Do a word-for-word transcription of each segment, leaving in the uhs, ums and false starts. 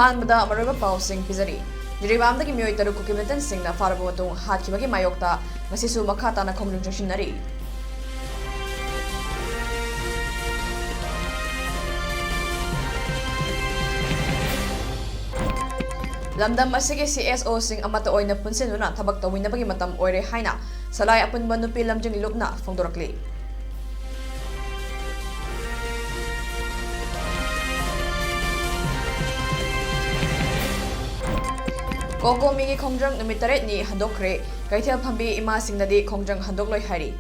ꯑꯍꯥꯟꯕꯗ ꯃꯔꯨꯑꯣꯏꯕ ꯄꯥꯎꯁꯤꯡ ꯄꯤꯖꯔꯤ꯫ ꯖꯤꯔꯤꯕꯥꯝꯗꯒꯤ ꯃꯤꯑꯣꯏ ꯇꯔꯨꯛ ꯀꯨꯀꯤ ꯃꯤꯂꯤꯇꯦꯟꯁꯤꯡꯅ ꯐꯥꯔꯕ ꯃꯇꯨꯡ ꯍꯥꯠꯈꯤꯕꯒꯤ ꯃꯥꯌꯣꯛꯇ ꯉꯁꯤꯁꯨ ꯃꯈꯥ ꯇꯥꯅ ꯈꯣꯡꯖꯪ ꯆꯪꯁꯤꯟꯅꯔꯤ꯫ ꯂꯝꯗꯝ ꯑꯁꯤꯒꯤ ꯁꯤ ꯑꯦꯁ ꯑꯣꯁꯤꯡ ꯑꯃꯠꯇ ꯑꯣꯏꯅ ꯄꯨꯟꯁꯤꯟꯗꯨꯅ ꯊꯕꯛ ꯇꯧꯃꯤꯟꯅꯕꯒꯤ ꯃꯇꯝ ꯑꯣꯏꯔꯦ ꯍꯥꯏꯅ ꯁꯂꯥꯏ ꯑꯄꯨꯟꯕ ꯅꯨꯄꯤ ꯂꯝꯖꯤꯡ ꯂꯨꯞꯅ ꯐꯣꯡꯗꯣꯔꯛꯂꯤ꯫ ꯀꯣꯀꯣꯃꯤꯒꯤ ꯈꯣꯡꯖꯪ ꯅꯨꯃꯤꯠ ꯇꯔꯦꯠꯅꯤ ꯍꯟꯗꯣꯛꯈ꯭ꯔꯦ꯫ ꯀꯩꯊꯦꯜ ꯐꯝꯕꯤ ꯏꯃꯥꯁꯤꯡꯅꯗꯤ ꯈꯣꯡꯖꯪ ꯍꯟꯗꯣꯛꯂꯣꯏ ꯍꯥꯏꯔꯤ꯫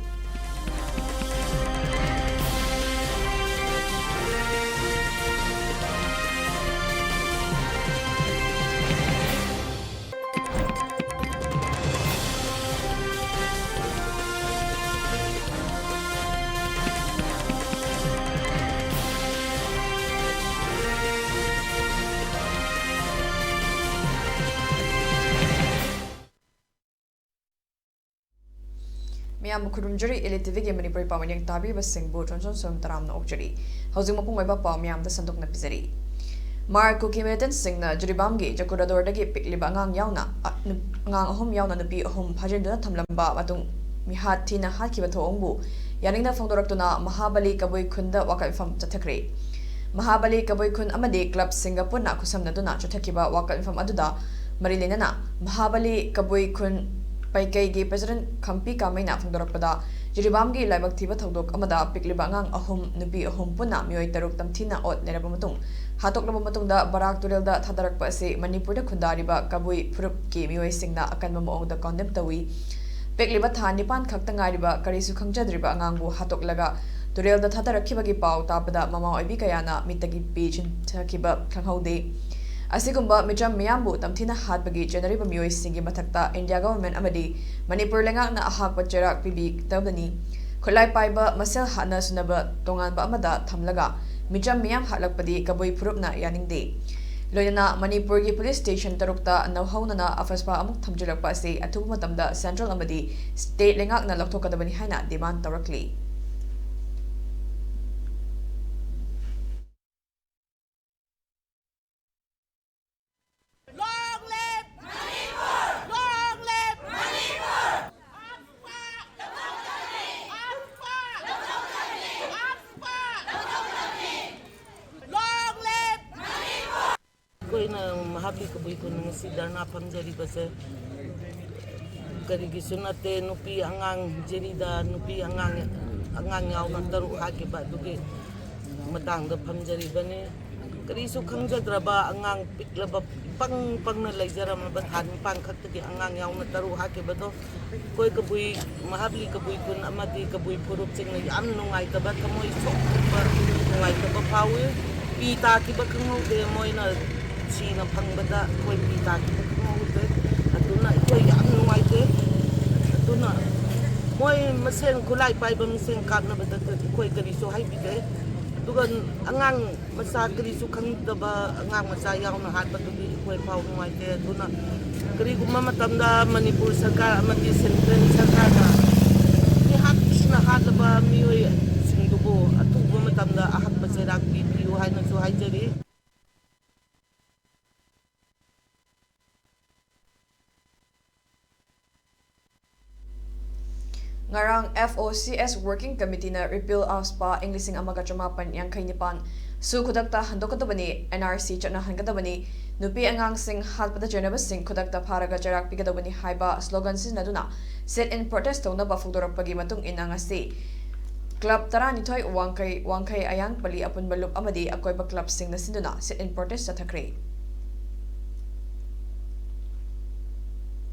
ꯃꯤꯌꯥꯝꯕꯨ ꯈꯨꯔꯨꯝꯖꯔꯤ꯫ ꯏꯂꯤꯠ ꯇꯤꯚꯤꯒꯤ ꯃꯅꯤꯄꯨꯔꯤ ꯄꯥꯎ ꯃꯤꯠꯌꯦꯡ ꯇꯥꯕꯤꯕꯁꯤꯡꯕꯨ ꯆꯣꯟꯆꯣꯟ ꯁꯣꯏꯕꯝ ꯇꯔꯥꯝꯅ ꯑꯣꯛꯆꯔꯤ꯫ ꯍꯧꯖꯤꯛ ꯃꯄꯨꯡ ꯑꯣꯏꯕ ꯄꯥꯎ ꯃꯤꯌꯥꯝꯗ ꯁꯟꯗꯣꯛꯅ ꯄꯤꯖꯔꯤ꯫ ꯃꯥꯔ ꯀꯨꯀꯤ ꯃꯤꯂꯤꯇꯦꯟꯁꯤꯡꯅ ꯖꯤꯔꯤꯕꯥꯝꯒꯤ ꯖꯀꯨꯔꯥꯗꯣꯔꯗꯒꯤ ꯄꯤꯛꯂꯤꯕ ꯑꯉꯥꯡ ꯌꯥꯎꯅ, ꯑ, ꯅꯨ-, ꯑꯉꯥꯡ ꯑꯍꯨꯝ ꯌꯥꯎꯅ ꯅꯨꯄꯤ ꯑꯍꯨꯝ ꯐꯥꯖꯤꯟꯗꯨꯅ ꯊꯝꯂꯝꯕ ꯃꯇꯨꯡ ꯃꯤꯍꯥꯠ ꯊꯤꯅ ꯍꯥꯠꯈꯤꯕ ꯊꯧꯑꯣꯡꯕꯨ ꯌꯥꯅꯤꯡꯗ ꯐꯣꯡꯗꯣꯔꯛꯇꯨꯅ ꯃꯍꯥꯕꯂꯤ ꯀꯕꯨꯏ ꯈꯨꯟꯗ ꯋꯥꯀꯠ ꯃꯤꯐꯝ ꯆꯠꯊꯈ꯭ꯔꯦ꯫ ꯃꯍꯥꯕꯂꯤ ꯀꯕꯨꯏ ꯈꯨꯟ ꯑꯃꯗꯤ ꯀ꯭ꯂꯕꯁꯤꯡꯒ ꯄꯨꯟꯅ ꯈꯨꯠꯁꯝꯅꯗꯨꯅ ꯆꯠꯊꯈꯤꯕ ꯋꯥꯀꯠ ꯃꯤꯐꯝ ꯑꯗꯨꯗ ꯃꯔꯤ ꯂꯩꯅꯅ ꯃꯍꯥꯕꯂꯤ ꯀꯕꯨꯏ ꯈꯨꯟ ꯄꯥꯏꯀꯩꯒꯤ ꯄ꯭ꯔꯦꯁꯤꯗꯦꯟꯠ ꯈꯝꯄꯤ ꯀꯥꯃꯩꯅ ꯐꯣꯡꯗꯣꯔꯛꯄꯗ, ꯖꯤꯔꯤꯕꯥꯝꯒꯤ ꯂꯥꯏꯕꯛ ꯊꯤꯕ ꯊꯧꯗꯣꯛ ꯑꯃꯗ ꯄꯤꯛꯂꯤꯕ ꯑꯉꯥꯡ ꯑꯍꯨꯝ, ꯅꯨꯄꯤ ꯑꯍꯨꯝ ꯄꯨꯟꯅ ꯃꯤꯑꯣꯏ ꯇꯔꯨꯛ ꯇꯝꯊꯤꯅ ꯑꯣꯠ ꯅꯩꯔꯕ ꯃꯇꯨꯡ ꯍꯥꯠꯇꯣꯛꯂꯕ ꯃꯇꯨꯡꯗ ꯕꯔꯥꯛ ꯇꯨꯔꯦꯜꯗ ꯊꯥꯗꯔꯛꯄ ꯑꯁꯤ ꯃꯅꯤꯄꯨꯔꯗ ꯈꯨꯟꯗꯥꯔꯤꯕ ꯀꯕꯨꯏ ꯐꯨꯔꯨꯞꯀꯤ ꯃꯤꯑꯣꯏꯁꯤꯡꯅ ꯑꯀꯟꯕ ꯃꯑꯣꯡꯗ ꯀꯣꯟꯗꯦꯝ ꯇꯧꯏ꯫ ꯄꯤꯛꯂꯤꯕ ꯊꯥ ꯅꯤꯄꯥꯟ ꯈꯛꯇ ꯉꯥꯏꯔꯤꯕ ꯀꯔꯤꯁꯨ ꯈꯪꯖꯗ꯭ꯔꯤꯕ ꯑꯉꯥꯡꯕꯨ ꯍꯥꯠꯇꯣꯛꯂꯒ ꯇꯨꯔꯦꯜꯗ ꯊꯥꯗꯔꯛꯈꯤꯕꯒꯤ ꯄꯥꯎ ꯇꯥꯕꯗ ꯃꯃꯥ ꯑꯣꯏꯕꯤ ꯀꯌꯥꯅ ꯃꯤꯠꯇꯒꯤ ꯄꯤ ꯆꯤꯟꯊꯈꯤꯕ ꯈꯪꯍꯧꯗꯦ꯫ ꯑꯁꯤꯒꯨꯝꯕ ꯃꯤꯆꯝ ꯃꯤꯌꯥꯝꯕꯨ ꯇꯝꯊꯤꯅ ꯍꯥꯠꯄꯒꯤ ꯆꯦꯟꯅꯔꯤꯕ ꯃꯤꯑꯣꯏꯁꯤꯡꯒꯤ ꯃꯊꯛꯇ ꯏꯟꯗꯤꯌꯥ ꯒꯚꯔꯟꯃꯦꯟꯠ ꯑꯃꯗꯤ ꯃꯅꯤꯄꯨꯔ ꯂꯩꯉꯥꯛꯅ ꯑꯍꯥꯛꯄ ꯆꯩꯔꯥꯛ ꯄꯤꯕꯤꯒꯗꯕꯅꯤ꯫ ꯈꯨꯠꯂꯥꯏ ꯄꯥꯏꯕ ꯃꯁꯦꯜ ꯍꯥꯠꯅ ꯁꯨꯅꯕ ꯇꯣꯉꯥꯟꯕ ꯑꯃꯗ ꯊꯝꯂꯒ ꯃꯤꯆꯝ ꯃꯤꯌꯥꯝ ꯍꯥꯠꯂꯛꯄꯗꯤ ꯀꯕꯨꯏ ꯐꯨꯔꯨꯞꯅ ꯌꯥꯅꯤꯡꯗꯦ꯫ ꯂꯣꯏꯅꯅ ꯃꯅꯤꯄꯨꯔꯒꯤ ꯄꯨꯂꯤꯁ ꯁ꯭ꯇꯦꯁꯟ ꯇꯔꯨꯛꯇ ꯅꯧꯍꯧꯅꯅ ꯑꯐꯁꯄꯥ ꯑꯃꯨꯛ ꯊꯝꯖꯤꯜꯂꯛꯄ ꯑꯁꯤ ꯑꯊꯨꯕ ꯃꯇꯝꯗ ꯁꯦꯟꯇ꯭ꯔꯦꯜ ꯑꯃꯗꯤ ꯁ꯭ꯇꯦꯠ ꯂꯩꯉꯥꯛꯅ ꯂꯧꯊꯣꯛꯀꯗꯕꯅꯤ ꯍꯥꯏꯅ ꯗꯤꯃꯥꯟ ꯇꯧꯔꯛꯂꯤ꯫ ꯃꯍꯥꯕꯂꯤ ꯀꯕꯨꯏ ꯈꯨꯟ ꯉꯁꯤ ꯙꯔꯅꯥ ꯐꯝꯖꯔꯤꯕꯁꯦ ꯀꯔꯤꯒꯤꯁꯨ ꯅꯠꯇꯦ, ꯅꯨꯄꯤ ꯑꯉꯥꯡ ꯖꯤꯔꯤꯗ ꯅꯨꯄꯤ ꯑꯉꯥꯡ, ꯑꯉꯥꯡ ꯌꯥꯎꯅ ꯇꯔꯨꯛ ꯍꯥꯠꯈꯤꯕ ꯑꯗꯨꯒꯤ ꯃꯇꯥꯡꯗ ꯐꯝꯖꯔꯤꯕꯅꯤ꯫ ꯀꯔꯤꯁꯨ ꯈꯪꯖꯗ꯭ꯔꯕ ꯑꯉꯥꯡ ꯄꯤꯛꯂꯕ ꯄꯪ ꯄꯪꯅ ꯂꯩꯖꯔꯝꯂꯕ ꯊꯥ ꯅꯤꯄꯥꯟ ꯈꯛꯇꯒꯤ ꯑꯉꯥꯡ ꯌꯥꯎꯅ ꯇꯔꯨꯛ ꯍꯥꯠꯈꯤꯕꯗꯣ ꯑꯩꯈꯣꯏ ꯀꯕꯨꯏ, ꯃꯍꯥꯕꯂꯤ ꯀꯕꯨꯏ ꯈꯨꯟ ꯑꯃꯗꯤ ꯀꯕꯨꯏ ꯐꯨꯔꯨꯞꯁꯤꯡꯅ ꯌꯥꯝ ꯅꯨꯡꯉꯥꯏꯇꯕ, ꯊꯃꯣꯏ ꯁꯣꯛꯄ, ꯅꯨꯡꯉꯥꯏꯇꯕ ꯐꯥꯎꯏ꯫ ꯄꯤ ꯇꯥꯈꯤꯕ ꯈꯪꯍꯧꯗꯦ, ꯃꯣꯏꯅ ꯁꯤꯅ ꯐꯪꯕꯗ ꯑꯩꯈꯣꯏ ꯄꯤ ꯇꯥꯈꯤꯕ ꯈꯪꯍꯧꯗꯦ꯫ ꯑꯗꯨꯅ ꯑꯩꯈꯣꯏ ꯌꯥꯝ ꯅꯨꯡꯉꯥꯏꯇꯦ꯫ ꯑꯗꯨꯅ ꯃꯣꯏ ꯃꯁꯦꯟ, ꯈꯨꯠꯂꯥꯏ ꯄꯥꯏꯕ ꯃꯁꯦꯟ ꯀꯥꯞꯅꯕꯗ ꯑꯩꯈꯣꯏ ꯀꯔꯤꯁꯨ ꯍꯥꯏꯕꯤꯗꯦ꯫ ꯑꯗꯨꯒ ꯑꯉꯥꯡ ꯃꯆꯥ, ꯀꯔꯤꯁꯨ ꯈꯪꯗꯕ ꯑꯉꯥꯡ ꯃꯆꯥ ꯌꯥꯎꯅ ꯍꯥꯠꯄꯗꯨꯗꯤ ꯑꯩꯈꯣꯏ ꯐꯥꯎ ꯅꯨꯡꯉꯥꯏꯇꯦ꯫ ꯑꯗꯨꯅ ꯀꯔꯤꯒꯨꯝꯕ ꯃꯇꯝꯗ ꯃꯅꯤꯄꯨꯔ ꯁꯔꯀꯥꯔ ꯑꯃꯗꯤ ꯁꯦꯟꯇ꯭ꯔꯦꯜ ꯁꯔꯀꯥꯔꯅ ꯃꯤꯍꯥꯠ ꯊꯤꯅ ꯍꯥꯠꯂꯕ ꯃꯤꯑꯣꯏꯁꯤꯡꯗꯨꯕꯨ ꯑꯊꯨꯕ ꯃꯇꯝꯗ ꯑꯍꯛꯄ ꯆꯩꯔꯥꯛ ꯄꯤꯕꯤꯌꯨ ꯍꯥꯏꯅꯁꯨ ꯍꯥꯏꯖꯔꯤ꯫ ꯉꯔꯥꯡ F O C S Working Committeeꯅ Repeal of SPA ꯏꯪ ꯂꯤꯁꯤꯡ ꯑꯃꯒ ꯆꯃꯥꯄꯟ ꯌꯥꯡꯈꯩ ꯅꯤꯄꯥꯟ ꯁꯨ ꯈꯨꯗꯛꯇ ꯍꯟꯗꯣꯛꯀꯗꯕꯅꯤ, N R C ꯆꯠꯅꯍꯟꯒꯗꯕꯅꯤ, ꯅꯨꯄꯤ ꯑꯉꯥꯡꯁꯤꯡ ꯍꯥꯠꯄꯗ ꯆꯩꯅꯕꯁꯤꯡ ꯈꯨꯗꯛꯇ ꯐꯥꯔꯒ ꯆꯩꯔꯥꯛ ꯄꯤꯒꯗꯕꯅꯤ ꯍꯥꯏꯕ slogan ꯁꯤꯖꯤꯟꯅꯗꯨꯅ sit-in protest ꯇꯧꯅꯕ ꯐꯣꯡꯗꯣꯔꯛꯄꯒꯤ ꯃꯇꯨꯡ ꯏꯟꯅ ꯉꯁꯤ club ꯇꯔꯥꯅꯤꯊꯣꯏ, ꯋꯥꯡꯈꯩ, ꯋꯥꯡꯈꯩ ꯑꯌꯥꯡꯄꯜꯂꯤ ꯑꯄꯨꯟꯕ ꯂꯨꯞ ꯑꯃꯗꯤ ꯑꯀꯣꯏꯕ clubꯁꯤꯡꯅ ꯁꯤꯟꯗꯨꯅ sit-in protest ꯆꯠꯊꯈ꯭ꯔꯦ꯫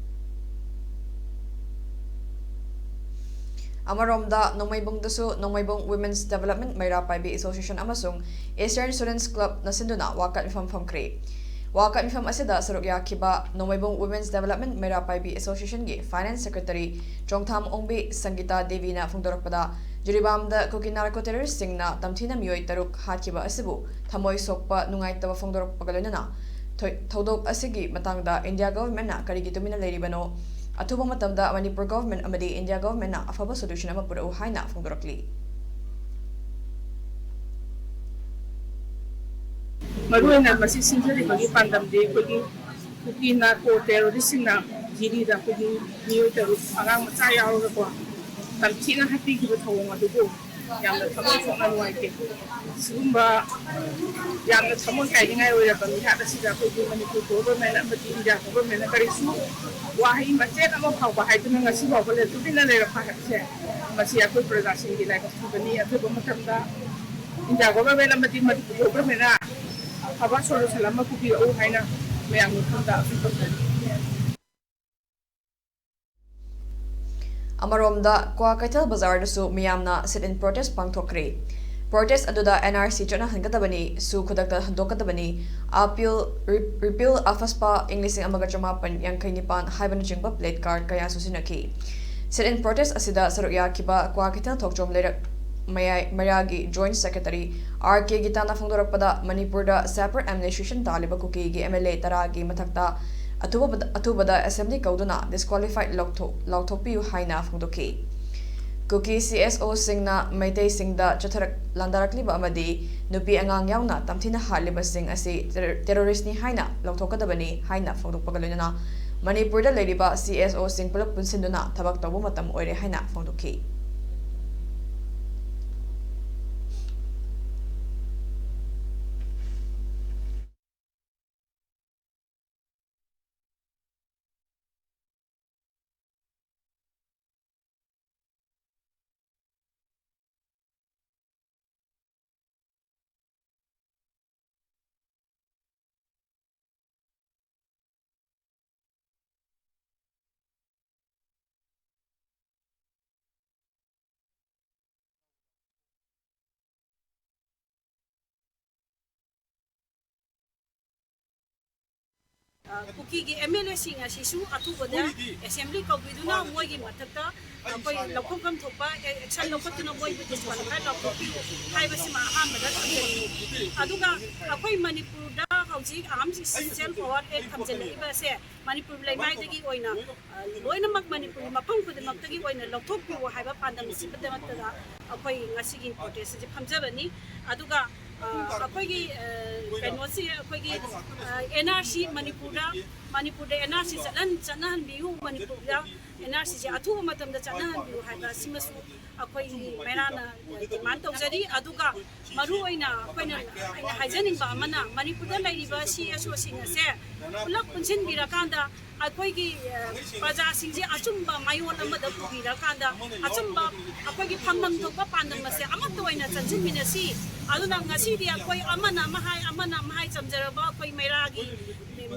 ꯑꯃꯔꯣꯝꯗ, ꯅꯣꯡꯃꯩꯕꯨꯡꯗꯁꯨ ꯅꯣꯡꯃꯩꯕꯨꯡ Women's Development ꯃꯩꯔꯥ ꯄꯥꯏꯕꯤ Association ꯑꯃꯁꯨꯡ Eastern Students Clubꯅ ꯁꯤꯟꯗꯨꯅ ꯋꯥꯀꯠ ꯃꯤꯐꯝ ꯐꯝꯈ꯭ꯔꯦ꯫ ꯋꯥꯀꯠ ꯃꯤꯐꯝ ꯑꯁꯤꯗ ꯁꯔꯨꯛ ꯌꯥꯈꯤꯕ ꯅꯣꯡꯃꯩꯕꯨꯡ Women's Development ꯃꯩꯔꯥ ꯄꯥꯏꯕꯤ Associationꯒꯤ Finance Secretary ꯆꯣꯡꯊꯥꯝ ꯑꯣꯡꯕꯤ ꯁꯪꯒꯤꯇꯥ ꯗꯦꯕꯤꯅ ꯐꯣꯡꯗꯣꯔꯛꯄꯗ, ꯖꯤꯔꯤꯕꯥꯝꯗ ꯀꯨꯀꯤ narco terroristꯁꯤꯡꯅ ꯇꯝꯊꯤꯅ ꯃꯤꯑꯣꯏ ꯇꯔꯨꯛ ꯍꯥꯠꯈꯤꯕ ꯑꯁꯤꯕꯨ ꯊꯃꯣꯏ ꯁꯣꯛꯄ, ꯅꯨꯡꯉꯥꯏꯇꯕ ꯐꯣꯡꯗꯣꯔꯛꯄꯒ ꯂꯣꯏꯅꯅ ꯊꯣꯏ-, ꯊꯧꯗꯣꯛ ꯑꯁꯤꯒꯤ ꯃꯇꯥꯡꯗ India Governmentꯅ ꯀꯔꯤꯒꯤ ꯇꯨꯃꯤꯟꯅ ꯂꯩꯔꯤꯕꯅꯣ? ꯑꯊꯨꯕ ꯃꯇꯝꯗ ꯃꯅꯤꯄꯨꯔ Government ꯑꯃꯗꯤ India Governmentꯅ ꯑꯐꯕ solution ꯑꯃ ꯄꯨꯔꯛꯎ ꯍꯥꯏꯅ ꯐꯣꯡꯗꯣꯔꯛꯂꯤ꯫ ꯃꯔꯨꯑꯣꯏꯅ ꯃꯁꯤ ꯁꯤꯟꯖꯔꯤꯕꯒꯤ ꯄꯥꯟꯗꯝꯗꯤ ꯑꯩꯈꯣꯏꯒꯤ ꯀꯨꯀꯤ narco terroristꯁꯤꯡꯅ ꯖꯤꯔꯤꯗ ꯑꯩꯈꯣꯏꯒꯤ ꯃꯤꯑꯣꯏ ꯇꯔꯨꯛ, ꯑꯉꯥꯡ ꯃꯆꯥ ꯌꯥꯎꯔꯒꯀꯣ, ꯇꯝꯊꯤꯅ ꯍꯥꯠꯄꯤꯈꯤꯕ ꯊꯧꯑꯣꯡ ꯑꯗꯨꯕꯨ ꯌꯥꯝꯅ ꯊꯃꯣꯏ ꯁꯣꯛꯅ ꯅꯨꯡꯉꯥꯏꯇꯦ꯫ ꯁꯤꯒꯨꯝꯕ ꯌꯥꯝꯅ ꯊꯃꯣꯏ ꯀꯥꯏꯅꯤꯡꯉꯥꯏ ꯑꯣꯏꯔꯕ ꯃꯤꯍꯥꯠ ꯑꯁꯤꯗ ꯑꯩꯈꯣꯏꯒꯤ ꯃꯅꯤꯄꯨꯔ ꯒꯣꯚꯔꯟꯃꯦꯟꯠ ꯑꯃꯗꯤ ꯏꯟꯗꯤꯌꯥ ꯒꯣꯚꯔꯟꯃꯦꯟꯠꯅ ꯀꯔꯤꯁꯨ ꯋꯥꯍꯩ ꯃꯆꯦꯠ ꯑꯃ ꯐꯥꯎꯕ ꯍꯥꯏꯗꯨꯅ ꯉꯁꯤ ꯐꯥꯎꯕ ꯂꯦꯞꯇꯨꯕꯤꯅ ꯂꯩꯔꯛꯄ ꯍꯥꯏꯕꯁꯦ, ꯃꯁꯤ ꯑꯩꯈꯣꯏ ꯄ꯭ꯔꯖꯥꯁꯤꯡꯒꯤ ꯂꯥꯏꯕꯛ ꯊꯤꯕꯅꯤ꯫ ꯑꯊꯨꯕ ꯃꯇꯝꯗ ꯏꯟꯗꯤꯌꯥ ꯒꯣꯚꯔꯟꯃꯦꯟꯠ ꯑꯃꯗꯤ ꯃꯅꯤꯄꯨꯔ ꯒꯣꯚꯔꯟꯃꯦꯟꯠꯅ ꯑꯐꯕ ꯁꯣꯂꯨꯁꯟ ꯑꯃ ꯄꯨꯕꯤꯔꯛꯎ ꯍꯥꯏꯅ ꯃꯌꯥꯝꯒꯤ ꯃꯐꯝꯗ ꯑꯄꯤꯜ ꯇꯧꯖꯔꯤ꯫ ꯑꯃꯔꯣꯝꯗ, ꯀ꯭ꯋꯥꯀꯩꯊꯦꯜ ꯕꯖꯥꯔꯗꯁꯨ ꯃꯤꯌꯥꯝꯅ sit-in protest ꯄꯥꯡꯊꯣꯛꯈ꯭ꯔꯦ꯫ Protest ꯑꯗꯨꯗ N R C ꯆꯠꯅꯍꯟꯒꯗꯕꯅꯤ, ꯁꯨ ꯈꯨꯗꯛꯇ ꯍꯟꯗꯣꯛꯀꯗꯕꯅꯤ, ꯑꯄꯤꯜ, ꯔꯤ-, repeal ꯑꯐꯁꯄꯥ ꯏꯪ ꯂꯤꯁꯤꯡ ꯑꯃꯒ ꯆꯃꯥꯄꯟ ꯌꯥꯡꯈꯩ ꯅꯤꯄꯥꯟ ꯍꯥꯏꯕꯅꯆꯤꯡꯕ placard ꯀꯌꯥꯁꯨ ꯁꯤꯖꯤꯟꯅꯈꯤ꯫ Sit-in protest ꯑꯁꯤꯗ ꯁꯔꯨꯛ ꯌꯥꯈꯤꯕ ꯀ꯭ꯋꯥꯀꯩꯊꯦꯜ ꯊꯣꯛꯆꯣꯝ ꯂꯩꯔꯛ ꯃꯌꯥꯏ, ꯃꯩꯔꯥꯒꯤ Joint Secretary R K ꯒꯤꯇꯥꯅ ꯐꯣꯡꯗꯣꯔꯛꯄꯗ, ꯃꯅꯤꯄꯨꯔꯗ separate administration ꯇꯥꯜꯂꯤꯕ ꯀꯨꯀꯤꯒꯤ M L A ꯇꯔꯥꯒꯤ ꯃꯊꯛꯇ ꯑꯊꯨꯕꯗ, ꯑꯊꯨꯕꯗ assembly ꯀꯧꯗꯨꯅ disqualified ꯂꯧꯊꯣꯛ-, ꯂꯥꯎꯊꯣꯛꯄꯤꯌꯨ ꯍꯥꯏꯅ ꯐꯣꯡꯗꯣꯛꯈꯤ꯫ ꯀꯨꯀꯤ C S O ꯁꯤꯡꯅ ꯃꯩꯇꯩꯁꯤꯡꯗ ꯆꯠꯊꯔꯛ-, ꯂꯥꯟꯗꯥꯔꯛꯂꯤꯕ ꯑꯃꯗꯤ ꯅꯨꯄꯤ ꯑꯉꯥꯡ ꯌꯥꯎꯅ ꯇꯝꯊꯤꯅ ꯍꯥꯠꯂꯤꯕꯁꯤꯡ ꯑꯁꯤ terror-, terrorist ꯅꯤ ꯍꯥꯏꯅ ꯂꯧꯊꯣꯛꯀꯗꯕꯅꯤ ꯍꯥꯏꯅ ꯐꯣꯡꯗꯣꯛꯄꯒ ꯂꯣꯏꯅꯅ ꯃꯅꯤꯄꯨꯔꯗ ꯂꯩꯔꯤꯕ C S O ꯁꯤꯡ ꯄꯨꯂꯞ ꯄꯨꯟꯁꯤꯟꯗꯨꯅ ꯊꯕꯛ ꯇꯧꯕ ꯃꯇꯝ ꯑꯣꯏꯔꯦ ꯍꯥꯏꯅ ꯐꯣꯡꯗꯣꯛꯈꯤ꯫ ꯑ, ꯀꯨꯀꯤꯒꯤ M L A ꯁꯤꯡ ꯑꯁꯤꯁꯨ ꯑꯊꯨꯕꯗ assembly ꯀꯧꯕꯤꯗꯨꯅ ꯃꯣꯏꯒꯤ ꯃꯊꯛꯇ ꯑꯩꯈꯣꯏ ꯂꯧꯐꯝ ꯊꯣꯛꯄ action ꯂꯧꯈꯠꯇꯨꯅ ꯃꯣꯏꯕꯨ disqualify ꯂꯧꯊꯣꯛꯄꯤꯌꯨ ꯍꯥꯏꯕꯁꯤꯃ ꯑꯍꯥꯟꯕꯗ ꯊꯝꯖꯅꯤꯡꯏ꯫ ꯑꯗꯨꯒ ꯑꯩꯈꯣꯏ ꯃꯅꯤꯄꯨꯔꯗ ꯍꯧꯖꯤꯛ Armed Social Power Act ꯊꯝꯖꯤꯜꯂꯛꯏꯕ ꯑꯁꯦ ꯃꯅꯤꯄꯨꯔ ꯂꯩꯃꯥꯏꯗꯒꯤ ꯑꯣꯏꯅ, ꯑ, ꯂꯣꯏꯅꯃꯛ ꯃꯅꯤꯄꯨꯔꯒꯤ ꯃꯐꯝ ꯈꯨꯗꯤꯡꯃꯛꯇꯒꯤ ꯑꯣꯏꯅ ꯂꯧꯊꯣꯛꯄꯤꯌꯨ ꯍꯥꯏꯕ ꯄꯥꯟꯗꯝ ꯑꯁꯤꯒꯤꯗꯃꯛꯇꯗ ꯑꯩꯈꯣꯏ ꯉꯁꯤꯒꯤ protest ꯑꯁꯤ ꯐꯝꯖꯕꯅꯤ꯫ ꯑꯗꯨꯒ, ꯑ, ꯑꯩꯈꯣꯏꯒꯤ, ꯑ, ꯀꯩꯅꯣꯁꯤ ꯑꯩꯈꯣꯏꯒꯤ, ꯑ, N R C ꯃꯅꯤꯄꯨꯔꯗ, ꯃꯅꯤꯄꯨꯔꯗ N R C ꯆꯠꯍꯟ-, ꯆꯠꯅꯍꯟꯕꯤꯌꯨ, ꯃꯅꯤꯄꯨꯔꯗ N R C ꯁꯦ ꯑꯊꯨꯕ ꯃꯇꯝꯗ ꯆꯠꯅꯍꯟꯕꯤꯌꯨ ꯍꯥꯏꯕ ꯑꯁꯤꯃꯁꯨ ꯑꯩꯈꯣꯏꯒꯤ ꯃꯩꯔꯥꯅ ꯗꯤꯃꯥꯟ ꯇꯧꯖꯔꯤ꯫ ꯑꯗꯨꯒ ꯃꯔꯨ ꯑꯣꯏꯅ ꯑꯩꯈꯣꯏꯅ, ꯑꯩꯅ ꯍꯥꯏꯖꯅꯤꯡꯕ ꯑꯃꯅ, ꯃꯅꯤꯄꯨꯔꯗ ꯂꯩꯔꯤꯕ ꯁꯤ ꯑꯦꯁ ꯑꯣꯁꯤꯡ ꯑꯁꯦ ꯄꯨꯂꯞ ꯄꯨꯟꯁꯤꯟꯕꯤꯔꯀꯥꯟꯗ ꯑꯩꯈꯣꯏꯒꯤ, ꯑ, ꯄ꯭ꯔꯖꯥꯁꯤꯡꯁꯦ ꯑꯆꯨꯝꯕ ꯃꯥꯏꯑꯣꯟ ꯑꯃꯗ ꯄꯨꯕꯤꯔꯀꯥꯟꯗ ꯑꯆꯨꯝꯕ ꯑꯩꯈꯣꯏꯒꯤ ꯐꯪꯐꯝ ꯊꯣꯛꯄ ꯄꯥꯟꯗꯝ ꯑꯁꯦ ꯑꯃꯠꯇ ꯑꯣꯏꯅ ꯆꯪꯁꯤꯟꯃꯤꯟꯅꯁꯤ꯫ ꯑꯗꯨꯅ ꯉꯁꯤꯗꯤ ꯑꯩꯈꯣꯏ ꯑꯃꯅ ꯑꯃ ꯍꯥꯏ, ꯑꯃꯅ ꯑꯃ ꯍꯥꯏ, ꯆꯝꯖꯔꯕ ꯑꯩꯈꯣꯏ ꯃꯩꯔꯥꯒꯤ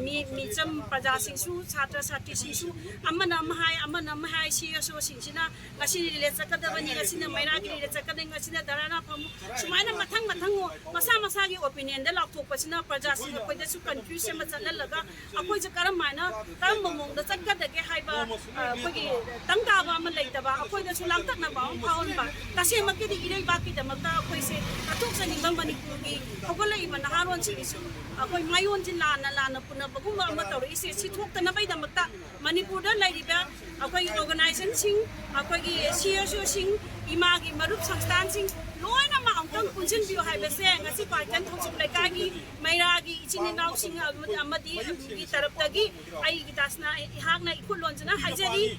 ꯃꯤ, ꯃꯤꯆꯝ ꯄ꯭ꯔꯖꯥꯁꯤꯡꯁꯨ, ꯁꯥꯇ꯭ꯔ ꯁꯥꯇ꯭ꯔꯤꯁꯤꯡꯁꯨ ꯑꯃꯅ ꯑꯃ ꯍꯥꯏ, ꯑꯃꯅ ꯑꯃ ꯍꯥꯏ, ꯁꯤ ꯑꯦꯁ ꯑꯣꯁꯤꯡꯁꯤꯅ ꯉꯁꯤꯅ ꯔꯤꯂꯦ ꯆꯠꯀꯗꯕꯅꯤ, ꯉꯁꯤꯅ ꯃꯩꯔꯥꯒꯤ ꯔꯤꯂꯦ ꯆꯠꯀꯗꯕꯅꯤ, ꯉꯁꯤꯅ ꯙꯔꯅꯥ ꯐꯝꯃꯨ, ꯁꯨꯃꯥꯏꯅ ꯃꯊꯪ ꯃꯊꯪ ꯃꯁꯥ ꯃꯁꯥꯒꯤ ꯑꯣꯄꯤꯅꯤꯌꯟꯗ ꯂꯥꯎꯊꯣꯛꯄꯁꯤꯅ ꯄ꯭ꯔꯖꯥꯁꯤꯡ ꯑꯩꯈꯣꯏꯗꯁꯨ ꯀꯟꯐ꯭ꯌꯨꯁ ꯑꯃ ꯆꯠꯍꯜꯂꯒ ꯑꯩꯈꯣꯏꯁꯦ ꯀꯔꯝ ꯍꯥꯏꯅ, ꯀꯔꯝꯕ ꯃꯑꯣꯡꯗ ꯆꯠꯀꯗꯒꯦ ꯍꯥꯏꯕ, ꯑ, ꯑꯩꯈꯣꯏꯒꯤ ꯇꯪ ꯇꯥꯕ ꯑꯃ ꯂꯩꯇꯕ, ꯑꯩꯈꯣꯏꯗꯁꯨ ꯂꯥꯡꯇꯛꯅꯕ ꯑꯃ ꯐꯥꯎꯍꯟꯕ꯫ ꯇꯁꯦꯡꯃꯛꯀꯤꯗꯤ ꯏꯔꯩꯕꯥꯛꯀꯤꯗꯃꯛꯇ ꯑꯩꯈꯣꯏꯁꯦ ꯀꯠꯊꯣꯛꯆꯅꯤꯡꯕ ꯃꯅꯤꯄꯨꯔꯒꯤ ꯍꯧꯒꯠꯂꯛꯏꯕ ꯅꯍꯥꯔꯣꯟꯁꯤꯡꯒꯤꯁꯨ ꯑꯩꯈꯣꯏ ꯃꯥꯏꯑꯣꯟꯁꯤ ꯂꯥꯟꯅ ꯂꯥꯟꯅ ꯄꯨꯅꯕꯒꯨꯝꯕ ꯑꯃ ꯇꯧꯔꯛꯏꯁꯦ, ꯁꯤ ꯊꯣꯛꯇꯅꯕꯒꯤꯗꯃꯛꯇ ꯃꯅꯤꯄꯨꯔꯗ ꯂꯩꯔꯤꯕ ꯑꯩꯈꯣꯏꯒꯤ ꯑꯣꯔꯒꯅꯥꯏꯖꯦꯁꯟꯁꯤꯡ, ꯑꯩꯈꯣꯏꯒꯤ ꯁꯤ ꯑꯦꯁ ꯑꯣꯁꯤꯡ, ꯏꯃꯥꯒꯤ ꯃꯔꯨꯞ ꯁꯪꯁꯊꯥꯟꯁꯤꯡ ꯂꯣꯏꯅꯃꯛ ꯑꯃꯨꯛꯇꯪ ꯄꯨꯟꯁꯤꯟꯕꯤꯌꯨ ꯍꯥꯏꯕꯁꯦ ꯉꯁꯤ ꯀ꯭ꯋꯥꯀꯩꯊꯦꯜ ꯊꯧꯁꯤꯜ ꯂꯩꯀꯥꯏꯒꯤ ꯃꯩꯔꯥꯒꯤ ꯏꯆꯤꯟ ꯏꯅꯥꯎꯁꯤꯡ ꯑꯃꯗꯤ ꯑꯃꯗꯤ ꯑꯩꯒꯤ ꯇꯔꯞꯇꯒꯤ, ꯑꯩꯒꯤ ꯗꯥꯁꯅ, ꯑꯩꯍꯥꯛꯅ ꯏꯈꯨꯠ ꯂꯣꯟꯖꯅ ꯍꯥꯏꯖꯔꯤ꯫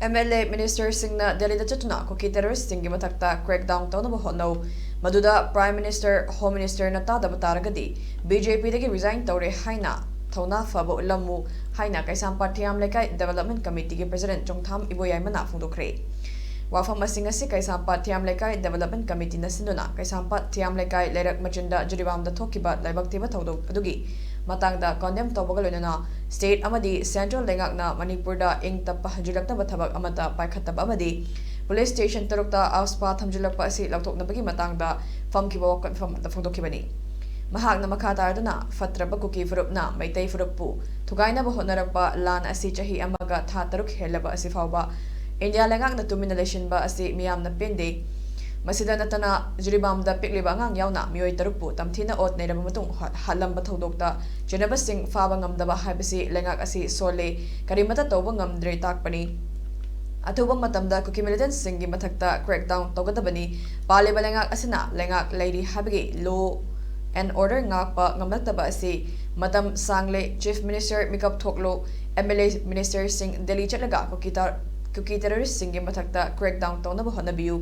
ꯑꯦꯝ ꯑꯦꯜ ꯑꯦ ꯃꯤꯅꯤꯁꯇꯔꯁꯤꯡꯅ ꯗꯦꯜꯂꯤꯗ ꯆꯠꯇꯨꯅ ꯀꯨꯀꯤ ꯇꯦꯔꯣꯔꯤꯁꯁꯤꯡꯒꯤ ꯃꯊꯛꯇ ꯀ꯭ꯔꯦꯛꯗꯥꯎꯟ ꯇꯧꯅꯕ ꯍꯣꯠꯅꯧ, ꯃꯗꯨꯗ ꯄ꯭ꯔꯥꯏꯝ ꯃꯤꯅꯤꯁꯇꯔ, ꯍꯣꯝ ꯃꯤꯅꯤꯁꯇꯔꯅ ꯇꯥꯗꯕ ꯇꯥꯔꯒꯗꯤ ꯕꯤ ꯖꯦ ꯄꯤꯗꯒꯤ ꯔꯤꯖꯥꯏꯟ ꯇꯧꯔꯦ ꯍꯥꯏꯅ ꯊꯧꯅꯥ ꯐꯕ ꯎꯠꯂꯝꯃꯨ ꯍꯥꯏꯅ ꯀꯩꯁꯥꯝꯄꯥꯠ ꯊꯤꯌꯥꯝ ꯂꯩꯀꯥꯏ ꯗꯦꯕꯂꯞꯃꯦꯟ ꯀꯃꯤꯇꯤꯒꯤ ꯄ꯭ꯔꯁꯤꯗꯦꯟꯠ ꯆꯣꯡꯊꯥꯝ ꯏꯕꯣꯌꯥꯏꯃꯅ ꯐꯣꯡꯗꯣꯛꯈ꯭ꯔꯦ꯫ ꯋꯥꯐꯝ ꯑꯁꯤꯡ ꯑꯁꯤ ꯀꯩꯁꯥꯝꯄꯥꯠ ꯊꯤꯌꯥꯝ ꯂꯩꯀꯥꯏ ꯗꯦꯕꯂꯞꯃꯦꯟ ꯀꯃꯤꯇꯤꯅ ꯁꯤꯟꯗꯨꯅ ꯀꯩꯁꯥꯝꯄꯥꯠ ꯊꯤꯌꯥꯝ ꯂꯩꯀꯥꯏ ꯂꯩꯔꯛ ꯃꯆꯤꯟꯗ ꯖꯤꯔꯤꯕꯥꯝꯗ ꯊꯣꯛꯈꯤꯕ ꯂꯥꯏꯕꯛ ꯊꯤꯕ ꯊꯧꯗꯣꯛ ꯑꯗꯨꯒꯤ ꯃꯇꯥꯡꯗ ꯀꯣꯟꯗꯦꯝ ꯇꯧꯕꯒ ꯂꯣꯏꯅꯅ ꯁ꯭ꯇꯦꯠ ꯑꯃꯗꯤ ꯁꯦꯟꯇ꯭ꯔꯦꯜ ꯂꯩꯉꯥꯛꯅ ꯃꯅꯤꯄꯨꯔꯗ ꯏꯪ ꯇꯞꯄ ꯍꯟꯖꯤꯜꯂꯛꯅꯕ ꯊꯕꯛ ꯑꯃꯠꯇ ꯄꯥꯏꯈꯠꯇꯕ ꯑꯃꯗꯤ ꯄꯨꯂꯤꯁ ꯁ꯭ꯇꯦꯁꯟ ꯇꯔꯨꯛꯇ ꯑꯐꯁꯄꯥ ꯊꯝꯖꯤꯜꯂꯛꯄ ꯑꯁꯤ ꯂꯧꯊꯣꯛꯅꯕꯒꯤ ꯃꯇꯥꯡꯗ ꯐꯝꯈꯤꯕ ꯋꯥꯀꯠꯐꯝ ꯑꯗꯨ ꯐꯣꯡꯗꯣꯛꯈꯤꯕꯅꯤ꯫ ꯃꯍꯥꯛꯅ ꯃꯈꯥ ꯇꯥꯔꯗꯨꯅ, ꯐꯠꯇ꯭ꯔꯕ ꯀꯨꯀꯤ ꯐꯨꯔꯨꯞꯅ ꯃꯩꯇꯩ ꯐꯨꯔꯨꯞꯄꯨ ꯊꯨꯒꯥꯏꯅꯕ ꯍꯣꯠꯅꯔꯛꯄ ꯂꯥꯟ ꯑꯁꯤ ꯆꯍꯤ ꯑꯃꯒ ꯊꯥ ꯇꯔꯨꯛ ꯍꯦꯜꯂꯕ ꯑꯁꯤ ꯐꯥꯎꯕ ꯏꯟꯗꯤꯌꯥ ꯂꯩꯉꯥꯛꯅ ꯇꯨꯃꯤꯟꯅ ꯂꯩꯁꯤꯟꯕ ꯑꯁꯤ ꯃꯤꯌꯥꯝꯅ ꯄꯦꯟꯗꯦ꯫ ꯃꯁꯤꯗ ꯅꯠꯇꯅ, ꯖꯤꯔꯤꯕꯥꯝꯗ ꯄꯤꯛꯂꯤꯕ ꯑꯉꯥꯡ ꯌꯥꯎꯅ ꯃꯤꯑꯣꯏ ꯇꯔꯨꯛꯄꯨ ꯇꯝꯊꯤꯅ ꯑꯣꯠ ꯅꯩꯔꯕ ꯃꯇꯨꯡ ꯍꯥꯠ-, ꯍꯥꯠꯂꯝꯕ ꯊꯧꯗꯣꯛꯇ ꯆꯤꯡꯅꯕꯁꯤꯡ ꯐꯥꯕ ꯉꯝꯗꯕ ꯍꯥꯏꯕꯁꯤ ꯂꯩꯉꯥꯛ ꯑꯁꯤ ꯁꯣꯜꯂꯦ, ꯀꯔꯤꯃꯠꯇ ꯇꯧꯕ ꯉꯝꯗ꯭ꯔꯦ ꯇꯥꯛꯄꯅꯤ꯫ ꯑꯊꯨꯕ ꯃꯇꯝꯗ ꯀꯨꯀꯤ ꯃꯤꯂꯤꯇꯦꯟꯠꯁꯤꯡꯒꯤ ꯃꯊꯛꯇ ꯀ꯭ꯔꯦꯛꯗꯥꯎꯟ ꯇꯧꯒꯗꯕꯅꯤ꯫ ꯄꯥꯜꯂꯤꯕ ꯂꯩꯉꯥꯛ ꯑꯁꯤꯅ ꯂꯩꯉꯥꯛ ꯂꯩꯔꯤ ꯍꯥꯏꯕꯒꯤ law and order ꯉꯥꯛꯄ ꯉꯝꯂꯛꯇꯕ ꯑꯁꯤ ꯃꯇꯝ ꯁꯥꯡꯂꯦ꯫ ꯆꯤꯐ ꯃꯤꯅꯤꯁꯇꯔ ꯃꯤꯀꯞ ꯊꯣꯛꯂꯣ꯫ ꯑꯦꯝ ꯑꯦꯜ ꯑꯦ ꯃꯤꯅꯤꯁꯇꯔꯁꯤꯡ ꯗꯦꯜꯂꯤ ꯆꯠꯂꯒ ꯀꯨꯀꯤ ꯇ-, ꯀꯨꯀꯤ ꯇꯦꯔꯣꯔꯤꯁꯁꯤꯡꯒꯤ ꯃꯊꯛꯇ crackdown ꯇꯧꯅꯕ ꯍꯣꯠꯅꯕꯤꯌꯨ꯫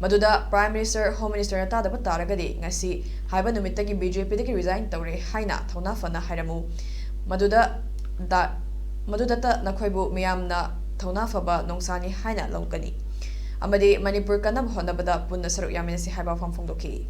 ꯃꯗꯨꯗ Prime Minister, Home Ministerꯅ ꯇꯥꯗꯕ ꯇꯥꯔꯒꯗꯤ ꯉꯁꯤ ꯍꯥꯏꯕ ꯅꯨꯃꯤꯠꯇꯒꯤ BJPꯗꯒꯤ resign ꯇꯧꯔꯦ ꯍꯥꯏꯅ ꯊꯧꯅꯥ ꯐꯅ ꯍꯥꯏꯔꯝꯃꯨ꯫ ꯃꯗꯨꯗ ꯗ-, ꯃꯗꯨꯗꯇ ꯅꯈꯣꯏꯕꯨ ꯃꯤꯌꯥꯝꯅ ꯊꯧꯅꯥ ꯐꯕ ꯅꯣꯡꯁꯥꯅꯤ ꯍꯥꯏꯅ ꯂꯧꯒꯅꯤ꯫ ꯑꯃꯗꯤ ꯃꯅꯤꯄꯨꯔ ꯀꯟꯅꯕ ꯍꯣꯠꯅꯕꯗ ꯄꯨꯟꯅ ꯁꯔꯨꯛ ꯌꯥꯃꯤꯟꯅꯁꯤ ꯍꯥꯏꯕ ꯋꯥꯐꯝ ꯐꯣꯡꯗꯣꯛꯈꯤ꯫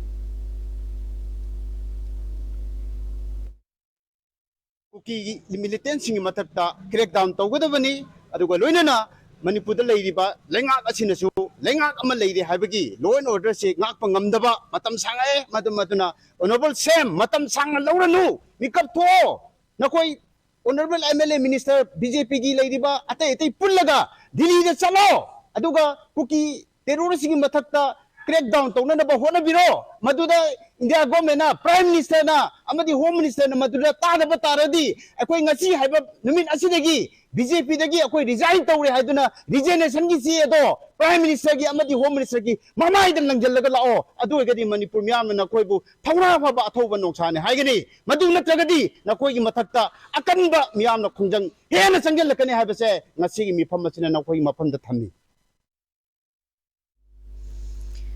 ꯀꯨꯀꯤꯒꯤ militantꯁꯤꯡꯒꯤ ꯃꯊꯛꯇ crackdown ꯇꯧꯒꯗꯕꯅꯤ꯫ ꯑꯗꯨꯒ ꯂꯣꯏꯅꯅ ꯃꯅꯤꯄꯨꯔꯗ ꯂꯩꯔꯤꯕ ꯂꯩꯉꯥꯛ ꯑꯁꯤꯅꯁꯨ ꯂꯩꯉꯥꯛ ꯑꯃ ꯂꯩꯔꯦ ꯍꯥꯏꯕꯒꯤ law and orderꯁꯤ ꯉꯥꯛꯄ ꯉꯝꯗꯕ ꯃꯇꯝ ꯁꯥꯡꯉꯛꯑꯦ꯫ ꯃꯗꯨ, ꯃꯗꯨꯅ Honourable CM, ꯃꯇꯝ ꯁꯥꯡꯅ ꯂꯧꯔꯅꯨ, ꯃꯤꯀꯞ ꯊꯣꯛꯑꯣ꯫ ꯅꯈꯣꯏ Honourable MLA, Minister, BJPꯒꯤ ꯂꯩꯔꯤꯕ ꯑꯇꯩ ꯑꯇꯩ ꯄꯨꯜꯂꯒ ꯗꯤꯜꯂꯤꯗ ꯆꯠꯂꯣ꯫ ꯑꯗꯨꯒ ꯀꯨꯀꯤ terroristꯁꯤꯡꯒꯤ ꯃꯊꯛꯇ crackdown ꯇꯧꯅꯅꯕ ꯍꯣꯠꯅꯕꯤꯔꯣ꯫ ꯃꯗꯨꯗ India governmentꯅ, Prime Ministerꯅ ꯑꯃꯗꯤ Home Ministerꯅ ꯃꯗꯨꯗ ꯇꯥꯗꯕ ꯇꯥꯔꯗꯤ, ꯑꯩꯈꯣꯏ ꯉꯁꯤ ꯍꯥꯏꯕ ꯅꯨꯃꯤꯠ ꯑꯁꯤꯗꯒꯤ BJPꯗꯒꯤ ꯑꯩꯈꯣꯏ resign ꯇꯧꯔꯦ ꯍꯥꯏꯗꯨꯅ resignationꯒꯤ ꯆꯦ ꯑꯗꯣ Prime Ministerꯒꯤ ꯑꯃꯗꯤ Home Ministerꯒꯤ ꯃꯃꯥꯏꯗ ꯂꯪꯁꯤꯜꯂꯒ ꯂꯥꯛꯑꯣ꯫ ꯑꯗꯨ ꯑꯣꯏꯔꯒꯗꯤ ꯃꯅꯤꯄꯨꯔ ꯃꯤꯌꯥꯝꯅ ꯅꯈꯣꯏꯕꯨ ꯊꯧꯅꯥ ꯐꯕ ꯑꯊꯧꯕ ꯅꯣꯡꯁꯥꯅꯤ ꯍꯥꯏꯒꯅꯤ꯫ ꯃꯗꯨ ꯅꯠꯇ꯭ꯔꯒꯗꯤ ꯅꯈꯣꯏꯒꯤ ꯃꯊꯛꯇ ꯑꯀꯟꯕ ꯃꯤꯌꯥꯝꯅ ꯈꯣꯡꯖꯪ ꯍꯦꯟꯅ ꯆꯪꯁꯤꯜꯂꯛꯀꯅꯤ ꯍꯥꯏꯕꯁꯦ ꯉꯁꯤꯒꯤ ꯃꯤꯐꯝ ꯑꯁꯤꯅ ꯅꯈꯣꯏꯒꯤ ꯃꯐꯝꯗ ꯊꯝꯃꯤ꯫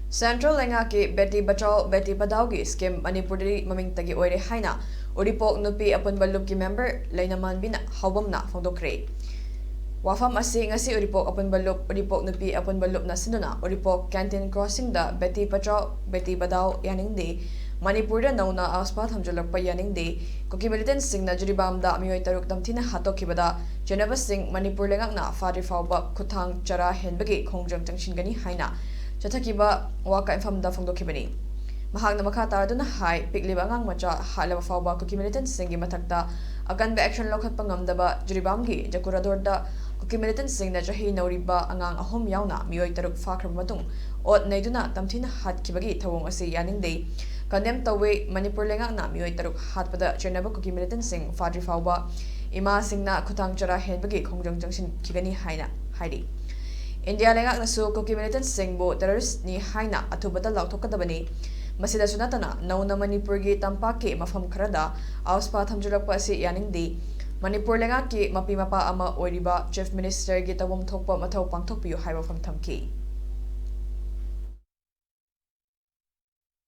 Central ꯂꯩꯉꯥꯛꯀꯤ Beti Bachao Beti Padhaoꯒꯤ scheme ꯃꯅꯤꯄꯨꯔꯗꯗꯤ ꯃꯃꯤꯡꯇꯒꯤ ꯑꯣꯏꯔꯦ ꯍꯥꯏꯅ ꯎꯔꯤꯄꯣꯛ ꯅꯨꯄꯤ ꯑꯄꯨꯟꯕ ꯂꯨꯞꯀꯤ member ꯂꯩꯅꯃꯥꯟꯕꯤꯅ ꯍꯥꯎꯕꯝꯅ ꯐꯣꯡꯗꯣꯛꯈ꯭ꯔꯦ꯫ ꯋꯥꯐꯝ ꯑꯁꯤ ꯉꯁꯤ ꯎꯔꯤꯄꯣꯛ ꯑꯄꯨꯟꯕ ꯂꯨꯞ, ꯎꯔꯤꯄꯣꯛ ꯅꯨꯄꯤ ꯑꯄꯨꯟꯕ ꯂꯨꯞꯅ ꯁꯤꯟꯗꯨꯅ ꯎꯔꯤꯄꯣꯛ Canteen Crossingꯗ Beti Bachao Beti Padhao ꯌꯥꯅꯤꯡꯗꯦ, ꯃꯅꯤꯄꯨꯔꯗ ꯅꯧꯅ AFSPA ꯊꯝꯖꯤꯜꯂꯛꯄ ꯌꯥꯅꯤꯡꯗꯦ, ꯀꯨꯀꯤ militantꯁꯤꯡꯅ ꯖꯤꯔꯤꯕꯥꯝꯗ ꯃꯤꯑꯣꯏ ꯇꯔꯨꯛ ꯇꯝꯊꯤꯅ ꯍꯥꯠꯇꯣꯛꯈꯤꯕꯗ ꯆꯦꯟꯅꯕꯁꯤꯡ ꯃꯅꯤꯄꯨꯔ ꯂꯩꯉꯥꯛꯅ ꯐꯥꯗ꯭ꯔꯤ ꯐꯥꯎꯕ ꯈꯨꯠꯊꯥꯡ ꯆꯔꯥ ꯍꯦꯟꯕꯒꯤ ꯈꯣꯡꯖꯪ ꯆꯪꯁꯤꯟꯒꯅꯤ ꯍꯥꯏꯅ ꯆꯠꯊꯈꯤꯕ ꯋꯥ ꯀꯌꯥꯐꯝꯗ ꯐꯣꯡꯗꯣꯛꯈꯤꯕꯅꯤ꯫ ꯃꯍꯥꯛꯅ ꯃꯈꯥ ꯇꯥꯔꯗꯨꯅ ꯍꯥꯏ, ꯄꯤꯛꯂꯤꯕ ꯑꯉꯥꯡ ꯃꯆꯥ ꯍꯥꯠꯂꯕ ꯐꯥꯎꯕ ꯀꯨꯀꯤ militantꯁꯤꯡꯒꯤ ꯃꯊꯛꯇ ꯑꯀꯟꯕ action ꯂꯧꯈꯠꯄ ꯉꯝꯗꯕ ꯖꯤꯔꯤꯕꯥꯝꯒꯤ ꯖꯀꯨꯔꯥꯗꯣꯔꯗ ꯀꯨꯀꯤ militantꯁꯤꯡꯅ ꯆꯍꯤ ꯅꯧꯔꯤꯕ ꯑꯉꯥꯡ ꯑꯍꯨꯝ ꯌꯥꯎꯅ ꯃꯤꯑꯣꯏ ꯇꯔꯨꯛ ꯐꯥꯈ꯭ꯔꯕ ꯃꯇꯨꯡ ꯑꯣꯠ ꯅꯩꯗꯨꯅ ꯇꯝꯊꯤꯅ ꯍꯥꯠꯈꯤꯕꯒꯤ ꯊꯧꯑꯣꯡ ꯑꯁꯤ ꯌꯥꯅꯤꯡꯗꯦ꯫ Condemn ꯇꯧꯏ꯫ ꯃꯅꯤꯄꯨꯔ ꯂꯩꯉꯥꯛꯅ ꯃꯤꯑꯣꯏ ꯇꯔꯨꯛ ꯍꯥꯠꯄꯗ ꯆꯦꯟꯅꯕ ꯀꯨꯀꯤ militantꯁꯤꯡ ꯐꯥꯗ꯭ꯔꯤ ꯐꯥꯎꯕ ꯏꯃꯥꯁꯤꯡꯅ ꯈꯨꯠꯊꯥꯡ ꯆꯔꯥ ꯍꯦꯟꯕꯒꯤ ꯈꯣꯡꯖꯪ ꯆꯪꯁꯤꯟꯈꯤꯒꯅꯤ ꯍꯥꯏꯅ ꯍꯥꯏꯔꯤ꯫ ꯏꯟꯗꯤꯌꯥ ꯂꯩꯉꯥꯛꯅꯁꯨ ꯀꯨꯀꯤ militantꯁꯤꯡꯕꯨ terroristꯅꯤ ꯍꯥꯏꯅ ꯑꯊꯨꯕꯗ ꯂꯥꯎꯊꯣꯛꯀꯗꯕꯅꯤ꯫ ꯃꯁꯤꯗꯁꯨ ꯅꯠꯇꯅ ꯅꯧꯅ ꯃꯅꯤꯄꯨꯔꯒꯤ ꯇꯝꯄꯥꯛꯀꯤ ꯃꯐꯝ ꯈꯔꯗ AFSPA ꯊꯝꯖꯤꯜꯂꯛꯄ ꯑꯁꯤ ꯌꯥꯅꯤꯡꯗꯦ꯫ ꯃꯅꯤꯄꯨꯔ ꯂꯩꯉꯥꯛꯀꯤ ꯃꯄꯤ ꯃꯄꯥ ꯑꯃ ꯑꯣꯏꯔꯤꯕ Chief Minister ꯒꯤ ꯇꯧꯐꯝ ꯊꯣꯛꯄ ꯃꯊꯧ ꯄꯥꯡꯊꯣꯛꯄꯤꯌꯨ ꯍꯥꯏꯕ ꯋꯥꯐꯝ ꯊꯝꯈꯤ꯫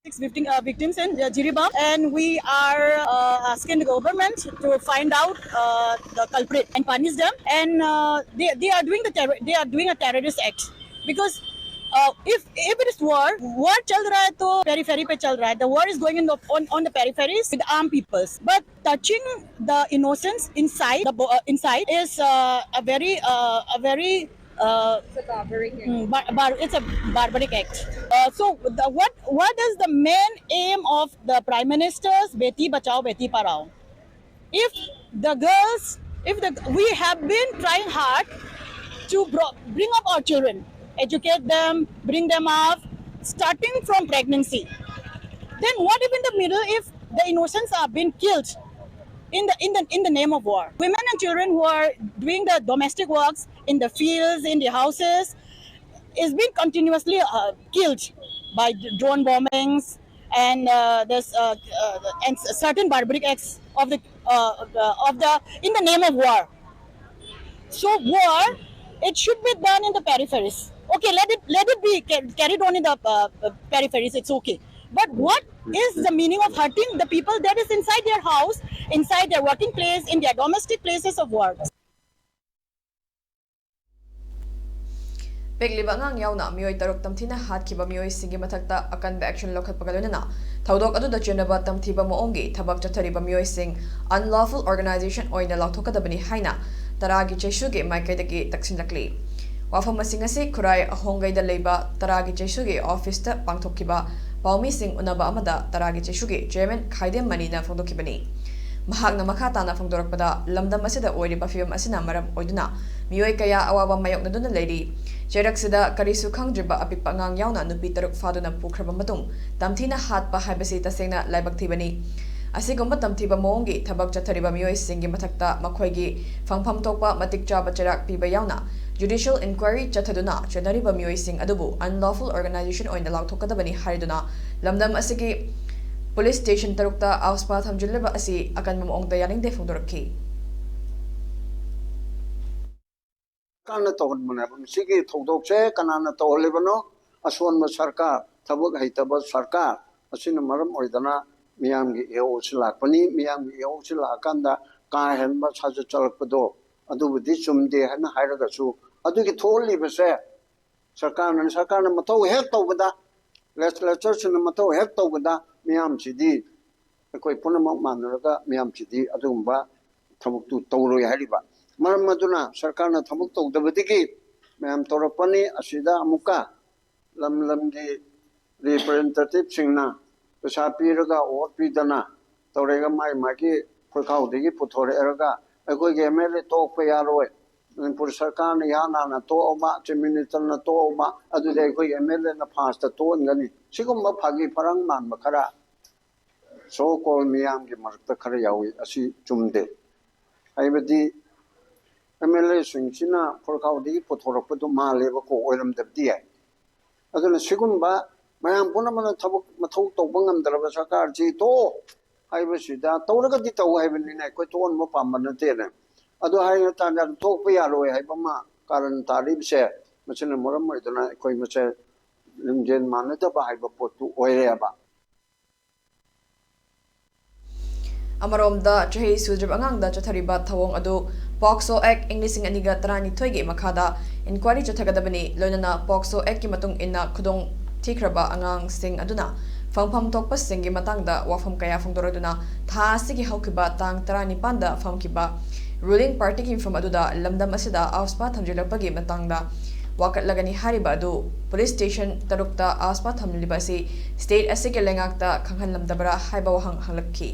Six victim, uh, victims in uh, Jiribam, and we are uh, asking the government to find out uh, the culprit and punish them. And uh, they, they are doing the terror, they are doing a terrorist act because uh, if if it is war, war चल रहा है तो periphery पे चल रहा है. The war is going in the, on on the peripheries with armed peoples, but touching the innocents inside the uh, inside is uh, a very uh, a very uh, it's a barbaric act. Mm, bar- bar- it's a barbaric act. Uh, so the, what what is the main aim of the Prime Minister's Beti Bachao Beti Padhao? If the girls, if the we have been trying hard to bro- bring up our children, educate them, bring them up, starting from pregnancy. Then what if in the middle, if the innocents are being killed in the in the in the name of war? Women and children who are doing the domestic works in the fields, in the houses, is being continuously uh, killed by drone bombings and uh, this uh, uh, and certain barbaric acts of the uh, uh, of the in the name of war. So war, it should be done in the peripheries. Okay, let it let it be carried on in the uh, uh, peripheries. It's okay. But what is the meaning of hurting the people that is inside their house, inside their working place, in their domestic places of work? ꯄꯤꯛꯂꯤꯕ ꯑꯉꯥꯡ ꯌꯥꯎꯅ ꯃꯤꯑꯣꯏ ꯇꯔꯨꯛ ꯇꯝꯊꯤꯅ ꯍꯥꯠꯈꯤꯕ ꯃꯤꯑꯣꯏꯁꯤꯡꯒꯤ ꯃꯊꯛꯇ ꯑꯀꯟꯕ action ꯂꯧꯈꯠꯄꯒ ꯂꯣꯏꯅꯅ ꯊꯧꯗꯣꯛ ꯑꯗꯨꯗ ꯆꯦꯟꯅꯕ ꯇꯝꯊꯤꯕ ꯃꯑꯣꯡꯒꯤ ꯊꯕꯛ ꯆꯠꯊꯔꯤꯕ ꯃꯤꯑꯣꯏꯁꯤꯡ unlawful organization ꯑꯣꯏꯅ ꯂꯥꯎꯊꯣꯛꯀꯗꯕꯅꯤ ꯍꯥꯏꯅ ꯇꯔꯥꯒꯤ ꯆꯩꯁꯨꯒꯤ ꯃꯥꯏꯀꯩꯗꯒꯤ ꯇꯛꯁꯤꯟꯂꯛꯂꯤ꯫ ꯋꯥꯐꯝꯁꯤꯡ ꯑꯁꯤ ꯈꯨꯔꯥꯏ ꯑꯍꯣꯡꯒꯩꯗ ꯂꯩꯕ ꯇꯔꯥꯒꯤ ꯆꯩꯁꯨꯒꯤ office ꯇ ꯄꯥꯡꯊꯣꯛꯈꯤꯕ ꯄꯥꯎꯃꯤꯁꯤꯡ ꯎꯅꯕ ꯑꯃꯗ ꯇꯔꯥꯒꯤ ꯆꯩꯁꯨꯒꯤ chairman ꯈꯥꯏꯗꯦꯝ ꯃꯅꯤꯅ ꯐꯣꯡꯗꯣꯛꯈꯤꯕꯅꯤ꯫ ꯃꯍꯥꯛꯅ ꯃꯈꯥ ꯇꯥꯅ ꯐꯣꯡꯗꯣꯔꯛꯄꯗ, ꯂꯝꯗꯝ ꯑꯁꯤꯗ ꯑꯣꯏꯔꯤꯕ ꯐꯤꯕꯝ ꯑꯁꯤꯅ ꯃꯔꯝ ꯑꯣꯏꯗꯨꯅ ꯃꯤꯑꯣꯏ ꯀꯌꯥ ꯑꯋꯥꯕ ꯃꯥꯌꯣꯛꯅꯗꯨꯅ ꯂꯩꯔꯤ꯫ ꯆꯩꯔꯛꯁꯤꯗ ꯀꯔꯤꯁꯨ ꯈꯪꯗ꯭ꯔꯤꯕ ꯑꯄꯤꯛꯄ ꯑꯉꯥꯡ ꯌꯥꯎꯅ ꯅꯨꯄꯤ ꯇꯔꯨꯛ ꯐꯥꯗꯨꯅ ꯄꯨꯈ꯭ꯔꯕ ꯃꯇꯨꯡ, ꯇꯝꯊꯤꯅ ꯍꯥꯠꯄ ꯍꯥꯏꯕꯁꯤ ꯇꯁꯦꯡꯅ ꯂꯥꯏꯕꯛ ꯊꯤꯕꯅꯤ꯫ ꯑꯁꯤꯒꯨꯝꯕ ꯇꯝꯊꯤꯕ ꯃꯑꯣꯡꯒꯤ ꯊꯕꯛ ꯆꯠꯊꯔꯤꯕ ꯃꯤꯑꯣꯏꯁꯤꯡꯒꯤ ꯃꯊꯛꯇ ꯃꯈꯣꯏꯒꯤ ꯐꯪꯐꯝ ꯊꯣꯛꯄ ꯃꯇꯤꯛ ꯆꯥꯕ ꯆꯩꯔꯥꯛ ꯄꯤꯕ ꯌꯥꯎꯅ judicial inquiry ꯆꯠꯊꯗꯨꯅ ꯆꯦꯟꯅꯔꯤꯕ ꯃꯤꯑꯣꯏꯁꯤꯡ ꯑꯗꯨꯕꯨ unlawful organization ꯑꯣꯏꯅ ꯂꯥꯎꯊꯣꯛꯀꯗꯕꯅꯤ ꯍꯥꯏꯗꯨꯅ ꯂꯝꯗꯝ ꯑꯁꯤꯒꯤ police station ꯇꯔꯨꯛꯇ ꯑꯐꯁꯥ ꯊꯝꯖꯤꯜꯂꯤꯕ ꯑꯁꯤ ꯑꯀꯟꯕ ꯃꯑꯣꯡꯗ ꯌꯥꯅꯤꯡꯗꯦ ꯐꯣꯡꯗꯣꯔꯛꯈꯤ꯫ ꯀꯅꯥꯅ ꯇꯧꯍꯟꯕꯅꯦꯕ? ꯃꯁꯤꯒꯤ ꯊꯧꯗꯣꯛꯁꯦ ꯀꯅꯥꯅ ꯇꯧꯍꯜꯂꯤꯕꯅꯣ? ꯑꯁꯣꯟꯕ ꯁꯔꯀꯥꯔ, ꯊꯕꯛ ꯍꯩꯇꯕ ꯁꯔꯀꯥꯔ ꯑꯁꯤꯅ ꯃꯔꯝ ꯑꯣꯏꯗꯅ ꯃꯤꯌꯥꯝꯒꯤ ꯏꯍꯧ ꯑꯁꯤ ꯂꯥꯛꯄꯅꯤ꯫ ꯃꯤꯌꯥꯝꯒꯤ ꯏꯍꯧ ꯑꯁꯤ ꯂꯥꯛꯑꯀꯥꯟꯗ ꯀꯥ ꯍꯦꯟꯕ ꯁꯥꯖꯠ ꯆꯠꯂꯛꯄꯗꯣ ꯑꯗꯨꯕꯨꯗꯤ ꯆꯨꯝꯗꯦ ꯍꯥꯏꯅ ꯍꯥꯏꯔꯒꯁꯨ, ꯑꯗꯨꯒꯤ ꯊꯣꯛꯍꯜꯂꯤꯕꯁꯦ ꯁꯔꯀꯥꯔꯅ, ꯁꯔꯀꯥꯔꯅ ꯃꯊꯧ ꯍꯦꯛ ꯇꯧꯕꯗ, ꯂꯦꯖꯤꯁꯂꯦꯆꯔꯁꯤꯡꯅ ꯃꯊꯧ ꯍꯦꯛ ꯇꯧꯕꯗ ꯃꯤꯌꯥꯝꯁꯤꯗꯤ, ꯑꯩꯈꯣꯏ ꯄꯨꯝꯅꯃꯛ ꯃꯥꯟꯅꯔꯒ ꯃꯤꯌꯥꯝꯁꯤꯗꯤ ꯑꯗꯨꯒꯨꯝꯕ ꯊꯕꯛꯇꯨ ꯇꯧꯔꯣꯏ ꯍꯥꯏꯔꯤꯕ꯫ ꯃꯔꯝ ꯑꯗꯨꯅ ꯁꯔꯀꯥꯔꯅ ꯊꯕꯛ ꯇꯧꯗꯕꯗꯒꯤ ꯃꯌꯥꯝ ꯇꯧꯔꯛꯄꯅꯤ꯫ ꯑꯁꯤꯗ ꯑꯃꯨꯛꯀ ꯂꯝ ꯂꯝꯒꯤ ꯔꯤꯄ꯭ꯔꯖꯦꯟꯇꯦꯇꯤꯚꯁꯤꯡꯅ ꯄꯩꯁꯥ ꯄꯤꯔꯒ, ꯑꯣꯠ ꯄꯤꯗꯅ ꯇꯧꯔꯒ ꯃꯥꯏ ꯃꯥꯒꯤ ꯈꯣꯏꯈꯥꯎꯗꯒꯤ ꯄꯨꯊꯣꯔꯛꯑꯒ ꯑꯩꯈꯣꯏꯒꯤ ꯑꯦꯝ ꯑꯦꯜ ꯑꯦ ꯇꯣꯛꯄ ꯌꯥꯔꯣꯏ, ꯃꯅꯤꯄꯨꯔ ꯁꯔꯀꯥꯔꯅ ꯏꯍꯥꯟ ꯍꯥꯟꯅ ꯇꯣꯛꯑꯕ, ꯆꯤꯐ ꯃꯤꯅꯤꯁꯇꯔꯅ ꯇꯣꯛꯑꯕ, ꯑꯗꯨꯗꯤ ꯑꯩꯈꯣꯏꯒꯤ ꯑꯦꯝ ꯑꯦꯜ ꯑꯦꯅ ꯐꯥꯔꯁꯇ ꯇꯣꯛꯍꯟꯒꯅꯤ꯫ ꯁꯤꯒꯨꯝꯕ ꯐꯥꯒꯤ ꯐꯔꯥꯡ ꯃꯥꯟꯕ ꯈꯔ ꯁꯣ ꯀꯣꯜ ꯃꯤꯌꯥꯝꯒꯤ ꯃꯔꯛꯇ ꯈꯔ ꯌꯥꯎꯏ꯫ ꯑꯁꯤ ꯆꯨꯝꯗꯦ꯫ ꯍꯥꯏꯕꯗꯤ ꯑꯦꯝ ꯑꯦꯜ ꯑꯦꯁꯤꯡꯁꯤꯅ ꯈꯣꯔꯈꯥꯎꯗꯒꯤ ꯄꯨꯊꯣꯔꯛꯄꯗꯨ ꯃꯥꯜꯂꯦꯕꯀꯣ, ꯑꯣꯏꯔꯝꯗꯕꯗꯤ ꯌꯥꯏ꯫ ꯑꯗꯨꯅ ꯁꯤꯒꯨꯝꯕ ꯃꯌꯥꯝ ꯄꯨꯝꯅꯃꯛꯅ ꯊꯕꯛ ꯃꯊꯧ ꯇꯧꯕ ꯉꯝꯗ꯭ꯔꯕ ꯁꯔꯀꯥꯔꯁꯤ ꯇꯣꯛꯑꯣ ꯍꯥꯏꯕꯁꯤꯗ, ꯇꯧꯔꯒꯗꯤ ꯇꯧ ꯍꯥꯏꯕꯅꯤꯅ ꯑꯩꯈꯣꯏ ꯇꯣꯛꯍꯟꯕ ꯄꯥꯝꯕ ꯅꯠꯇꯦꯅꯦ꯫ ꯑꯗꯨ ꯍꯥꯏꯅ ꯇꯥꯔꯒꯗꯤ ꯊꯣꯛꯄ ꯌꯥꯔꯣꯏ ꯍꯥꯏꯕ ꯑꯃ ꯀꯥꯔꯟ ꯇꯥꯔꯤꯕꯁꯦ, ꯃꯁꯤꯅ ꯃꯔꯝ ꯑꯣꯏꯗꯨꯅ ꯑꯩꯈꯣꯏ ꯃꯁꯦ ꯂꯤꯡꯖꯦꯜ ꯃꯥꯟꯅꯗꯕ ꯍꯥꯏꯕ ꯄꯣꯠꯇꯨ ꯑꯣꯏꯔꯦꯕ꯫ ꯑꯃꯔꯣꯝꯗ, ꯆꯍꯤ ꯁꯨꯗ꯭ꯔꯤꯕ ꯑꯉꯥꯡꯗ ꯆꯠꯊꯔꯤꯕ ꯊꯧꯑꯣꯡ ꯑꯗꯨ ꯄꯣꯛꯁꯣ ꯑꯦꯛ ꯏꯪ ꯂꯤꯁꯤꯡ ꯑꯅꯤꯒ ꯇꯔꯥꯅꯤꯊꯣꯏꯒꯤ ꯃꯈꯥꯗ ꯏꯟꯀ꯭ꯋꯥꯏꯔꯤ ꯆꯠꯊꯒꯗꯕꯅꯤ꯫ ꯂꯣꯏꯅꯅ ꯄꯣꯛꯁꯣ ꯑꯦꯛꯀꯤ ꯃꯇꯨꯡ ꯏꯟꯅ ꯈꯨꯗꯣꯡ ꯊꯤꯈ꯭ꯔꯕ ꯑꯉꯥꯡꯁꯤꯡ ꯑꯗꯨꯅ ꯐꯪꯐꯝ ꯊꯣꯛꯄꯁꯤꯡꯒꯤ ꯃꯇꯥꯡꯗ ꯋꯥꯐꯝ ꯀꯌꯥ ꯐꯣꯡꯗꯣꯔꯗꯨꯅ ꯊꯥ ꯑꯁꯤꯒꯤ ꯍꯧꯈꯤꯕ ꯇꯥꯡ ꯇꯔꯥꯅꯤꯄꯥꯟꯗ ꯐꯝꯈꯤꯕ ꯔꯨꯂꯤꯡ ꯄꯥꯔꯇꯤꯒꯤ ꯃꯤꯐꯝ ꯑꯗꯨꯗ ꯂꯝꯗꯝ ꯑꯁꯤꯗ ꯑꯥꯁꯄꯥ ꯊꯝꯖꯤꯜꯂꯛꯄꯒꯤ ꯃꯇꯥꯡꯗ ꯋꯥꯀꯠꯂꯒꯅꯤ ꯍꯥꯏꯔꯤꯕ ꯑꯗꯨ ꯄꯨꯂꯤꯁ ꯁ꯭ꯇꯦꯁꯟ ꯇꯔꯨꯛꯇ ꯑꯥꯁꯄꯥ ꯊꯝꯂꯤꯕ ꯑꯁꯤ ꯁ꯭ꯇꯦꯠ ꯑꯁꯤꯒꯤ ꯂꯩꯉꯥꯛꯇ ꯈꯪꯍꯜꯂꯝꯗꯕ꯭ꯔꯥ ꯍꯥꯏꯕ ꯋꯥꯍꯪ ꯍꯪꯂꯛꯈꯤ꯫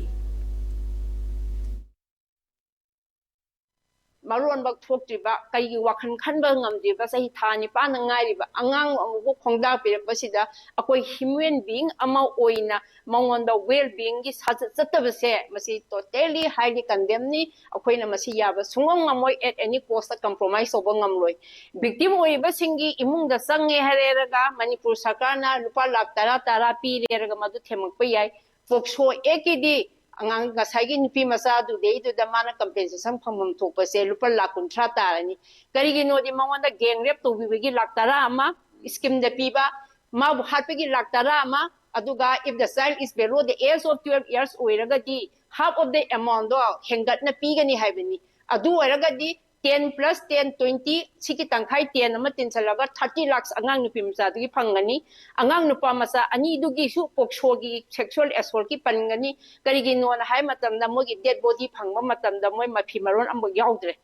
ꯃꯔꯣꯟꯕꯛ ꯊꯣꯛꯇ꯭ꯔꯤꯕ, ꯀꯩꯒꯤ ꯋꯥꯈꯜ ꯈꯟꯕ ꯉꯝꯗ꯭ꯔꯤꯕ, ꯆꯍꯤ ꯊꯥ ꯅꯤꯄꯥꯟꯗ ꯉꯥꯏꯔꯤꯕ ꯑꯉꯥꯡ ꯑꯃꯕꯨ ꯈꯣꯡꯗꯥꯛꯄꯤꯔꯛꯄꯁꯤꯗ ꯑꯩꯈꯣꯏ human being ꯑꯃ ꯑꯣꯏꯅ ꯃꯉꯣꯟꯗ well beingꯒꯤ ꯁꯥꯖꯠ ꯆꯠꯇꯕꯁꯦ, ꯃꯁꯤ totally highly condemnꯅꯤ꯫ ꯑꯩꯈꯣꯏꯅ ꯃꯁꯤ ꯌꯥꯕ ꯁꯨꯡꯉꯝ ꯉꯝꯃꯣꯏ, at any costꯇ compromise ꯇꯧꯕ ꯉꯝꯂꯣꯏ꯫ Victim ꯑꯣꯏꯔꯤꯕꯁꯤꯡꯒꯤ ꯏꯃꯨꯡꯗ ꯆꯪꯉꯦ ꯍꯥꯏꯔꯦꯔꯒ ꯃꯅꯤꯄꯨꯔ ꯁꯔꯀꯥꯔꯅ ꯂꯨꯄꯥ ꯂꯥꯈ ꯇꯔꯥ ꯇꯔꯥ ꯄꯤꯔꯦꯔꯒ ꯃꯗꯨ ꯊꯦꯝꯃꯛꯄ ꯌꯥꯏ꯫ ꯄꯣꯛꯁꯣ ꯑꯦꯛꯀꯤꯗꯤ ꯑꯉꯥꯡ ꯉꯁꯥꯏꯒꯤ ꯅꯨꯄꯤ ꯃꯆꯥꯗꯨꯗꯩꯗꯨꯗ ꯃꯥꯅ compensation ꯐꯪꯐꯝ ꯊꯣꯛꯄꯁꯦ ꯂꯨꯄꯥ ꯂꯥꯈ ꯀꯨꯟꯊ꯭ꯔꯥ ꯇꯥꯔꯅꯤ꯫ ꯀꯔꯤꯒꯤꯅꯣꯗꯤ ꯃꯉꯣꯟꯗ gang rape ꯇꯧꯕꯤꯕꯒꯤ ꯂꯥꯈ ꯇꯔꯥ ꯑꯃ ꯁ꯭ꯀꯤꯝꯗ ꯄꯤꯕ, ꯃꯥꯕꯨ ꯍꯥꯠꯄꯒꯤ ꯂꯥꯈ ꯇꯔꯥ ꯑꯃ, ꯑꯗꯨꯒ if the child is below the age of twelve years ꯑꯣꯏꯔꯒꯗꯤ half of the amount ꯗꯣ ꯍꯦꯟꯒꯠꯅ ꯄꯤꯒꯅꯤ ꯍꯥꯏꯕꯅꯤ꯫ ꯑꯗꯨ ꯑꯣꯏꯔꯒꯗꯤ ten plus ten, twenty, ꯁꯤꯒꯤ ꯇꯪꯈꯥꯏ ten ꯑꯃ ꯇꯤꯟꯁꯤꯜꯂꯒ thirty lakhs ꯑꯉꯥꯡ ꯅꯨꯄꯤ ꯃꯆꯥꯗꯨꯒꯤ ꯐꯪꯒꯅꯤ꯫ ꯑꯉꯥꯡ ꯅꯨꯄꯥ ꯃꯆꯥ ꯑꯅꯤꯗꯨꯒꯤꯁꯨ POCSO ꯒꯤ sexual assault ꯀꯤ ꯄꯟꯒꯅꯤ꯫ ꯀꯔꯤꯒꯤꯅꯣꯅ ꯍꯥꯏ ꯃꯇꯝꯗ ꯃꯣꯏꯒꯤ dead body ꯐꯪꯕ ꯃꯇꯝꯗ ꯃꯣꯏ ꯃꯐꯤ ꯃꯔꯣꯟ ꯑꯃꯐꯥꯎ ꯌꯥꯎꯗ꯭ꯔꯦ꯫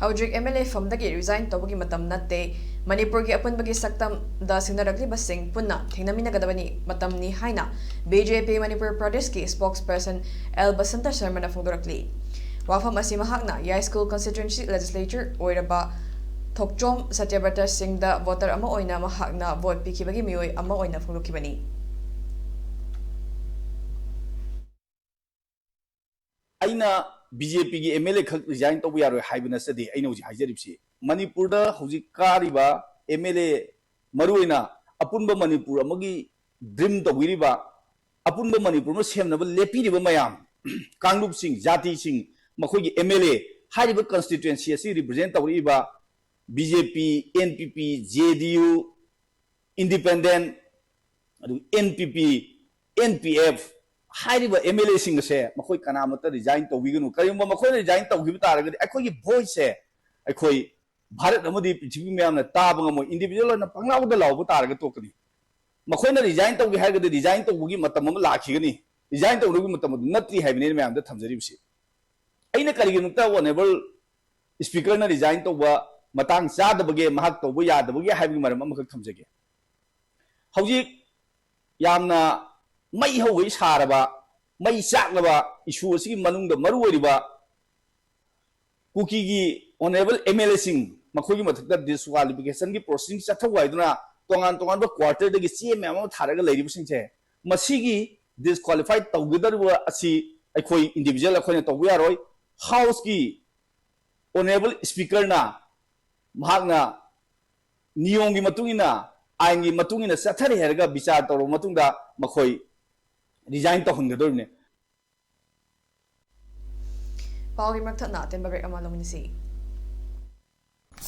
ꯍꯧꯖꯤꯛ MLA ꯐꯝꯗꯒꯤ resign ꯇꯧꯕꯒꯤ ꯃꯇꯝ ꯅꯠꯇꯦ꯫ ꯃꯅꯤꯄꯨꯔꯒꯤ ꯑꯄꯨꯟꯕꯒꯤ ꯁꯛꯇꯝꯗ ꯁꯤꯡꯅꯔꯛꯂꯤꯕꯁꯤꯡ ꯄꯨꯟꯅ ꯊꯦꯡꯅꯃꯤꯟꯅꯒꯗꯕꯅꯤ, ꯃꯇꯝꯅꯤ ꯍꯥꯏꯅ BJP ꯃꯅꯤꯄꯨꯔ ꯄ꯭ꯔꯗꯦꯁꯀꯤ spokesperson L ꯕꯁꯟꯇ ꯁꯔꯃꯅ ꯐꯣꯡꯗꯣꯔꯛꯂꯤ꯫ ꯋꯥꯐꯝ ꯑꯁꯤ ꯃꯍꯥꯛꯅ ꯌꯥꯏꯁ꯭ꯀꯨꯜ constituency legislator ꯑꯣꯏꯔꯕ ꯊꯣꯛꯆꯣꯝ ꯁꯇ꯭ꯌꯕ꯭ꯔꯇ ꯁꯤꯡꯗ voter ꯑꯃ ꯑꯣꯏꯅ ꯃꯍꯥꯛꯅ vote ꯄꯤꯈꯤꯕꯒꯤ ꯃꯤꯑꯣꯏ ꯑꯃ ꯑꯣꯏꯅ ꯐꯣꯡꯗꯣꯛꯈꯤꯕꯅꯤ꯫ ꯑꯩꯅ BJP ꯒꯤ MLA ꯈꯛ resign ꯇꯧꯕ ꯌꯥꯔꯣꯏ ꯍꯥꯏꯕ ꯅꯠꯆꯗꯦ꯫ ꯑꯩꯅ ꯍꯧꯖꯤꯛ ꯍꯥꯏꯖꯔꯤꯕꯁꯤ ꯃꯅꯤꯄꯨꯔꯗ ꯍꯧꯖꯤꯛ ꯀꯥꯔꯤꯕ MLA, ꯃꯔꯨꯑꯣꯏꯅ ꯑꯄꯨꯟꯕ ꯃꯅꯤꯄꯨꯔ ꯑꯃꯒꯤ dream ꯇꯧꯕꯤꯔꯤꯕ, ꯑꯄꯨꯟꯕ ꯃꯅꯤꯄꯨꯔ ꯑꯃ ꯁꯦꯝꯅꯕ ꯂꯦꯞꯄꯤꯔꯤꯕ ꯃꯌꯥꯝ, ꯀꯥꯡꯂꯨꯞꯁꯤꯡ, ꯖꯥꯇꯤꯁꯤꯡ, ꯃꯈꯣꯏꯒꯤ MLA, ꯍꯥꯏꯔꯤꯕ constituency ꯑꯁꯤ represent ꯇꯧꯔꯛꯏꯕ BJP, NPP, JDU, Independent, ꯑꯗꯨꯒ NPP, NPF ꯍꯥꯏꯔꯤꯕ MLA ꯁꯤꯡ ꯑꯁꯦ ꯃꯈꯣꯏ ꯀꯅꯥꯃꯠꯇ resign ꯇꯧꯕꯤꯒꯅꯨ꯫ ꯀꯔꯤꯒꯨꯝꯕ ꯃꯈꯣꯏꯅ resign ꯇꯧꯈꯤꯕ ꯇꯥꯔꯒꯗꯤ ꯑꯩꯈꯣꯏꯒꯤ voice ꯁꯦ ꯑꯩꯈꯣꯏ ꯚꯥꯔꯠ ꯑꯃꯗꯤ ꯄ꯭ꯔꯤꯊꯤꯕꯤ ꯃꯌꯥꯝꯅ ꯇꯥꯕ ꯉꯝꯃꯣꯏ꯫ Individual ꯑꯣꯏꯅ ꯄꯪꯂꯥꯎꯗ ꯂꯥꯎꯕ ꯇꯥꯔꯒ ꯇꯣꯛꯀꯅꯤ꯫ ꯃꯈꯣꯏꯅ resign ꯇꯧꯒꯦ ꯍꯥꯏꯔꯒꯗꯤ resign ꯇꯧꯕꯒꯤ ꯃꯇꯝ ꯑꯃ ꯂꯥꯛꯈꯤꯒꯅꯤ꯫ Resign ꯇꯧꯅꯕꯒꯤ ꯃꯇꯝ ꯑꯗꯨ ꯅꯠꯇ꯭ꯔꯤ ꯍꯥꯏꯕꯅꯤ ꯑꯩꯅ ꯃꯌꯥꯝꯗ ꯊꯝꯖꯔꯤꯕꯁꯤ꯫ ꯑꯩꯅ ꯀꯔꯤꯒꯤꯗꯃꯛꯇ Honourable Speaker ꯅ resign ꯇꯧꯕ ꯃꯇꯥꯡ ꯆꯥꯗꯕꯒꯦ, ꯃꯍꯥꯛ ꯇꯧꯕ ꯌꯥꯗꯕꯒꯦ ꯍꯥꯏꯕꯒꯤ ꯃꯔꯝ ꯑꯃꯈꯛ ꯊꯝꯖꯒꯦ꯫ ꯍꯧꯖꯤꯛ ꯌꯥꯝꯅ ꯃꯩ ꯍꯧꯒꯩ ꯁꯥꯔꯕ, ꯃꯩ ꯆꯥꯛꯂꯕ issue ꯑꯁꯤꯒꯤ ꯃꯅꯨꯡꯗ ꯃꯔꯨ ꯑꯣꯏꯔꯤꯕ ꯀꯨꯀꯤꯒꯤ Honourable MLA ꯁꯤꯡ, ꯃꯈꯣꯏꯒꯤ ꯃꯊꯛꯇ disqualification ꯒꯤ proceeding ꯆꯠꯊꯧ ꯍꯥꯏꯗꯨꯅ ꯇꯣꯉꯥꯟ ꯇꯣꯉꯥꯟꯕ quarter ꯗꯒꯤ ꯆꯦ ꯃꯌꯥꯝ ꯑꯃ ꯊꯥꯔꯒ ꯂꯩꯔꯤꯕꯁꯤꯡꯁꯦ, ꯃꯁꯤꯒꯤ disqualify ꯇꯧꯒꯗꯧꯔꯤꯕ ꯑꯁꯤ ꯑꯩꯈꯣꯏ individual ꯑꯩꯈꯣꯏꯅ ꯇꯧꯕ ꯌꯥꯔꯣꯏ꯫ House ꯀꯤ Honourable Speaker ꯅ ꯃꯍꯥꯛꯅ ꯅꯤꯌꯣꯝꯒꯤ ꯃꯇꯨꯡ ꯏꯟꯅ ꯑꯥꯏꯟꯒꯤ ꯃꯇꯨꯡ ꯏꯟꯅ ꯆꯠꯊꯔꯦ ꯍꯥꯏꯔꯒ ꯕꯤꯆꯥꯔ ꯇꯧꯔꯕ ꯃꯇꯨꯡꯗ ꯃꯈꯣꯏ ꯔꯤꯖꯥꯏꯟ ꯇꯧꯍꯟꯒꯗꯧꯔꯤꯕꯅꯤ꯫ ꯄꯥꯎꯒꯤ ꯃꯔꯛ ꯊꯠꯅ ꯑꯇꯦꯟꯕ ꯕ꯭ꯔꯦꯛ ꯑꯃ ꯂꯧꯃꯤꯟꯅꯁꯤ꯫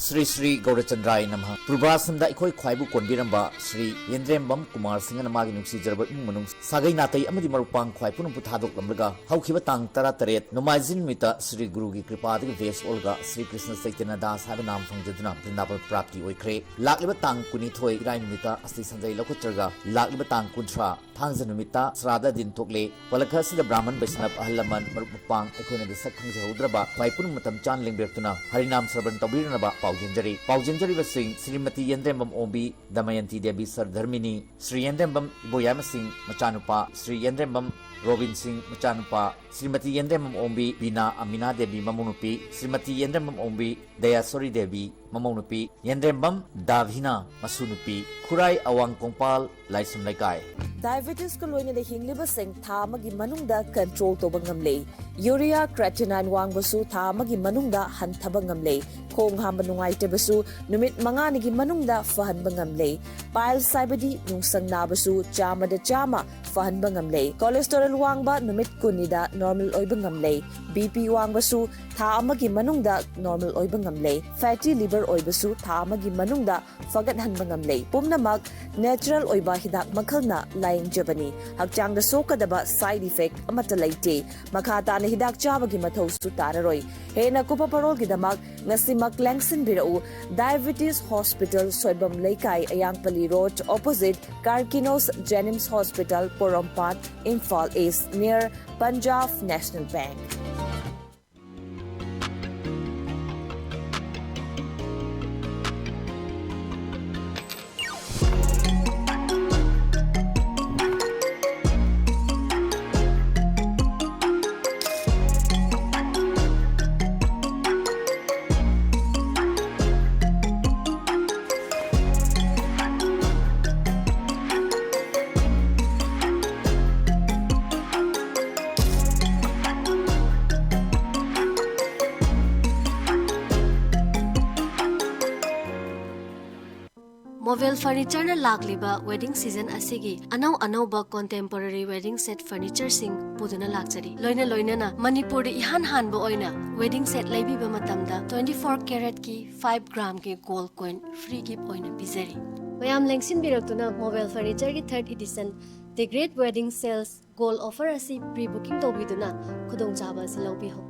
ꯁ꯭ꯔꯤ ꯁ꯭ꯔꯤ ꯒꯧꯔꯆꯟꯗ꯭ꯔꯥꯏ ꯅꯃꯍ꯫ ꯄꯨꯔꯕꯥꯁꯝꯗ ꯑꯩꯈꯣꯏ ꯈ꯭ꯋꯥꯏꯕꯨ ꯀꯣꯟꯕꯤꯔꯝꯕ ꯁ꯭ꯔꯤ ꯌꯦꯟꯗ꯭ꯔꯦꯝꯕꯝ ꯀꯨꯃꯥꯔ ꯁꯤꯡꯍꯅ ꯃꯥꯒꯤ ꯅꯨꯡꯁꯤꯖꯔꯕ ꯏꯃꯨꯡ ꯃꯅꯨꯡ, ꯁꯥꯒꯩ ꯅꯥꯇꯩ ꯑꯃꯗꯤ ꯃꯔꯨꯞꯄꯥꯡ ꯈ꯭ꯋꯥꯏ ꯄꯨꯝꯅꯃꯛꯄꯨ ꯊꯥꯗꯣꯛꯂꯝꯂꯒ ꯍꯧꯈꯤꯕ ꯇꯥꯡ ꯇꯔꯥꯇꯔꯦꯠ ꯅꯣꯡꯃꯥꯏꯖꯤꯡ ꯅꯨꯃꯤꯠꯇ ꯁ꯭ꯔꯤ ꯒꯨꯔꯨꯒꯤ ꯀ꯭ꯔꯤꯄꯥꯗꯒꯤ ꯕ꯭ꯂꯦꯁ ꯑꯣꯜꯂꯒ ꯁ꯭ꯔꯤ ꯀ꯭ꯔꯤꯁꯅ ꯆꯩꯇꯟꯌ ꯗꯥꯁ ꯍꯥꯏꯕ ꯅꯥꯝ ꯐꯪꯖꯗꯨꯅ ꯕ꯭ꯔꯤꯟꯗꯥꯕꯟ ꯄ꯭ꯔꯥꯞꯇꯤ ꯑꯣꯏꯈ꯭ꯔꯦ꯫ ꯂꯥꯛꯂꯤꯕ ꯇꯥꯡ ꯀꯨꯟꯅꯤꯊꯣꯏ ꯏꯔꯥꯏ ꯅꯨꯃꯤꯠꯇ ꯑꯁꯇꯤ ꯁꯟꯖꯩ ꯂꯧꯈꯠꯆꯔꯒ ꯂꯥꯛꯂꯤꯕ ꯇꯥꯡ ꯀꯨꯟꯊ꯭ꯔꯥ ꯊꯥꯡꯖ ꯅꯨꯃꯤꯠꯇ ꯁ꯭ꯔꯥꯗ ꯗꯤꯟ ꯊꯣꯛꯂꯦ꯫ ꯄꯂꯈ ꯑꯁꯤꯗ ꯕ꯭ꯔꯥꯍꯃꯟ ꯕꯩꯁꯅꯕ ꯑꯍꯜ ꯂꯃꯟ ꯃꯔꯨꯞ ꯃꯄꯥꯡ ꯑꯩꯈꯣꯏꯅꯗꯤ ꯁꯛ ꯈꯪꯖꯍꯧꯗ꯭ꯔꯕ ꯈ꯭ꯋꯥꯏ ꯄꯨꯝꯅꯃꯛ ꯃꯇꯝ ꯆꯥꯅ ꯂꯦꯡꯕꯤꯔꯛꯇꯨꯅ ꯍꯔꯤꯅꯥꯝ ꯁ꯭ꯔꯕꯟ ꯇꯧꯕꯤꯔꯅꯕ ꯄꯥꯎꯖꯦꯟꯖꯔꯤ꯫ ꯄꯥꯎꯖꯦꯟꯖꯔꯤꯕꯁꯤꯡ ꯁ꯭ꯔꯤꯃꯇꯤ ꯌꯦꯟꯗ꯭ꯔꯦꯝꯕꯝ ꯑꯣꯝꯕꯤ, ꯗꯃꯌꯟꯇꯤ ꯗꯦꯕꯤ ꯁꯔ ꯙꯔꯃꯤꯅꯤ, ꯁ꯭ꯔꯤ ꯌꯦꯟꯗ꯭ꯔꯦꯝꯕꯝ ꯏꯕꯣꯌꯥꯏꯃꯁꯤꯡ ꯃꯆꯥꯅꯨꯄꯥ, ꯁ꯭ꯔꯤ ꯌꯦꯟꯗ꯭ꯔꯦꯝꯕꯝ ꯔꯣꯕꯤꯟ ꯁꯤꯡ ꯃꯆꯥꯅꯨꯄꯥ, ꯁ꯭ꯔꯤꯃꯇꯤ ꯌꯦꯟꯗ꯭ꯔꯦꯝꯕꯝ ꯑꯣꯝꯕꯤ ꯕꯤꯅꯥ ꯑꯃꯤꯅꯥ ꯗꯦꯕꯤ ꯃꯃꯧꯅꯨꯄꯤ, ꯁ꯭ꯔꯤꯃꯇꯤ ꯌꯦꯟꯗ꯭ꯔꯦꯝꯕꯝ ꯑꯣꯝꯕꯤ ꯗꯌꯥꯁꯣꯔꯤ ꯗꯦꯕꯤ ꯃꯃꯧꯅꯨꯄꯤ, ꯌꯦꯟꯗ꯭ꯔꯦꯝꯕꯝ ꯗꯥꯚꯤꯅꯥ ꯃꯁꯨꯅꯨꯄꯤ, ꯈꯨꯔꯥꯏ ꯑꯋꯥꯡ ꯀꯣꯡꯄꯥꯜ ꯂꯥꯏꯁ꯭ꯔꯝ ꯂꯩꯀꯥꯏ꯫ ꯗꯥꯏꯕꯦꯇꯤꯁꯀ ꯂꯣꯏꯅꯅ ꯍꯤꯡꯂꯤꯕꯁꯤꯡ ꯊꯥ ꯑꯃꯒꯤ ꯃꯅꯨꯡꯗ ꯀꯟꯇ꯭ꯔꯣꯜ ꯇꯧꯕ ꯉꯝꯂꯦ꯫ ꯌꯨꯔꯤꯌꯥ, ꯀ꯭ꯔꯦꯇꯤꯅꯥꯏꯟ ꯋꯥꯡꯕꯁꯨ ꯊꯥ ꯑꯃꯒꯤ ꯃꯅꯨꯡꯗ ꯍꯟꯊꯕ ꯉꯝꯂꯦ꯫ ꯈꯣꯡ ꯍꯥꯝꯕ ꯅꯨꯡꯉꯥꯏꯇꯕꯁꯨ ꯅꯨꯃꯤꯠ ꯃꯉꯥꯅꯤꯒꯤ ꯃꯅꯨꯡꯗ ꯐꯍꯟꯕ ꯉꯝꯂꯦ꯫ ꯄꯥꯏꯜꯁ ꯍꯥꯏꯕꯗꯤ ꯅꯨꯡꯁꯪ ꯅꯥꯕꯁꯨ ꯆꯥꯝꯃꯗ ꯆꯥꯝꯃ ꯐꯍꯟꯕ ꯉꯝꯂꯦ꯫ ꯀꯣꯂꯦꯁꯇꯣꯔꯦꯜ ꯋꯥꯡꯕ ꯅꯨꯃꯤꯠ ꯀꯨꯟꯅꯤꯗ ꯅꯣꯔꯃꯦꯜ ꯑꯣꯏꯕ ꯉꯝꯂꯦ꯫ ꯕꯤ ꯄꯤ ꯋꯥꯡꯕꯁꯨ ꯊꯥ ꯑꯃꯒꯤ ꯃꯅꯨꯡꯗ ꯅꯣꯔꯃꯦꯜ ꯑꯣꯏꯕ ꯉꯝꯂꯦ꯫ ꯐꯦꯇꯤ ꯂꯤꯚꯔ ꯑꯣꯏꯕꯁꯨ ꯊꯥ ꯑꯃꯒꯤ ꯃꯅꯨꯡꯗ ꯐꯒꯠꯍꯟꯕ ꯉꯝꯂꯦ꯫ ꯄꯨꯝꯅꯃꯛ ꯅꯦꯆꯔꯦꯜ ꯑꯣꯏꯕ ꯍꯤꯗꯥꯛ ꯃꯈꯜꯅ ꯂꯥꯌꯦꯡꯖꯕꯅꯤ꯫ ꯍꯛꯆꯥꯡꯗ ꯁꯣꯛꯀꯗꯕ ꯁꯥꯏꯗ ꯏꯐꯦꯛ ꯑꯃꯠꯇ ꯂꯩꯇꯦ꯫ ꯃꯈꯥ ꯇꯥꯅ ꯍꯤꯗꯥꯛ ꯆꯥꯕꯒꯤ ꯃꯊꯧꯁꯨ ꯇꯥꯔꯔꯣꯏ꯫ ꯍꯦꯟꯅ ꯀꯨꯞꯄ ꯄꯔꯣꯜꯒꯤꯗꯃꯛ ꯉꯁꯤꯃꯛ ꯂꯦꯡꯁꯤꯟꯕꯤꯔꯛꯎ꯫ ꯗꯥꯏꯕꯦꯇꯤꯁ ꯍꯣꯁꯄꯤꯇꯥꯜ, ꯁꯣꯏꯕꯝ ꯂꯩꯀꯥꯏ, Ayangpalli road, opposite Karkinos JNIMS hospital, Porompat, Imphal east, near Punjab National Bank꯫ ꯃꯣꯕꯦꯜ ꯐꯔꯅꯤꯆꯔꯅ ꯂꯥꯛꯂꯤꯕ ꯋꯦꯗꯤꯡ ꯁꯤꯖꯟ ꯑꯁꯤꯒꯤ ꯑꯅꯧ ꯑꯅꯧꯕ contemporary wedding set furnitureꯁꯤꯡ ꯄꯨꯗꯨꯅ ꯂꯥꯛꯆꯔꯤ꯫ ꯂꯣꯏꯅ ꯂꯣꯏꯅꯅ ꯃꯅꯤꯄꯨꯔꯗ ꯏꯍꯥꯟ ꯍꯥꯟꯕ ꯑꯣꯏꯅ ꯋꯦꯗꯤꯡ ꯁꯦꯠ ꯂꯩꯕꯤꯕ ꯃꯇꯝꯗ twenty four caratꯀꯤ five gramꯒꯤ gold coin free gift ꯑꯣꯏꯅ ꯄꯤꯖꯔꯤ꯫ ꯃꯌꯥꯝ ꯂꯦꯡꯁꯤꯟꯕꯤꯔꯛꯇꯨꯅ ꯃꯣꯕꯦꯜ ꯐꯔꯅꯤꯆꯔꯒꯤ third edition The Great Wedding Sales gold offer ꯑꯁꯤ pre booking ꯇꯧꯕꯤꯗꯨꯅ ꯈꯨꯗꯣꯡꯆꯥꯕ ꯑꯁꯤ ꯂꯧꯕꯤꯍꯧ꯫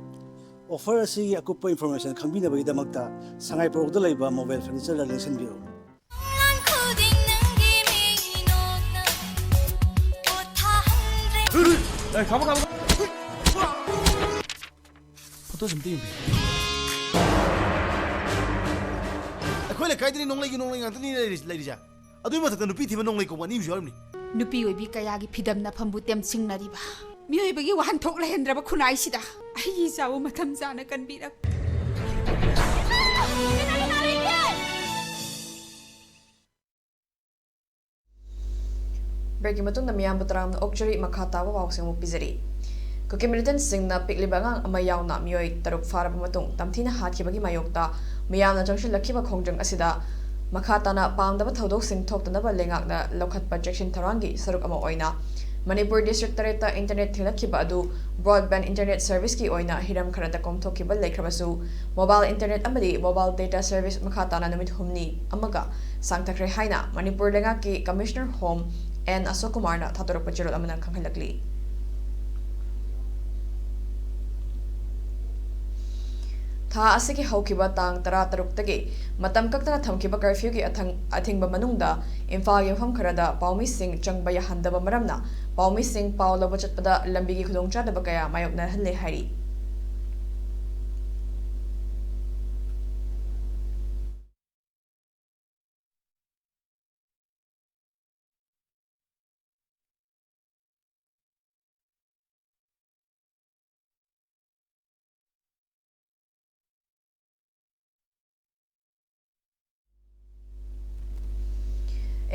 Offer ꯑꯁꯤꯒꯤ ꯑꯀꯨꯞꯄ information ꯈꯪꯕꯤꯅꯕꯒꯤꯗꯃꯛꯇ ꯁꯉꯥꯏ ꯄꯣꯔꯣꯛꯇ ꯂꯩꯕ ꯃꯣꯕꯦꯜ ꯐꯔꯅꯤꯆꯔꯗ ꯂꯦꯡꯁꯤꯟꯕꯤꯔꯛꯎ꯫ ꯑꯩꯈꯣꯏ ꯂꯩꯀꯥꯏꯗꯗꯤ ꯅꯣꯡꯂꯩꯒꯤ ꯅꯣꯡꯂꯩ ꯉꯥꯛꯇꯅꯤ ꯂꯩꯔꯤ-, ꯂꯩꯔꯤꯁꯦ꯫ ꯑꯗꯨꯒꯤ ꯃꯊꯛꯇ ꯅꯨꯄꯤ ꯊꯤꯕ ꯅꯣꯡꯂꯩ ꯀꯧꯕ ꯑꯅꯤ ꯑꯃꯁꯨ ꯌꯥꯎꯔꯤꯕꯅꯤ꯫ ꯅꯨꯄꯤ ꯑꯣꯏꯕꯤ ꯀꯌꯥꯒꯤ ꯐꯤꯗꯝ ꯅꯐꯝꯕꯨ ꯇꯦꯝꯁꯤꯡꯅꯔꯤꯕ ꯃꯤꯑꯣꯏꯕꯒꯤ ꯋꯥꯍꯟꯊꯣꯛ ꯂꯩꯍꯟꯗ꯭ꯔꯕ ꯈꯨꯟꯅꯥꯏꯁꯤꯗ ꯑꯩꯒꯤ ꯏꯆꯥꯕꯨ ꯃꯇꯝ ꯆꯥꯅ ꯀꯟꯕꯤꯔꯛ꯫ Breakꯀꯤ ꯃꯇꯨꯡꯗ ꯃꯤꯌꯥꯝꯕꯨ ꯇꯔꯥꯝꯅ ꯑꯣꯛꯆꯔꯤ꯫ ꯃꯈꯥ ꯇꯥꯕ ꯄꯥꯎꯁꯤꯡ ꯑꯃꯨꯛ ꯄꯤꯖꯔꯤ꯫ ꯀꯨꯀꯤ militantꯁꯤꯡꯅ ꯄꯤꯛꯂꯤꯕ ꯑꯉꯥꯡ ꯑꯃ ꯌꯥꯎꯅ ꯃꯤꯑꯣꯏ ꯇꯔꯨꯛ ꯐꯥꯔꯕ ꯃꯇꯨꯡ ꯇꯝꯊꯤꯅ ꯍꯥꯠꯈꯤꯕꯒꯤ ꯃꯥꯌꯣꯛꯇ ꯃꯤꯌꯥꯝꯅ ꯆꯪꯁꯤꯜꯂꯛꯈꯤꯕ ꯈꯣꯡꯖꯪ ꯑꯁꯤꯗ ꯃꯈꯥ ꯇꯥꯅ ꯄꯥꯝꯗꯕ ꯊꯧꯗꯣꯛꯁꯤꯡ ꯊꯣꯛꯇꯅꯕ ꯂꯩꯉꯥꯛꯅ ꯂꯧꯈꯠꯄ ꯆꯦꯛꯁꯤꯟ ꯊꯧꯔꯥꯡꯒꯤ ꯁꯔꯨꯛ ꯑꯃ ꯑꯣꯏꯅ ꯃꯅꯤꯄꯨꯔ district ꯇꯔꯦꯠꯇ internet ꯊꯤꯡꯂꯛꯈꯤꯕ ꯑꯗꯨ broadband internet serviceꯀꯤ ꯑꯣꯏꯅ ꯍꯤꯔꯝ ꯈꯔꯗ ꯀꯣꯝꯊꯣꯛꯈꯤꯕ ꯂꯩꯈ꯭ꯔꯕꯁꯨ, mobile internet ꯑꯃꯗꯤ mobile data service ꯃꯈꯥ ꯇꯥꯅ ꯅꯨꯃꯤꯠ ꯍꯨꯝꯅꯤ ꯑꯃꯒ ꯁꯥꯡꯊꯈ꯭ꯔꯦ ꯍꯥꯏꯅ ꯃꯅꯤꯄꯨꯔ ꯂꯩꯉꯥꯛꯀꯤ Commissioner Home ꯑꯦꯟ ꯑꯁꯣꯛ ꯀꯨꯃꯥꯔꯅ ꯊꯥꯗꯣꯔꯛꯄ ꯆꯦꯔꯣꯜ ꯑꯃꯅ ꯈꯪꯍꯜꯂꯛꯂꯤ꯫ ꯊꯥ ꯑꯁꯤꯒꯤ ꯍꯧꯈꯤꯕ ꯇꯥꯡ ꯇꯔꯥꯇꯔꯨꯛꯇꯒꯤ ꯃꯇꯝ ꯀꯛꯇꯅ ꯊꯝꯈꯤꯕ curfewꯒꯤ ꯑꯊꯪ-, ꯑꯊꯤꯡꯕ ꯃꯅꯨꯡꯗ ꯏꯝꯐꯥꯜꯒꯤ ꯃꯐꯝ ꯈꯔꯗ ꯄꯥꯎꯃꯤꯁꯤꯡ ꯆꯪꯕ ꯌꯥꯍꯟꯗꯕ ꯃꯔꯝꯅ ꯄꯥꯎꯃꯤꯁꯤꯡ ꯄꯥꯎ ꯂꯧꯕ ꯆꯠꯄꯗ ꯂꯝꯕꯤꯒꯤ ꯈꯨꯗꯣꯡꯆꯥꯗꯕ ꯀꯌꯥ ꯃꯥꯌꯣꯛꯅꯍꯜꯂꯦ ꯍꯥꯏꯔꯤ꯫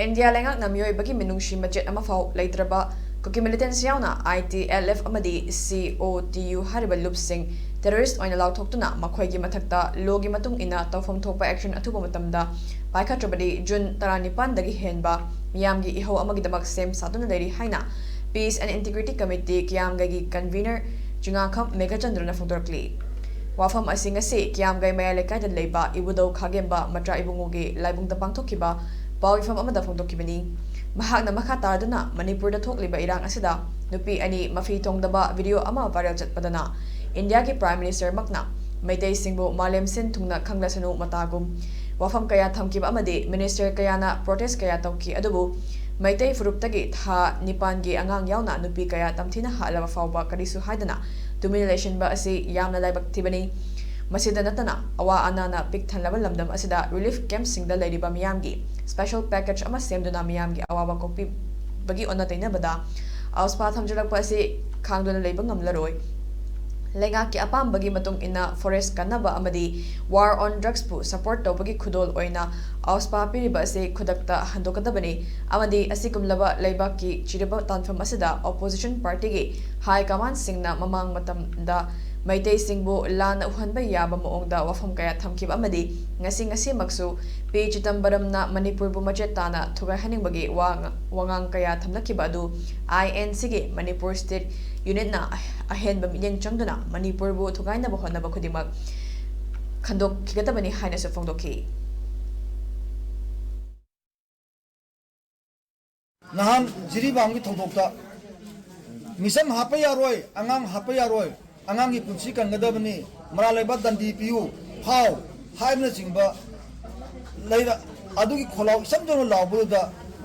ꯏꯟꯗꯤꯌꯥ ꯂꯩꯉꯥꯛꯅ ꯃꯤꯑꯣꯏꯕꯒꯤ ꯃꯤꯅꯨꯡꯁꯤ ꯃꯆꯦꯠ ꯑꯃꯐꯥꯎ ꯂꯩꯇ꯭ꯔꯕ ꯀꯨꯀꯤ militants ꯌꯥꯎꯅ I T L F ꯑꯃꯗꯤ C O T U ꯍꯥꯏꯔꯤꯕ ꯂꯨꯞꯁꯤꯡ terrorist ꯑꯣꯏꯅ ꯂꯥꯎꯊꯣꯛꯇꯨꯅ ꯃꯈꯣꯏꯒꯤ ꯃꯊꯛꯇ ꯂꯣꯒꯤ ꯃꯇꯨꯡ ꯏꯟꯅ ꯇꯧꯐꯝ ꯊꯣꯛꯄ action ꯑꯊꯨꯕ ꯃꯇꯝꯗ ꯄꯥꯏꯈꯠꯇ꯭ꯔꯕꯗꯤ ꯖꯨꯟ ꯇꯔꯥꯅꯤꯄꯥꯟꯗꯒꯤ ꯍꯦꯟꯕ ꯃꯤꯌꯥꯝꯒꯤ ꯏꯍꯧ ꯑꯃꯒꯤꯗꯃꯛ ꯁꯦꯝ ꯁꯥꯗꯨꯅ ꯂꯩꯔꯤ ꯍꯥꯏꯅ Peace and Integrity Committee ꯀꯤꯌꯥꯝꯒꯩꯒꯤ convener ꯆꯤꯉꯥꯈꯝ ꯃꯦꯘꯆꯟꯗ꯭ꯔꯅ ꯐꯣꯡꯗꯣꯔꯛꯂꯤ꯫ ꯋꯥꯐꯝ ꯑꯁꯤ ꯉꯁꯤ ꯀꯤꯌꯥꯝꯒꯩ ꯃꯌꯥꯏ ꯂꯩꯀꯥꯏꯗ ꯂꯩꯕ ꯏꯕꯨꯙꯧ ꯈꯥꯒꯦꯝꯕ ꯃꯇ꯭ꯔꯥ ꯏꯕꯨꯡꯉꯣꯒꯤ ꯂꯥꯏꯕꯨꯡꯗ ꯄꯥꯡꯊꯣꯛꯈꯤꯕ ꯄꯥꯎ ꯏꯐꯝ ꯑꯃꯗ ꯐꯣꯡꯗꯣꯛꯈꯤꯕꯅꯤ꯫ ꯃꯍꯥꯛꯅ ꯃꯈꯥ ꯇꯥꯗꯨꯅ ꯃꯅꯤꯄꯨꯔꯗ ꯊꯣꯛꯂꯤꯕ ꯏꯔꯥꯡ ꯑꯁꯤꯗ ꯅꯨꯄꯤ ꯑꯅꯤ ꯃꯐꯤ ꯊꯣꯡꯗꯕ video ꯑꯃ viral ꯆꯠꯄꯗꯅ ꯏꯟꯗꯤꯌꯥꯒꯤ Prime Minister ꯃꯛꯅ ꯃꯩꯇꯩꯁꯤꯡꯕꯨ ꯃꯥꯂꯦꯝ ꯁꯤꯟ ꯊꯨꯡꯅ ꯈꯪꯂꯁꯅꯨ ꯃꯇꯥꯒꯨꯝ ꯋꯥꯐꯝ ꯀꯌꯥ ꯊꯝꯈꯤꯕ ꯑꯃꯗꯤ minister ꯀꯌꯥꯅ protest ꯀꯌꯥ ꯇꯧꯈꯤ꯫ ꯑꯗꯨꯕꯨ ꯃꯩꯇꯩ ꯐꯨꯔꯨꯞꯇꯒꯤ ꯊꯥ ꯅꯤꯄꯥꯟꯒꯤ ꯑꯉꯥꯡ ꯌꯥꯎꯅ ꯅꯨꯄꯤ ꯀꯌꯥ ꯇꯝꯊꯤꯅ ꯍꯥꯠꯂꯕ ꯐꯥꯎꯕ ꯀꯔꯤꯁꯨ ꯍꯥꯏꯗꯅ ꯇꯨꯃꯤꯟꯅ ꯂꯩꯁꯤꯟꯕ ꯑꯁꯤ ꯌꯥꯝꯅ ꯂꯥꯏꯕꯛ ꯊꯤꯕꯅꯤ꯫ ꯃꯁꯤꯗ ꯅꯠꯇꯅ ꯑꯋꯥ ꯑꯅꯥꯅ ꯄꯤꯛ ꯊꯜꯂꯕ ꯂꯝꯗꯝ ꯑꯁꯤꯗ relief campꯁꯤꯡꯗ ꯂꯩꯔꯤꯕ ꯃꯤꯌꯥꯝꯒꯤ special package ꯑꯃ ꯁꯦꯝꯗꯨꯅ ꯃꯤꯌꯥꯝꯒꯤ ꯑꯋꯥꯕ ꯀꯣꯛꯄꯤꯕꯒꯤ ꯑꯣꯟꯅ ꯇꯩꯅꯕꯗ ꯑꯋꯥꯁꯄꯥ ꯊꯝꯖꯤꯜꯂꯛꯄ ꯑꯁꯤ ꯈꯥꯡꯗꯨꯅ ꯂꯩꯕ ꯉꯝꯂꯔꯣꯏ꯫ ꯂꯩꯉꯥꯛꯀꯤ ꯑꯄꯥꯝꯕꯒꯤ ꯃꯇꯨꯡ ꯏꯟꯅ forest ꯀꯟꯅꯕ ꯑꯃꯗꯤ war on drugsꯄꯨ support ꯇꯧꯕꯒꯤ ꯈꯨꯗꯣꯜ ꯑꯣꯏꯅ ꯑꯋꯥꯁꯄꯥ ꯄꯤꯔꯤꯕ ꯑꯁꯤ ꯈꯨꯗꯛꯇ ꯍꯟꯗꯣꯛꯀꯗꯕꯅꯤ ꯑꯃꯗꯤ ꯑꯁꯤꯒꯨꯝꯂꯕ ꯂꯩꯕꯥꯛꯀꯤ ꯆꯤꯔꯕ ꯇꯥꯟꯐꯝ ꯑꯁꯤꯗ opposition partyꯒꯤ high commandꯁꯤꯡꯅ ꯃꯃꯥꯡ ꯃꯇꯝꯗ ꯃꯩꯇꯩꯁꯤꯡꯕꯨ ꯂꯥꯟꯅ ꯎꯍꯟꯕ ꯌꯥꯕ ꯃꯑꯣꯡꯗ ꯋꯥꯐꯝ ꯀꯌꯥ ꯊꯝꯈꯤꯕ ꯑꯃꯗꯤ ꯉꯁꯤ ꯉꯁꯤꯃꯛꯁꯨ ꯄꯤ ꯆꯤꯗꯝꯕꯔꯝꯅ ꯃꯅꯤꯄꯨꯔꯕꯨ ꯃꯆꯦꯠ ꯇꯥꯅ ꯊꯨꯒꯥꯏꯍꯟꯅꯤꯡꯕꯒꯤ ꯋꯥ-, ꯋꯥꯉꯥꯡ ꯀꯌꯥ ꯊꯝꯂꯛꯈꯤꯕ ꯑꯗꯨ INCꯒꯤ ꯃꯅꯤꯄꯨꯔ State Unitꯅ ꯑꯍꯦꯟꯕ ꯃꯤꯠꯌꯦꯡ ꯆꯪꯗꯨꯅ ꯃꯅꯤꯄꯨꯔꯕꯨ ꯊꯨꯒꯥꯏꯅꯕ ꯍꯣꯠꯅꯕ ꯈꯨꯗꯤꯡꯃꯛ ꯈꯟꯗꯣꯛꯈꯤꯒꯗꯕꯅꯤ ꯍꯥꯏꯅꯁꯨ ꯐꯣꯡꯗꯣꯛꯈꯤ꯫ ꯅꯍꯥꯟ ꯖꯤꯔꯤꯕꯥꯝꯒꯤ ꯊꯧꯗꯣꯛꯇ ꯃꯤꯁꯝ ꯍꯥꯠꯄ ꯌꯥꯔꯣꯏ, ꯑꯉꯥꯡ ꯍꯥꯠꯄ ꯌꯥꯔꯣꯏ, ꯑꯉꯥꯡꯒꯤ ꯄꯨꯟꯁꯤ ꯀꯟꯒꯗꯕꯅꯤ, ꯃꯔꯥꯜ ꯂꯩꯕ ꯗꯟꯗꯤ ꯄꯤꯌꯨ, ꯐꯥꯎ ꯍꯥꯏꯕꯅꯆꯤꯡꯕ ꯂꯩꯔ-, ꯑꯗꯨꯒꯤ ꯈꯣꯜꯂꯥꯎ ꯏꯆꯝ ꯆꯝꯅ ꯂꯥꯎꯕꯗꯨꯗ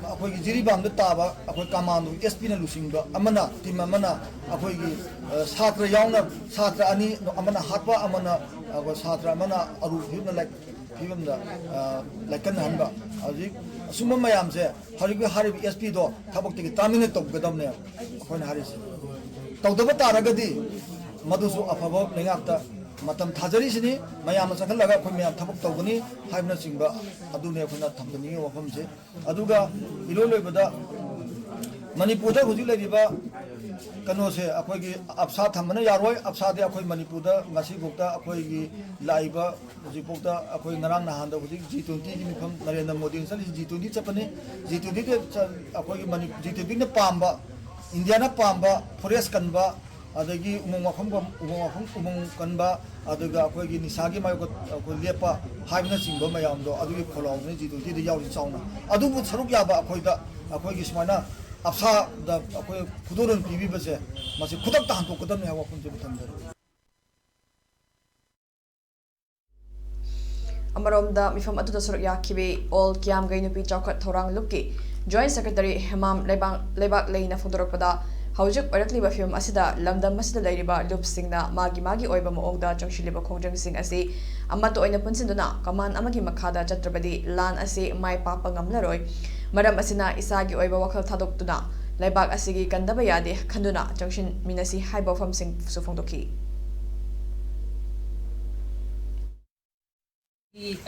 ꯑꯩꯈꯣꯏꯒꯤ ꯖꯤꯔꯤꯕꯥꯝꯗ ꯇꯥꯕ ꯑꯩꯈꯣꯏ commando SP ꯅ ꯂꯨꯆꯤꯡꯕ ꯑꯃꯅ, team ꯑꯃꯅ ꯑꯩꯈꯣꯏꯒꯤ, ꯑ, ꯁꯥꯇ꯭ꯔ ꯌꯥꯎꯅ, ꯁꯥꯇ꯭ꯔ ꯑꯅꯤ, ꯑꯃꯅ ꯍꯥꯠꯄ, ꯑꯃꯅ, ꯑꯩꯈꯣꯏ ꯁꯥꯇ꯭ꯔ ꯑꯃꯅ ꯑꯔꯨꯕ ꯐꯤꯕꯝꯗ ꯂꯩ-, ꯐꯤꯕꯝꯗ, ꯑ, ꯂꯥꯏꯀꯠꯅꯍꯟꯕ꯫ ꯍꯧꯖꯤꯛ ꯑꯁꯨꯝꯕ ꯃꯌꯥꯝꯁꯦ ꯍꯧꯖꯤꯛꯀꯤ ꯍꯥꯏꯔꯤꯕ SP ꯗꯣ ꯊꯕꯛꯇꯒꯤ terminate ꯇꯧꯒꯗꯕꯅꯦ ꯑꯩꯈꯣꯏꯅ ꯍꯥꯏꯔꯤꯁꯦ꯫ ꯇꯧꯗꯕ ꯇꯥꯔꯒꯗꯤ ꯃꯗꯨꯁꯨ ꯑꯐꯕ ꯂꯩꯉꯥꯛꯇ ꯃꯇꯝ ꯊꯥꯖꯔꯤꯁꯤꯅꯤ꯫ ꯃꯌꯥꯝꯅ ꯆꯪꯈꯠꯂꯒ ꯑꯩꯈꯣꯏ ꯃꯌꯥꯝ ꯊꯕꯛ ꯇꯧꯒꯅꯤ ꯍꯥꯏꯕꯅꯆꯤꯡꯕ ꯑꯗꯨꯅꯤ ꯑꯩꯈꯣꯏꯅ ꯊꯝꯖꯅꯤꯡꯉꯤꯕ ꯋꯥꯐꯝꯁꯦ꯫ ꯑꯗꯨꯒ ꯏꯂꯣꯏ ꯂꯣꯏꯕꯗ ꯃꯅꯤꯄꯨꯔꯗ ꯍꯧꯖꯤꯛ ꯂꯩꯔꯤꯕ ꯀꯩꯅꯣꯁꯦ ꯑꯩꯈꯣꯏꯒꯤ ꯑꯞꯁꯥ ꯊꯝꯕꯅ ꯌꯥꯔꯣꯏ꯫ ꯑꯞꯁꯥꯗꯤ ꯑꯩꯈꯣꯏ ꯃꯅꯤꯄꯨꯔꯗ ꯉꯁꯤꯐꯥꯎꯗ ꯑꯩꯈꯣꯏꯒꯤ ꯂꯥꯛꯏꯕ ꯍꯧꯖꯤꯛꯐꯥꯎꯗ ꯑꯩꯈꯣꯏ ꯉꯔꯥꯡ ꯅꯍꯥꯟꯗ ꯍꯧꯖꯤꯛ ꯖꯤ ꯇ꯭ꯋꯦꯟꯇꯤꯒꯤ ꯃꯤꯐꯝ ꯅꯔꯦꯟꯗ꯭ꯔ ꯃꯣꯗꯤꯅ ꯆꯠꯂꯤꯁꯤ ꯖꯤ ꯇ꯭ꯋꯦꯟꯇꯤ ꯆꯠꯄꯅꯤ꯫ ꯖꯤ ꯇ꯭ꯋꯦꯟꯇꯤꯗ ꯑꯩꯈꯣꯏꯒꯤ ꯃꯅꯤ ꯖꯤ ꯇ꯭ꯋꯦꯟꯇꯤꯅ ꯄꯥꯝꯕ, ꯏꯟꯗꯤꯌꯥꯅ ꯄꯥꯝꯕ ꯐꯣꯔꯦꯁ ꯀꯟꯕ, ꯑꯗꯒꯤ ꯎꯃꯪ ꯋꯥꯐꯝ ꯎꯃꯪ ꯋꯥꯐꯝ ꯎꯃꯪ ꯀꯟꯕ, ꯑꯗꯨꯒ ꯑꯩꯈꯣꯏꯒꯤ ꯅꯤꯁꯥꯒꯤ ꯃꯥꯌꯣꯛꯇ ꯑꯩꯈꯣꯏ ꯂꯦꯞꯄ ꯍꯥꯏꯕꯅꯆꯤꯡꯕ ꯃꯌꯥꯝꯗꯣ ꯑꯗꯨꯒꯤ ꯈꯣꯜꯂꯥꯎꯗꯨꯅ ꯖꯤ ꯇ꯭ꯋꯦꯟꯇꯤꯗ ꯌꯥꯎꯔꯤ ꯆꯥꯎꯅ꯫ ꯑꯗꯨꯕꯨ ꯁꯔꯨꯛ ꯌꯥꯕ ꯑꯩꯈꯣꯏꯗ ꯑꯩꯈꯣꯏꯒꯤ ꯁꯨꯃꯥꯏꯅ ꯑꯞꯁꯥꯗ ꯑꯩꯈꯣꯏ ꯈꯨꯗꯣꯜ ꯄꯤꯕꯤꯕꯁꯦ ꯃꯁꯤ ꯈꯨꯗꯛꯇ ꯍꯟꯗꯣꯛꯀꯗꯕꯅꯤ ꯍꯥꯏꯕ ꯋꯥꯐꯝꯁꯤꯃ ꯊꯝꯖꯔꯤ꯫ ꯑꯃꯔꯣꯝꯗ ꯃꯤꯐꯝ ꯑꯗꯨꯗ ꯁꯔꯨꯛ ꯌꯥꯈꯤꯕꯤ ꯑꯣꯜ ꯀꯤꯌꯥꯝꯒꯩ ꯅꯨꯄꯤ ꯆꯥꯎꯈꯠ ꯊꯧꯔꯥꯡ ꯂꯨꯞꯀꯤ ꯖꯣꯏꯟꯠ ꯁꯦꯀ꯭ꯔꯦꯇꯔꯤ ꯍꯦꯃꯥꯝ ꯂꯩꯕꯥꯛ ꯂꯩꯕꯥꯛ ꯂꯩꯅ ꯐꯣꯡꯗꯣꯔꯛꯄꯗ, ꯍꯧꯖꯤꯛ ꯑꯣꯏꯔꯛꯂꯤꯕ ꯐꯤꯕꯝ ꯑꯁꯤꯗ ꯂꯝꯗꯝ ꯑꯁꯤꯗ ꯂꯩꯔꯤꯕ ꯂꯨꯞꯁꯤꯡꯅ ꯃꯥꯒꯤ ꯃꯥꯒꯤ ꯑꯣꯏꯕ ꯃꯑꯣꯡꯗ ꯆꯪꯁꯤꯜꯂꯤꯕ ꯈꯣꯡꯖꯪꯁꯤꯡ ꯑꯁꯤ ꯑꯃꯠꯇ ꯑꯣꯏꯅ ꯄꯨꯟꯁꯤꯟꯗꯨꯅ ꯀꯃꯥꯟ ꯑꯃꯒꯤ ꯃꯈꯥꯗ ꯆꯠꯇ꯭ꯔꯕꯗꯤ ꯂꯥꯟ ꯑꯁꯤ ꯃꯥꯏ ꯄꯥꯛꯄ ꯉꯝꯂꯔꯣꯏ꯫ ꯃꯔꯝ ꯑꯁꯤꯅ ꯏꯁꯥꯒꯤ ꯑꯣꯏꯕ ꯋꯥꯈꯜ ꯊꯥꯗꯣꯛꯇꯨꯅ ꯂꯩꯕꯥꯛ ꯑꯁꯤꯒꯤ ꯀꯟꯗꯕ ꯌꯥꯗꯦ ꯈꯟꯗꯨꯅ ꯆꯪꯁꯤꯟꯃꯤꯟꯅꯁꯤ ꯍꯥꯏꯕ ꯋꯥꯐꯝꯁꯤꯡꯁꯨ ꯐꯣꯡꯗꯣꯛꯈꯤ꯫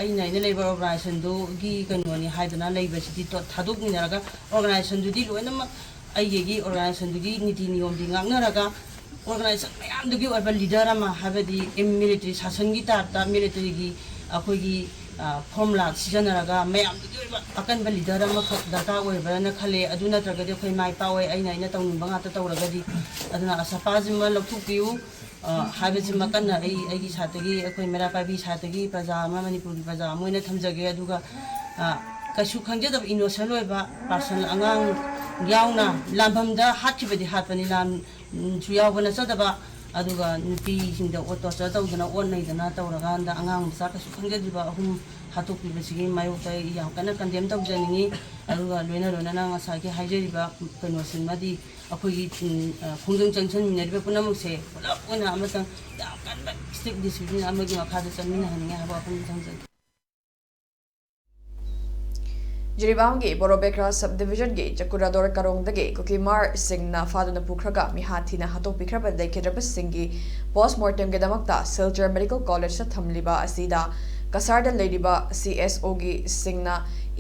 ꯑꯩꯅ ꯑꯩꯅ ꯂꯩꯕ ꯑꯣꯔꯒꯅꯥꯏꯖꯦꯁꯟꯗꯨꯒꯤ ꯀꯩꯅꯣꯅꯤ ꯍꯥꯏꯗꯅ ꯂꯩꯕꯁꯤꯗꯤ ꯊꯥꯗꯣꯛꯃꯤꯟꯅꯔꯒ ꯑꯣꯔꯒꯅꯥꯏꯖꯦꯁꯟꯗꯨꯗꯤ ꯂꯣꯏꯅꯃꯛ ꯑꯩꯒꯤ ꯑꯩꯒꯤ ꯑꯣꯔꯒꯅꯥꯏꯖꯦꯁꯟꯗꯨꯒꯤ ꯅꯤꯇꯤ ꯅꯤꯌꯣꯝꯗꯤ ꯉꯥꯛꯅꯔꯒ ꯑꯣꯔꯒꯅꯥꯏꯖꯦꯁꯟ ꯃꯌꯥꯝꯗꯨꯒꯤ ꯑꯣꯏꯕ ꯂꯤꯗꯔ ꯑꯃ ꯍꯥꯏꯕꯗꯤ ꯃꯤꯂꯤꯇꯔꯤ ꯁꯥꯁꯟꯒꯤ ꯇꯥꯏꯞꯇ ꯃꯤꯂꯤꯇꯔꯤꯒꯤ ꯑꯩꯈꯣꯏꯒꯤ ꯐꯣꯔꯃꯨꯂꯥ ꯁꯤꯖꯤꯟꯅꯔꯒ ꯃꯌꯥꯝꯗꯨꯒꯤ ꯑꯣꯏꯕ ꯑꯀꯟꯕ ꯂꯤꯗꯔ ꯑꯃꯈꯛ ꯗꯔꯀꯥꯔ ꯑꯣꯏꯕ꯭ꯔꯅ ꯈꯜꯂꯦ꯫ ꯑꯗꯨ ꯅꯠꯇ꯭ꯔꯒꯗꯤ ꯑꯩꯈꯣꯏ ꯃꯥꯏ ꯄꯥꯛꯑꯣꯏ꯫ ꯑꯩꯅ ꯑꯩꯅ ꯇꯧꯅꯤꯡꯕ ꯉꯥꯛꯇ ꯇꯧꯔꯒꯗꯤ꯫ ꯑꯗꯨꯅ ꯑꯁꯥꯄꯥꯁꯤꯃ ꯂꯧꯊꯣꯛꯄꯤꯌꯨ꯫ ꯍꯥꯏꯕꯁꯤꯃ ꯀꯟꯅ ꯑꯩ ꯑꯩꯒꯤ ꯁꯥꯏꯠꯇꯒꯤ ꯑꯩꯈꯣꯏ ꯃꯩꯔꯥ ꯄꯥꯏꯕꯤ ꯁꯥꯏꯠꯇꯒꯤ ꯄ꯭ꯔꯖꯥ ꯑꯃ ꯃꯅꯤꯄꯨꯔꯒꯤ ꯄ꯭ꯔꯖꯥ ꯑꯃ ꯑꯣꯏꯅ ꯊꯝꯖꯒꯦ꯫ ꯑꯗꯨꯒ ꯀꯩꯁꯨ ꯈꯪꯖꯗꯕ ꯏꯅꯣꯁꯦꯟ ꯑꯣꯏꯕ ꯄꯥꯔꯁꯟ ꯑꯉꯥꯡ ꯌꯥꯎꯅ ꯂꯥꯟꯐꯝꯗ ꯍꯥꯠꯈꯤꯕꯗꯤ ꯍꯥꯠꯄꯅꯤ ꯂꯥꯟꯁꯨ ꯌꯥꯎꯕ ꯅꯠꯆꯗꯕ꯫ ꯑꯗꯨꯒ ꯅꯨꯄꯤꯁꯤꯡꯗ ꯑꯣꯠ ꯇꯣꯔꯆꯔ ꯇꯧꯗꯅ ꯑꯣꯠ ꯅꯩꯗꯅ ꯇꯧꯔꯀꯥꯟꯗ ꯑꯉꯥꯡ ꯃꯆꯥ ꯀꯩꯁꯨ ꯈꯪꯖꯗ꯭ꯔꯤꯕ ꯑꯍꯨꯝ ꯍꯥꯠꯇꯣꯛꯄꯤꯕꯁꯤꯒꯤ ꯃꯥꯌꯣꯛꯇ ꯑꯩ ꯌꯥꯝ ꯀꯟꯅ ꯀꯟꯗꯦꯝ ꯇꯧꯖꯅꯤꯡꯉꯤ꯫ ꯑꯗꯨꯒ ꯂꯣꯏꯅ ꯂꯣꯏꯅꯅ ꯉꯁꯥꯏꯒꯤ ꯍꯥꯏꯖꯔꯤꯕ ꯀꯩꯅꯣꯁꯤꯃꯗꯤ ꯑꯩꯈꯣꯏꯒꯤ ꯈꯣꯡꯖꯪ ꯆꯪꯁꯤꯟꯃꯤꯟꯅꯔꯤꯕ ꯄꯨꯝꯅꯃꯛꯁꯦ ꯄꯨꯂꯞ ꯑꯣꯏꯅ ꯑꯃꯇꯪ ꯌꯥꯝ ꯀꯟꯕ ꯏꯁꯇ꯭ꯔꯤꯛ ꯗꯤꯁꯤꯄ꯭ꯂꯤꯟ ꯑꯃꯒꯤ ꯃꯈꯥꯗ ꯆꯠꯃꯤꯟꯅꯍꯟꯅꯤꯡꯉꯤ ꯍꯥꯏꯕ ꯋꯥꯐꯝ ꯊꯝꯖꯒꯦ꯫ ꯖꯤꯔꯤꯕꯥꯝꯒꯤ ꯕꯣꯔꯣꯕꯦꯀ꯭ꯔꯥ ꯁꯕ ꯗꯤꯕꯤꯖꯟꯒꯤ ꯆꯀꯨꯔꯥꯗꯣꯔ ꯀꯥꯔꯣꯡꯗꯒꯤ ꯀꯨꯀꯤꯃꯥꯔꯁꯤꯡꯅ ꯐꯥꯗꯨꯅ ꯄꯨꯈ꯭ꯔꯒ ꯃꯤꯍꯥꯠ ꯊꯤꯅ ꯍꯥꯠꯇꯣꯛꯄꯤꯈ꯭ꯔꯕ ꯂꯩꯈꯤꯗ꯭ꯔꯕꯁꯤꯡꯒꯤ ꯄꯣꯁ ꯃꯣꯔꯇꯦꯝꯒꯤꯗꯃꯛꯇ ꯁꯤꯜꯆꯔ ꯃꯦꯗꯤꯀꯦꯜ ꯀꯣꯂꯦꯖꯇ ꯊꯝꯂꯤꯕ ꯑꯁꯤꯗ ꯀꯁꯥꯔꯗ ꯂꯩꯔꯤꯕ ꯁꯤ ꯑꯦꯁ ꯑꯣꯒꯤ ꯁꯤꯡꯅ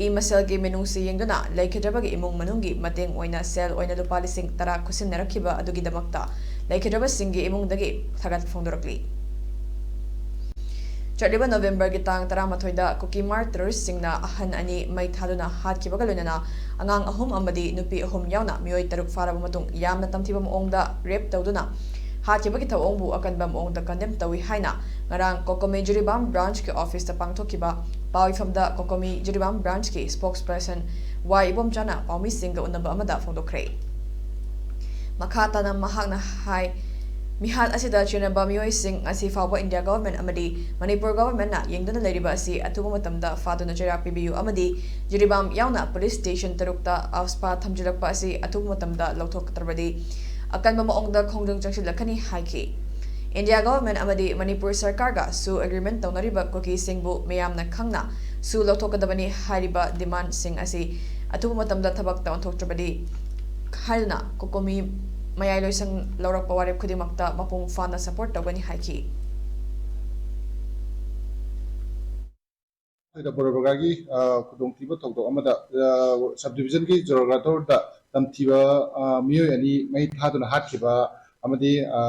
ꯃꯁꯦꯜꯒꯤ ꯃꯤꯅꯨꯡꯁꯤ ꯌꯦꯡꯗꯨꯅ ꯂꯩꯈꯤꯗ꯭ꯔꯕꯒꯤ ꯏꯃꯨꯡ ꯃꯅꯨꯡꯒꯤ ꯃꯇꯦꯡ ꯑꯣꯏꯅ ꯁꯦꯜ ꯑꯣꯏꯅ ꯂꯨꯄꯥ ꯂꯤꯁꯤꯡ ꯇꯔꯥ ꯈꯨꯠꯁꯤꯟꯅꯔꯛꯈꯤꯕ ꯑꯗꯨꯒꯤꯗꯃꯛꯇ ꯂꯩꯈꯤꯗ꯭ꯔꯕꯁꯤꯡꯒꯤ ꯏꯃꯨꯡꯗꯒꯤ ꯊꯥꯒꯠꯄ ꯐꯣꯡꯗꯣꯔꯛꯂꯤ꯫ ꯆꯠꯂꯤꯕ ꯅꯣꯕꯦꯝꯕꯔꯒꯤ ꯇꯥꯡ ꯇꯔꯥꯃꯥꯊꯣꯏꯗ ꯀꯨꯀꯤ ꯃꯥꯔ ꯇꯦꯔꯣꯔꯤꯁꯁꯤꯡꯅ ꯑꯍꯟ ꯑꯅꯤ ꯃꯩ ꯊꯥꯗꯨꯅ ꯍꯥꯠꯈꯤꯕꯒ ꯂꯣꯏꯅꯅ ꯑꯉꯥꯡ ꯑꯍꯨꯝ ꯑꯃꯗꯤ ꯅꯨꯄꯤ ꯑꯍꯨꯝ ꯌꯥꯎꯅ ꯃꯤꯑꯣꯏ ꯇꯔꯨꯛ ꯐꯥꯔꯕ ꯃꯇꯨꯡ ꯌꯥꯝꯅ ꯇꯝꯊꯤꯕ ꯃꯑꯣꯡꯗ ꯔꯦꯞ ꯇꯧꯗꯨꯅ ꯍꯥꯠꯈꯤꯕꯒꯤ ꯊꯧꯑꯣꯡꯕꯨ ꯑꯀꯟꯕ ꯃꯑꯣꯡꯗ ꯀꯟꯗꯦꯝ ꯇꯧꯏ ꯍꯥꯏꯅ ꯉꯔꯥꯡ ꯀꯣꯀꯣꯃꯤ ꯖꯤꯔꯤꯕꯥꯝ ꯕ꯭ꯔꯥꯟꯆꯀꯤ ꯑꯣꯐꯤꯁꯇ ꯄꯥꯡꯊꯣꯛꯈꯤꯕ ꯄꯥꯎ ꯏꯐꯝꯗ ꯀꯣꯀꯣꯃꯤ ꯖꯤꯔꯤꯕꯥꯝ ꯕ꯭ꯔꯥꯟꯆꯀꯤ ꯁ꯭ꯄꯣꯛꯁ ꯄꯔꯁꯟ ꯋꯥꯏ ꯏꯕꯣꯝꯆꯥꯅ ꯄꯥꯎꯃꯤꯁꯤꯡꯒ ꯎꯅꯕ ꯑꯃꯗ ꯐꯣꯡꯗꯣꯛꯈ꯭ꯔꯦ꯫ ꯃꯈꯥ ꯇꯥꯅ ꯃꯍꯥꯛꯅ ꯍꯥꯏ, ꯃꯤꯍꯥꯠ ꯑꯁꯤꯗ ꯆꯦꯟꯅꯕ ꯃꯤꯑꯣꯏꯁꯤꯡ ꯉꯁꯤ ꯐꯥꯎꯕ ꯏꯟꯗꯤꯌꯥ ꯒꯚꯔꯟꯃꯦꯟꯠ ꯑꯃꯗꯤ ꯃꯅꯤꯄꯨꯔ ꯒꯚꯔꯟꯃꯦꯟꯠꯅ ꯌꯦꯡꯗꯨꯅ ꯂꯩꯔꯤꯕ ꯑꯁꯤ ꯑꯊꯨꯕ ꯃꯇꯝꯗ ꯐꯥꯗꯨꯅ ꯆꯩꯔꯥꯛ ꯄꯤꯕꯤꯌꯨ ꯑꯃꯗꯤ ꯖꯤꯔꯤꯕꯥꯝ ꯌꯥꯎꯅ ꯄꯨꯂꯤꯁ ꯁ꯭ꯇꯦꯁꯟ ꯇꯔꯨꯛꯇ ꯑꯐꯁꯄꯥ ꯊꯝꯖꯤꯜꯂꯛꯄ ꯑꯁꯤ ꯑꯊꯨꯕ ꯃꯇꯝꯗ ꯂꯧꯊꯣꯛꯇ꯭ꯔꯕꯗꯤ ꯑꯀꯟꯕ ꯃꯑꯣꯡꯗ ꯈꯣꯡꯖꯪ ꯆꯪꯁꯤꯜꯂꯛꯀꯅꯤ ꯍꯥꯏꯈꯤ꯫ ꯏꯟꯗꯤꯌꯥ ꯒꯚꯔꯟꯃꯦꯟꯠ ꯑꯃꯗꯤ ꯃꯅꯤꯄꯨꯔ ꯁꯔꯀꯥꯔꯒ ꯁꯨ ꯑꯦꯒ꯭ꯔꯤꯃꯦꯟꯠ ꯇꯧꯅꯔꯤꯕ ꯀꯨꯀꯤꯁꯤꯡꯕꯨ ꯃꯤꯌꯥꯝꯅ ꯈꯪꯅ ꯁꯨ ꯂꯧꯊꯣꯛꯀꯗꯕꯅꯤ ꯍꯥꯏꯔꯤꯕ ꯗꯤꯃꯥꯟꯁꯤꯡ ꯑꯁꯤ ꯑꯊꯨꯕ ꯃꯇꯝꯗ ꯊꯕꯛꯇ ꯑꯣꯟꯊꯣꯛꯇ꯭ꯔꯕꯗꯤ ꯍꯥꯏꯗꯨꯅ ꯀꯣꯀꯣꯃꯤ ꯃꯌꯥꯏ ꯂꯣꯏꯁꯪ ꯂꯧꯔꯛꯄ ꯋꯥꯔꯦꯞ ꯈꯨꯗꯤꯡꯃꯛꯇ ꯃꯄꯨꯡ ꯐꯥꯅ ꯁꯄꯣꯔꯠ ꯇꯧꯒꯅꯤ ꯍꯥꯏꯈꯤ꯫ ꯑꯩꯈꯣꯏꯗ ꯕꯣꯔꯣꯕꯒꯥꯒꯤ, ꯑ, ꯈꯨꯗꯣꯡꯊꯤꯕ ꯊꯧꯗꯣꯛ ꯑꯃꯗ, ꯑ, ꯁꯕ ꯗꯤꯕꯤꯖꯟꯒꯤ ꯖꯣꯔꯒꯥꯊꯣꯔꯗ ꯇꯝꯊꯤꯕ, ꯑ, ꯃꯤꯑꯣꯏ ꯑꯅꯤ ꯃꯩ ꯊꯥꯗꯨꯅ ꯍꯥꯠꯈꯤꯕ ꯑꯃꯗꯤ, ꯑ,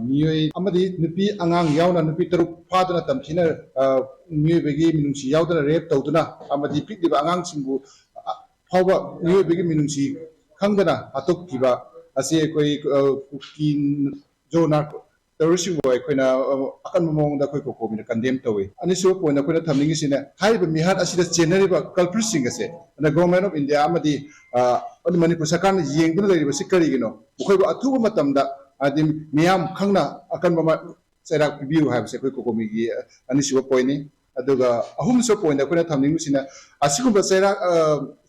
ꯃꯤꯑꯣꯏ ꯑꯃꯗꯤ ꯅꯨꯄꯤ ꯑꯉꯥꯡ ꯌꯥꯎꯅ ꯅꯨꯄꯤ ꯇꯔꯨꯛ ꯐꯥꯗꯨꯅ ꯇꯝꯊꯤꯅ, ꯑ, ꯃꯤꯑꯣꯏꯕꯒꯤ ꯃꯤꯅꯨꯡꯁꯤ ꯌꯥꯎꯗꯅ ꯔꯦꯞ ꯇꯧꯗꯨꯅ ꯑꯃꯗꯤ ꯄꯤꯛꯂꯤꯕ ꯑꯉꯥꯡꯁꯤꯡꯕꯨ, ꯑ, ꯐꯥꯎꯕ ꯃꯤꯑꯣꯏꯕꯒꯤ ꯃꯤꯅꯨꯡꯁꯤ ꯈꯪꯗꯅ ꯍꯥꯠꯇꯣꯛꯈꯤꯕ ꯑꯁꯤ ꯑꯩꯈꯣꯏ, ꯑ, ꯀꯨꯀꯤ ꯖꯣ ꯅꯥꯔꯀꯣ ꯇꯦꯔꯣꯔꯤꯁꯁꯤꯡꯕꯨ ꯑꯩꯈꯣꯏꯅ, ꯑ, ꯑꯀꯟꯕ ꯃꯑꯣꯡꯗ ꯑꯩꯈꯣꯏ ꯀꯣꯀꯣꯃꯤꯅ ꯀꯟꯗꯦꯝ ꯇꯧꯏ꯫ ꯑꯅꯤꯁꯨꯕ ꯄꯣꯏꯟꯠ ꯑꯩꯈꯣꯏꯅ ꯊꯝꯅꯤꯡꯉꯤꯁꯤꯅ ꯍꯥꯏꯔꯤꯕ ꯃꯤꯍꯥꯠ ꯑꯁꯤꯗ ꯆꯦꯟꯅꯔꯤꯕ ꯀꯜꯄ꯭ꯔꯤꯠꯁꯤꯡ ꯑꯁꯦ ꯑꯗ ꯒꯣꯚꯔꯟꯃꯦꯟꯠ ꯑꯣꯐ ꯏꯟꯗꯤꯌꯥ ꯑꯃꯗꯤ, ꯑ, ꯑꯃꯗꯤ ꯃꯅꯤꯄꯨꯔ ꯁꯔꯀꯥꯔꯅ ꯌꯦꯡꯗꯨꯅ ꯂꯩꯔꯤꯕꯁꯤ ꯀꯔꯤꯒꯤꯅꯣ? ꯃꯈꯣꯏꯕꯨ ꯑꯊꯨꯕ ꯃꯇꯝꯗ ꯍꯥꯏꯗꯤ ꯃꯤꯌꯥꯝ ꯈꯪꯅ ꯑꯀꯟꯕ ꯃ-, ꯆꯩꯔꯥꯛ ꯄꯤꯕꯤꯌꯨ ꯍꯥꯏꯕꯁꯦ ꯑꯩꯈꯣꯏ ꯀꯣꯀꯣꯃꯤꯒꯤ ꯑꯅꯤꯁꯨꯕ ꯄꯣꯏꯟꯠꯅꯤ꯫ ꯑꯗꯨꯒ ꯑꯍꯨꯝꯁꯨꯕ ꯄꯣꯏꯟꯠ ꯑꯩꯈꯣꯏꯅ ꯊꯝꯅꯤꯡꯕꯁꯤꯅ ꯑꯁꯤꯒꯨꯝꯕ ꯆꯩꯔꯥꯛ, ꯑ,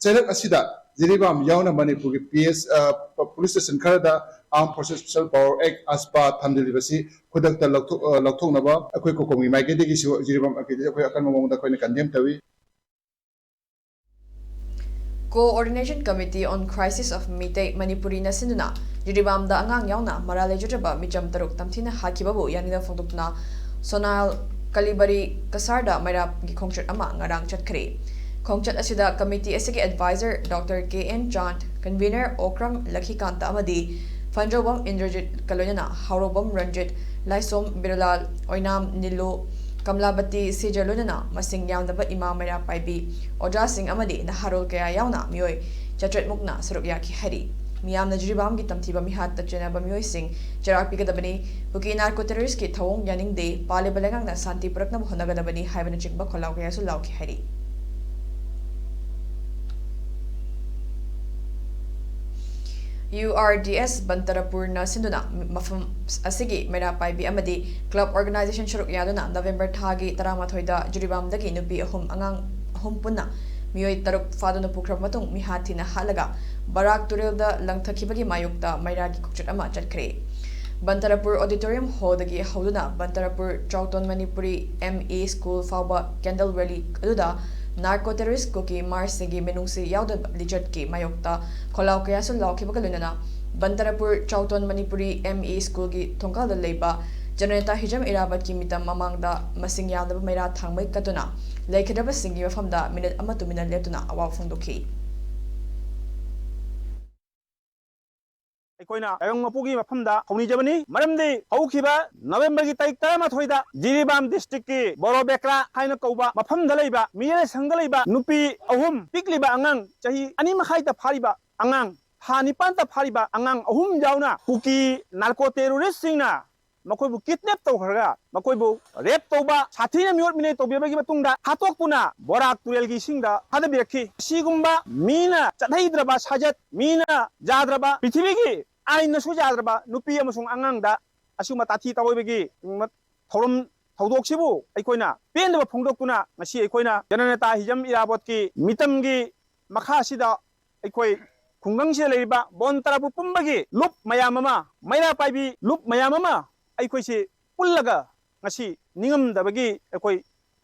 ꯆꯩꯔꯛ ꯑꯁꯤꯗ ꯖꯤꯔꯤꯕꯥꯝ ꯌꯥꯎꯅ ꯃꯅꯤꯄꯨꯔꯒꯤ ꯄꯤ ꯑꯦꯁ, ꯑ, ꯄ-, ꯄꯨꯂꯤꯁ ꯁ꯭ꯇꯦꯁꯟ ꯈꯔꯗ Armed Forces Special Power Act, ꯑꯁꯄꯥ ꯊꯝꯖꯤꯜꯂꯤꯕꯁꯤ ꯈꯨꯗꯛꯇ ꯂꯧꯊꯣꯛ-, ꯑ, ꯂꯧꯊꯣꯛꯅꯕ ꯑꯩꯈꯣꯏ ꯀꯣꯀꯣꯃꯤ ꯃꯥꯏꯀꯩꯗꯒꯤꯁꯨ ꯖꯤꯔꯤꯕꯥꯝ ꯃꯥꯏꯀꯩꯗꯒꯤ ꯑꯩꯈꯣꯏ ꯑꯀꯟꯕ ꯃꯑꯣꯡꯗ ꯑꯩꯈꯣꯏꯅ ꯀꯟꯗꯦꯝ ꯇꯧꯏ꯫ Coordination Committee on Crisis of Meitei ꯃꯅꯤꯄꯨꯔꯤꯅ ꯁꯤꯟꯗꯨꯅ ꯖꯤꯔꯤꯕꯥꯝꯗ ꯑꯉꯥꯡ ꯌꯥꯎꯅ ꯃꯔꯥꯜ ꯂꯩꯖꯗ꯭ꯔꯕ ꯃꯤꯆꯝ ꯇꯔꯨꯛ ꯇꯝꯊꯤꯅ ꯍꯥꯠꯈꯤꯕꯕꯨ ꯌꯥꯅꯤꯡꯗꯕ ꯐꯣꯡꯗꯣꯛꯇꯨꯅ ꯁꯣꯅꯥꯜ ꯀꯂꯤꯕꯔꯤ ꯀꯁꯥꯔꯗ ꯃꯩꯔꯥꯞꯀꯤ ꯈꯣꯡꯆꯠ ꯑꯃ ꯉꯔꯥꯡ ꯆꯠꯈ꯭ꯔꯦ꯫ ꯈꯣꯡꯆꯠ ꯑꯁꯤꯗ ꯀꯃꯤꯇꯤ ꯑꯁꯤꯒꯤ adviser doctor K N Chand, convenor Okram Lakhikanta ꯑꯃꯗꯤ ꯐꯟꯖꯧꯕꯝ ꯏꯟꯗ꯭ꯔꯖꯤꯠꯀ ꯂꯣꯏꯅꯅ ꯍꯥꯎꯔꯧꯕꯝ ꯔꯟꯖꯤꯠ, ꯂꯥꯏꯁꯣꯝ ꯕꯤꯔꯂꯥꯜ, ꯑꯣꯏꯅꯥꯝ ꯅꯤꯂꯨ, ꯀꯝꯂꯥꯕꯇꯤ ꯁꯤꯖ ꯂꯣꯏꯅꯅ ꯃꯁꯤꯡ ꯌꯥꯝꯗꯕ ꯏꯃꯥ ꯃꯩꯔꯥ ꯄꯥꯏꯕꯤ, ꯑꯣꯖꯥꯁꯤꯡ ꯑꯃꯗꯤ ꯅꯍꯥꯔꯣꯜ ꯀꯌꯥ ꯌꯥꯎꯅ ꯃꯤꯑꯣꯏ ꯆꯥꯇ꯭ꯔꯦꯠ ꯃꯨꯛꯅ ꯁꯔꯨꯛ ꯌꯥꯈꯤ ꯍꯥꯏꯔꯤ꯫ ꯃꯤꯌꯥꯝꯅ ꯖꯤꯔꯤꯕꯥꯝꯒꯤ ꯇꯝꯊꯤꯕ ꯃꯤꯍꯥꯠꯇ ꯆꯦꯟꯅꯕ ꯃꯤꯑꯣꯏꯁꯤꯡ ꯆꯩꯔꯥꯛ ꯄꯤꯒꯗꯕꯅꯤ, ꯀꯨꯀꯤ ꯅꯥꯔꯀꯣ ꯇꯦꯔꯣꯔꯤꯁ꯭ꯠꯀꯤ ꯊꯧꯑꯣꯡ ꯌꯥꯅꯤꯡꯗꯦ, ꯄꯥꯜꯂꯤꯕ ꯂꯩꯉꯥꯛꯅ ꯁꯥꯟꯇꯤ ꯄꯨꯔꯛꯅꯕ ꯍꯣꯠꯅꯒꯗꯕꯅꯤ ꯍꯥꯏꯕꯅꯆꯤꯡꯕ ꯈꯣꯜꯂꯥꯎ ꯀꯌꯥꯁꯨ ꯂꯥꯎꯈꯤ ꯍꯥꯏꯔꯤ꯫ ꯌꯨ ꯑꯥꯔ ꯗꯤ ꯑꯦꯁ ꯕꯟꯇꯔꯄꯨꯔꯅ ꯁꯤꯟꯗꯨꯅ ꯃꯐꯝ ꯑꯁꯤꯒꯤ ꯃꯩꯔꯥ ꯄꯥꯏꯕꯤ ꯑꯃꯗꯤ ꯀ꯭ꯂꯕ ꯑꯣꯔꯒꯅꯥꯏꯖꯦꯁꯟ ꯁꯔꯨꯛ ꯌꯥꯗꯨꯅ ꯅꯕꯦꯝꯕꯔ ꯊꯥꯒꯤ ꯇꯔꯥꯃꯥꯊꯣꯏꯗ ꯖꯤꯔꯤꯕꯥꯝꯗꯒꯤ ꯅꯨꯄꯤ ꯑꯍꯨꯝ, ꯑꯉꯥꯡ ꯑꯍꯨꯝ ꯄꯨꯟꯅ ꯃꯤꯑꯣꯏ ꯇꯔꯨꯛ ꯐꯥꯗꯨꯅ ꯄꯨꯈ꯭ꯔꯕ ꯃꯇꯨꯡ ꯃꯤꯍꯥꯠ ꯊꯤꯅ ꯍꯥꯠꯂꯒ ꯕꯔꯥꯛ ꯇꯨꯔꯦꯜꯗ ꯂꯪꯊꯈꯤꯕꯒꯤ ꯃꯥꯌꯣꯛꯇ ꯃꯩꯔꯥꯒꯤ ꯈꯣꯡꯆꯠ ꯑꯃ ꯆꯠꯈ꯭ꯔꯦ꯫ ꯕꯟꯇꯔꯄꯨꯔ ꯑꯣꯗꯤꯇꯣꯔꯤꯌꯝ ꯍꯣꯜꯗꯒꯤ ꯍꯧꯗꯨꯅ Bantarpur Chautan Manipuri M E school ꯐꯥꯎꯕ ꯀꯦꯟꯗꯜ ꯔꯦꯂꯤ ꯑꯗꯨꯗ ꯅꯥꯔꯀꯣ ꯇꯦꯔꯣꯔꯤꯁ꯭ꯠ ꯀꯨꯀꯤ ꯃꯥꯔꯁꯁꯤꯡꯒꯤ ꯃꯤꯅꯨꯡꯁꯤ ꯌꯥꯎꯗꯕ ꯂꯤꯆꯠꯀꯤ ꯃꯥꯌꯣꯛꯇ ꯈꯣꯜꯂꯥꯎ ꯀꯌꯥꯁꯨ ꯂꯥꯎꯈꯤꯕꯒ ꯂꯣꯏꯅꯅ ꯕꯟꯇꯔꯄꯨꯔ ꯆꯥꯎꯇꯣꯟ ꯃꯅꯤꯄꯨꯔꯤ ꯑꯦꯝ ꯏ ꯁ꯭ꯀꯨꯜꯒꯤ ꯊꯣꯡꯒꯥꯜꯗ ꯂꯩꯕ ꯖꯅꯅꯦꯇꯥ ꯍꯤꯖꯝ ꯏꯔꯥꯕꯠꯀꯤ ꯃꯤꯇꯝ ꯃꯃꯥꯡꯗ ꯃꯁꯤꯡ ꯌꯥꯝꯗꯕ ꯃꯩꯔꯥ ꯊꯥꯡꯃꯩ ꯀꯠꯇꯨꯅ ꯂꯩꯈꯤꯗ꯭ꯔꯕꯁꯤꯡꯒꯤ ꯃꯐꯝꯗ ꯃꯤꯅꯤꯠ ꯑꯃ ꯇꯨꯃꯤꯟꯅ ꯂꯦꯞꯇꯨꯅ ꯑꯋꯥ ꯐꯣꯡꯗꯣꯛꯈꯤ꯫ ꯑꯩꯈꯣꯏꯅ ꯇꯥꯏꯕꯪ ꯃꯄꯨꯒꯤ ꯃꯐꯝꯗ ꯊꯧꯅꯤꯖꯕꯅꯤ꯫ ꯃꯔꯝꯗꯤ ꯍꯧꯈꯤꯕ ꯅꯕꯦꯝꯕꯔꯒꯤ ꯇꯥꯔꯤꯛ ꯇꯔꯥꯃꯥꯊꯣꯏꯗ ꯖꯤꯔꯤꯕꯥꯝ ꯗꯤꯁꯇ꯭ꯔꯤꯛꯀꯤ ꯕꯣꯔꯣ ꯕꯦꯀ꯭ꯔꯥ ꯍꯥꯏꯅ ꯀꯧꯕ ꯃꯐꯝꯗ ꯂꯩꯕ ꯃꯤꯔꯦꯜ ꯁꯪꯗ ꯂꯩꯕ ꯅꯨꯄꯤ ꯑꯍꯨꯝ, ꯄꯤꯛꯂꯤꯕ ꯑꯉꯥꯡ ꯆꯍꯤ ꯑꯅꯤ ꯃꯈꯥꯏꯇ ꯐꯥꯔꯤꯕ ꯑꯉꯥꯡ, ꯊꯥ ꯅꯤꯄꯥꯟꯇ ꯐꯥꯔꯤꯕ ꯑꯉꯥꯡ ꯑꯍꯨꯝ ꯌꯥꯎꯅ ꯀꯨꯀꯤ ꯅꯥꯔꯀꯣ ꯇꯦꯔꯣꯔꯤꯁ꯭ꯠꯁꯤꯡꯅ ꯃꯈꯣꯏꯕꯨ ꯀꯤꯗꯅꯦꯞ ꯇꯧꯈ꯭ꯔꯒ ꯃꯈꯣꯏꯕꯨ ꯔꯦꯞ ꯇꯧꯕ, ꯁꯥꯊꯤꯅ ꯃꯤꯑꯣꯠ ꯃꯤꯅꯩ ꯇꯧꯕꯤꯕꯒꯤ ꯃꯇꯨꯡꯗ ꯍꯥꯠꯇꯣꯛꯇꯨꯅ ꯕꯣꯔꯥꯛ ꯇꯨꯔꯦꯜꯒꯤ ꯏꯁꯤꯡꯗ ꯊꯥꯗꯕꯤꯔꯛꯈꯤ꯫ ꯑꯁꯤꯒꯨꯝꯕ ꯃꯤꯅ ꯆꯠꯍꯩꯗ꯭ꯔꯕ ꯁꯥꯖꯠ, ꯃꯤꯅ ꯌꯥꯗ꯭ꯔꯕ, ꯄ꯭ꯔꯤꯊꯤꯕꯤꯒꯤ ꯑꯥꯏꯟꯅꯁꯨ ꯌꯥꯗ꯭ꯔꯕ ꯅꯨꯄꯤ ꯑꯃꯁꯨꯡ ꯑꯉꯥꯡꯗ ꯑꯁꯤꯒꯨꯝꯕ ꯇꯥꯊꯤ ꯇꯥꯑꯣꯏꯕꯒꯤ ꯊꯧꯔꯝ ꯊꯧꯗꯣꯛꯁꯤꯕꯨ ꯑꯩꯈꯣꯏꯅ ꯄꯦꯟꯗꯕ ꯐꯣꯡꯗꯣꯛꯇꯨꯅ ꯉꯁꯤ ꯑꯩꯈꯣꯏꯅ ꯖꯅꯅꯦꯇꯥ ꯍꯤꯖꯝ ꯏꯔꯥꯕꯣꯠꯀꯤ ꯃꯤꯇꯝꯒꯤ ꯃꯈꯥꯁꯤꯗ ꯑꯩꯈꯣꯏ ꯈꯨꯡꯒꯪꯁꯤꯗ ꯂꯩꯔꯤꯕ ꯕꯣꯟ ꯇꯔꯥꯄꯨ ꯄꯨꯝꯕꯒꯤ ꯂꯨꯞ ꯃꯌꯥꯝ ꯑꯃ, ꯃꯩꯔꯥ ꯄꯥꯏꯕꯤ ꯂꯨꯞ ꯃꯌꯥꯝ ꯑꯃ ꯑꯩꯈꯣꯏꯁꯤ ꯄꯨꯜꯂꯒ ꯉꯁꯤ ꯅꯤꯡꯉꯝꯗꯕꯒꯤ ꯑꯩꯈꯣꯏ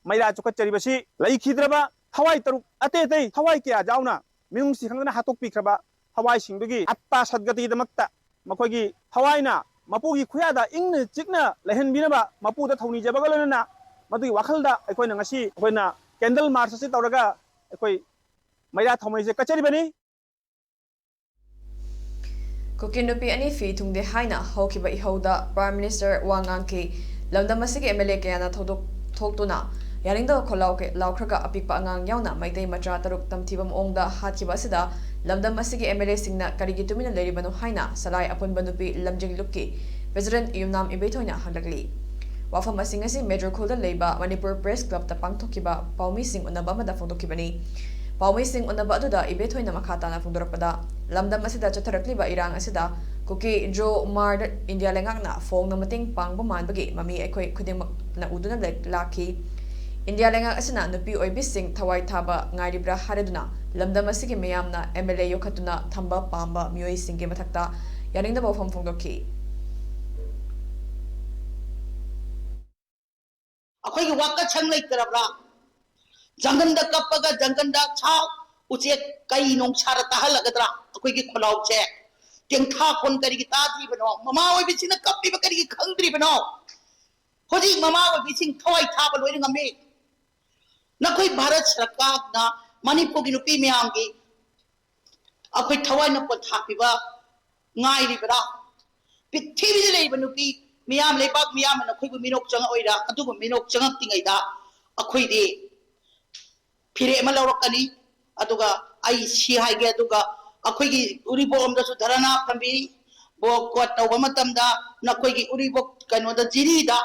ꯃꯩꯔꯥ ꯆꯨꯈꯠꯆꯔꯤꯕꯁꯤ ꯂꯩꯈꯤꯗ꯭ꯔꯕ ꯊꯋꯥꯏ ꯇꯔꯨꯛ ꯑꯇꯩ ꯑꯇꯩ ꯊꯋꯥꯏ ꯀꯌꯥ ꯌꯥꯎꯅ ꯃꯤꯅꯨꯡꯁꯤ ꯈꯪꯗꯅ ꯍꯥꯠꯇꯣꯛꯄꯤꯈ꯭ꯔꯕ ꯊꯋꯥꯏꯁꯤꯡꯗꯨꯒꯤ ꯑꯠꯇꯥ ꯁꯗꯒꯇꯤꯗꯃꯛꯇ ꯃꯈꯣꯏꯒꯤ ꯊꯋꯥꯏꯅ ꯃꯄꯨꯒꯤ ꯈꯨꯌꯥꯗ ꯏꯪꯅ ꯆꯤꯛꯅ ꯂꯩꯍꯟꯕꯤꯅꯕ ꯃꯄꯨꯗ ꯊꯧꯅꯤꯖꯕꯒ ꯂꯣꯏꯅꯅ ꯃꯗꯨꯒꯤ ꯋꯥꯈꯜꯗ ꯑꯩꯈꯣꯏꯅ ꯉꯁꯤ ꯑꯩꯈꯣꯏꯅ ꯀꯦꯟꯗꯜ ꯃꯥꯔꯆ ꯑꯁꯤ ꯇꯧꯔꯒ ꯑꯩꯈꯣꯏ ꯃꯩꯔꯥ ꯊꯧꯃꯩꯁꯦ ꯀꯠꯆꯔꯤꯕꯅꯤ꯫ ꯀꯨꯀꯤ ꯅꯨꯄꯤ ꯑꯅꯤ ꯐꯤ ꯊꯨꯡꯗꯦ ꯍꯥꯏꯅ ꯍꯧꯈꯤꯕ ꯏꯍꯧꯗ Prime Minister ꯋꯥ ꯉꯥꯡꯈꯤ꯫ ꯂꯝꯗꯝ ꯑꯁꯤꯒꯤ MLA ꯀꯌꯥꯅ ꯊꯧꯗꯣꯛ ꯊꯣꯛꯇꯨꯅ ꯌꯥꯅꯤꯡꯗꯕ ꯈꯣꯜꯂꯥꯎ ꯀ- ꯂꯥꯎꯈ꯭ꯔꯒ ꯑꯄꯤꯛꯄ ꯑꯉꯥꯡ ꯌꯥꯎꯅ ꯃꯩꯇꯩ ꯃꯆꯥ ꯇꯔꯨꯛ ꯇꯝꯊꯤꯕ ꯃꯑꯣꯡꯗ ꯍꯥꯠꯈꯤꯕ ꯑꯁꯤꯗ ꯂꯝꯗꯝ ꯑꯁꯤꯒꯤ MLAꯁꯤꯡꯅ ꯀꯔꯤꯒꯤ ꯇꯨꯃꯤꯟꯅ ꯂꯩꯔꯤꯕꯅꯣ ꯍꯥꯏꯅ ꯁꯂꯥꯏ ꯑꯄꯨꯟꯕ ꯅꯨꯄꯤ ꯂꯝꯖꯤꯡ ꯂꯨꯞꯀꯤ President ꯌꯨꯝꯅꯥꯝ ꯏꯕꯦꯊꯣꯏꯅ ꯍꯪꯂꯛꯂꯤ꯫ ꯋꯥꯐꯝ ꯑꯁꯤꯡ ꯑꯁꯤ ꯃꯦꯗ꯭ꯔꯣ ꯈꯨꯜꯗ ꯂꯩꯕ ꯃꯅꯤꯄꯨꯔ Press Clubꯇ ꯄꯥꯡꯊꯣꯛꯈꯤꯕ ꯄꯥꯎꯃꯤꯁꯤꯡ ꯎꯅꯕ ꯑꯃꯗ ꯐꯣꯡꯗꯣꯛꯈꯤꯕꯅꯤ꯫ ꯄꯥꯎꯃꯤꯁꯤꯡ ꯎꯅꯕ ꯑꯗꯨꯗ ꯏꯕꯦꯊꯣꯏꯅ ꯃꯈꯥ ꯇꯥꯅ ꯐꯣꯡꯗꯣꯔꯛꯄꯗ, ꯂꯝꯗꯝ ꯑꯁꯤꯗ ꯆꯠꯊꯔꯛꯂꯤꯕ ꯏꯔꯥꯡ ꯑꯁꯤꯗ ꯀꯨꯀꯤ ꯖꯣ ꯃꯥꯔꯗ ꯏꯟꯗꯤꯌꯥ ꯂꯩꯉꯥꯛꯅ ꯐꯣꯡꯅ ꯃꯇꯦꯡ ꯄꯥꯡꯕ ꯃꯥꯟꯕꯒꯤ ꯃꯃꯤ ꯑꯩꯈꯣꯏ ꯈꯨꯗꯤꯡꯃꯛꯅ ꯎꯗꯨꯅ ꯂꯩ- ꯂꯥꯛꯈꯤ꯫ ꯏꯟꯗꯤꯌꯥ ꯂꯩꯉꯥꯛ ꯑꯁꯤꯅ ꯅꯨꯄꯤ ꯑꯣꯏꯕꯤꯁꯤꯡ ꯊꯋꯥꯏ ꯊꯥꯕ ꯉꯥꯏꯔꯤꯕ꯭ꯔꯥ ꯍꯥꯏꯔꯗꯨꯅ ꯂꯝꯗꯝ ꯑꯁꯤꯒꯤ ꯃꯤꯌꯥꯝꯅ MLA ꯌꯣꯛꯈꯠꯇꯨꯅ ꯊꯝꯕ ꯄꯥꯝꯕ ꯃꯤꯑꯣꯏꯁꯤꯡꯒꯤ ꯃꯊꯛꯇ ꯌꯥꯅꯤꯡꯗꯕ ꯋꯥꯐꯝ ꯐꯣꯡꯗꯣꯛꯈꯤ꯫ ꯑꯩꯈꯣꯏꯒꯤ ꯋꯥꯀꯠꯁꯪ ꯂꯩꯇ꯭ꯔꯕ꯭ꯔꯥ? ꯖꯪꯒꯜꯗ ꯀꯞꯄꯒ ꯖꯪꯒꯜꯗ ꯁꯥ ꯎꯆꯦꯛ ꯀꯩ ꯅꯣꯡꯁꯥꯗ ꯇꯥꯍꯜꯂꯒꯗ꯭ꯔꯥ? ꯑꯩꯈꯣꯏꯒꯤ ꯈꯣꯜꯂꯥꯎꯁꯦ ꯇꯦꯡꯊꯥ ꯈꯣꯟ ꯀꯔꯤꯒꯤ ꯇꯥꯗ꯭ꯔꯤꯕꯅꯣ? ꯃꯃꯥ ꯑꯣꯏꯕꯤꯁꯤꯅ ꯀꯞꯄꯤꯕ ꯀꯔꯤꯒꯤ ꯈꯪꯗ꯭ꯔꯤꯕꯅꯣ? ꯍꯧꯖꯤꯛ ꯃꯃꯥ ꯑꯣꯏꯕꯤꯁꯤꯡ ꯊꯋꯥꯏ ꯊꯥꯕ ꯂꯣꯏꯅ ꯉꯝꯃꯤ꯫ ꯅꯈꯣꯏ ꯚꯥꯔꯠ ꯁꯔꯀꯥꯔꯅ ꯃꯅꯤꯄꯨꯔꯒꯤ ꯅꯨꯄꯤ ꯃꯌꯥꯝꯒꯤ ꯑꯩꯈꯣꯏ ꯊꯋꯥꯏꯅ ꯄꯣꯊꯥ ꯄꯤꯕ ꯉꯥꯏꯔꯤꯕ꯭ꯔꯥ? ꯄ꯭ꯔꯤꯊꯤꯕꯤꯗ ꯂꯩꯔꯤꯕ ꯅꯨꯄꯤ ꯃꯤꯌꯥꯝ, ꯂꯩꯕꯥꯛ ꯃꯤꯌꯥꯝꯅ ꯅꯈꯣꯏꯕꯨ ꯃꯤꯅꯣꯛ ꯆꯪꯉꯛꯑꯣꯏꯔꯥ? ꯑꯗꯨꯕꯨ ꯃꯤꯅꯣꯛ ꯆꯪꯉꯛꯇ꯭ꯔꯤꯉꯩꯗ ꯑꯩꯈꯣꯏꯗꯤ ꯐꯤꯔꯦꯞ ꯑꯃ ꯂꯧꯔꯛꯀꯅꯤ꯫ ꯑꯗꯨꯒ ꯑꯩ ꯁꯤ ꯍꯥꯏꯒꯦ, ꯑꯗꯨꯒ ꯑꯩꯈꯣꯏꯒꯤ ꯎꯔꯤꯄꯣꯛꯂꯣꯝꯗꯁꯨ ꯙꯔꯅꯥ ꯐꯝꯕꯤꯔꯤ꯫ ꯕꯣꯀꯣꯠ ꯇꯧꯕ ꯃꯇꯝꯗ ꯅꯈꯣꯏꯒꯤ ꯎꯔꯤꯄꯣꯛ ꯀꯩꯅꯣꯗ, ꯖꯤꯔꯤꯗ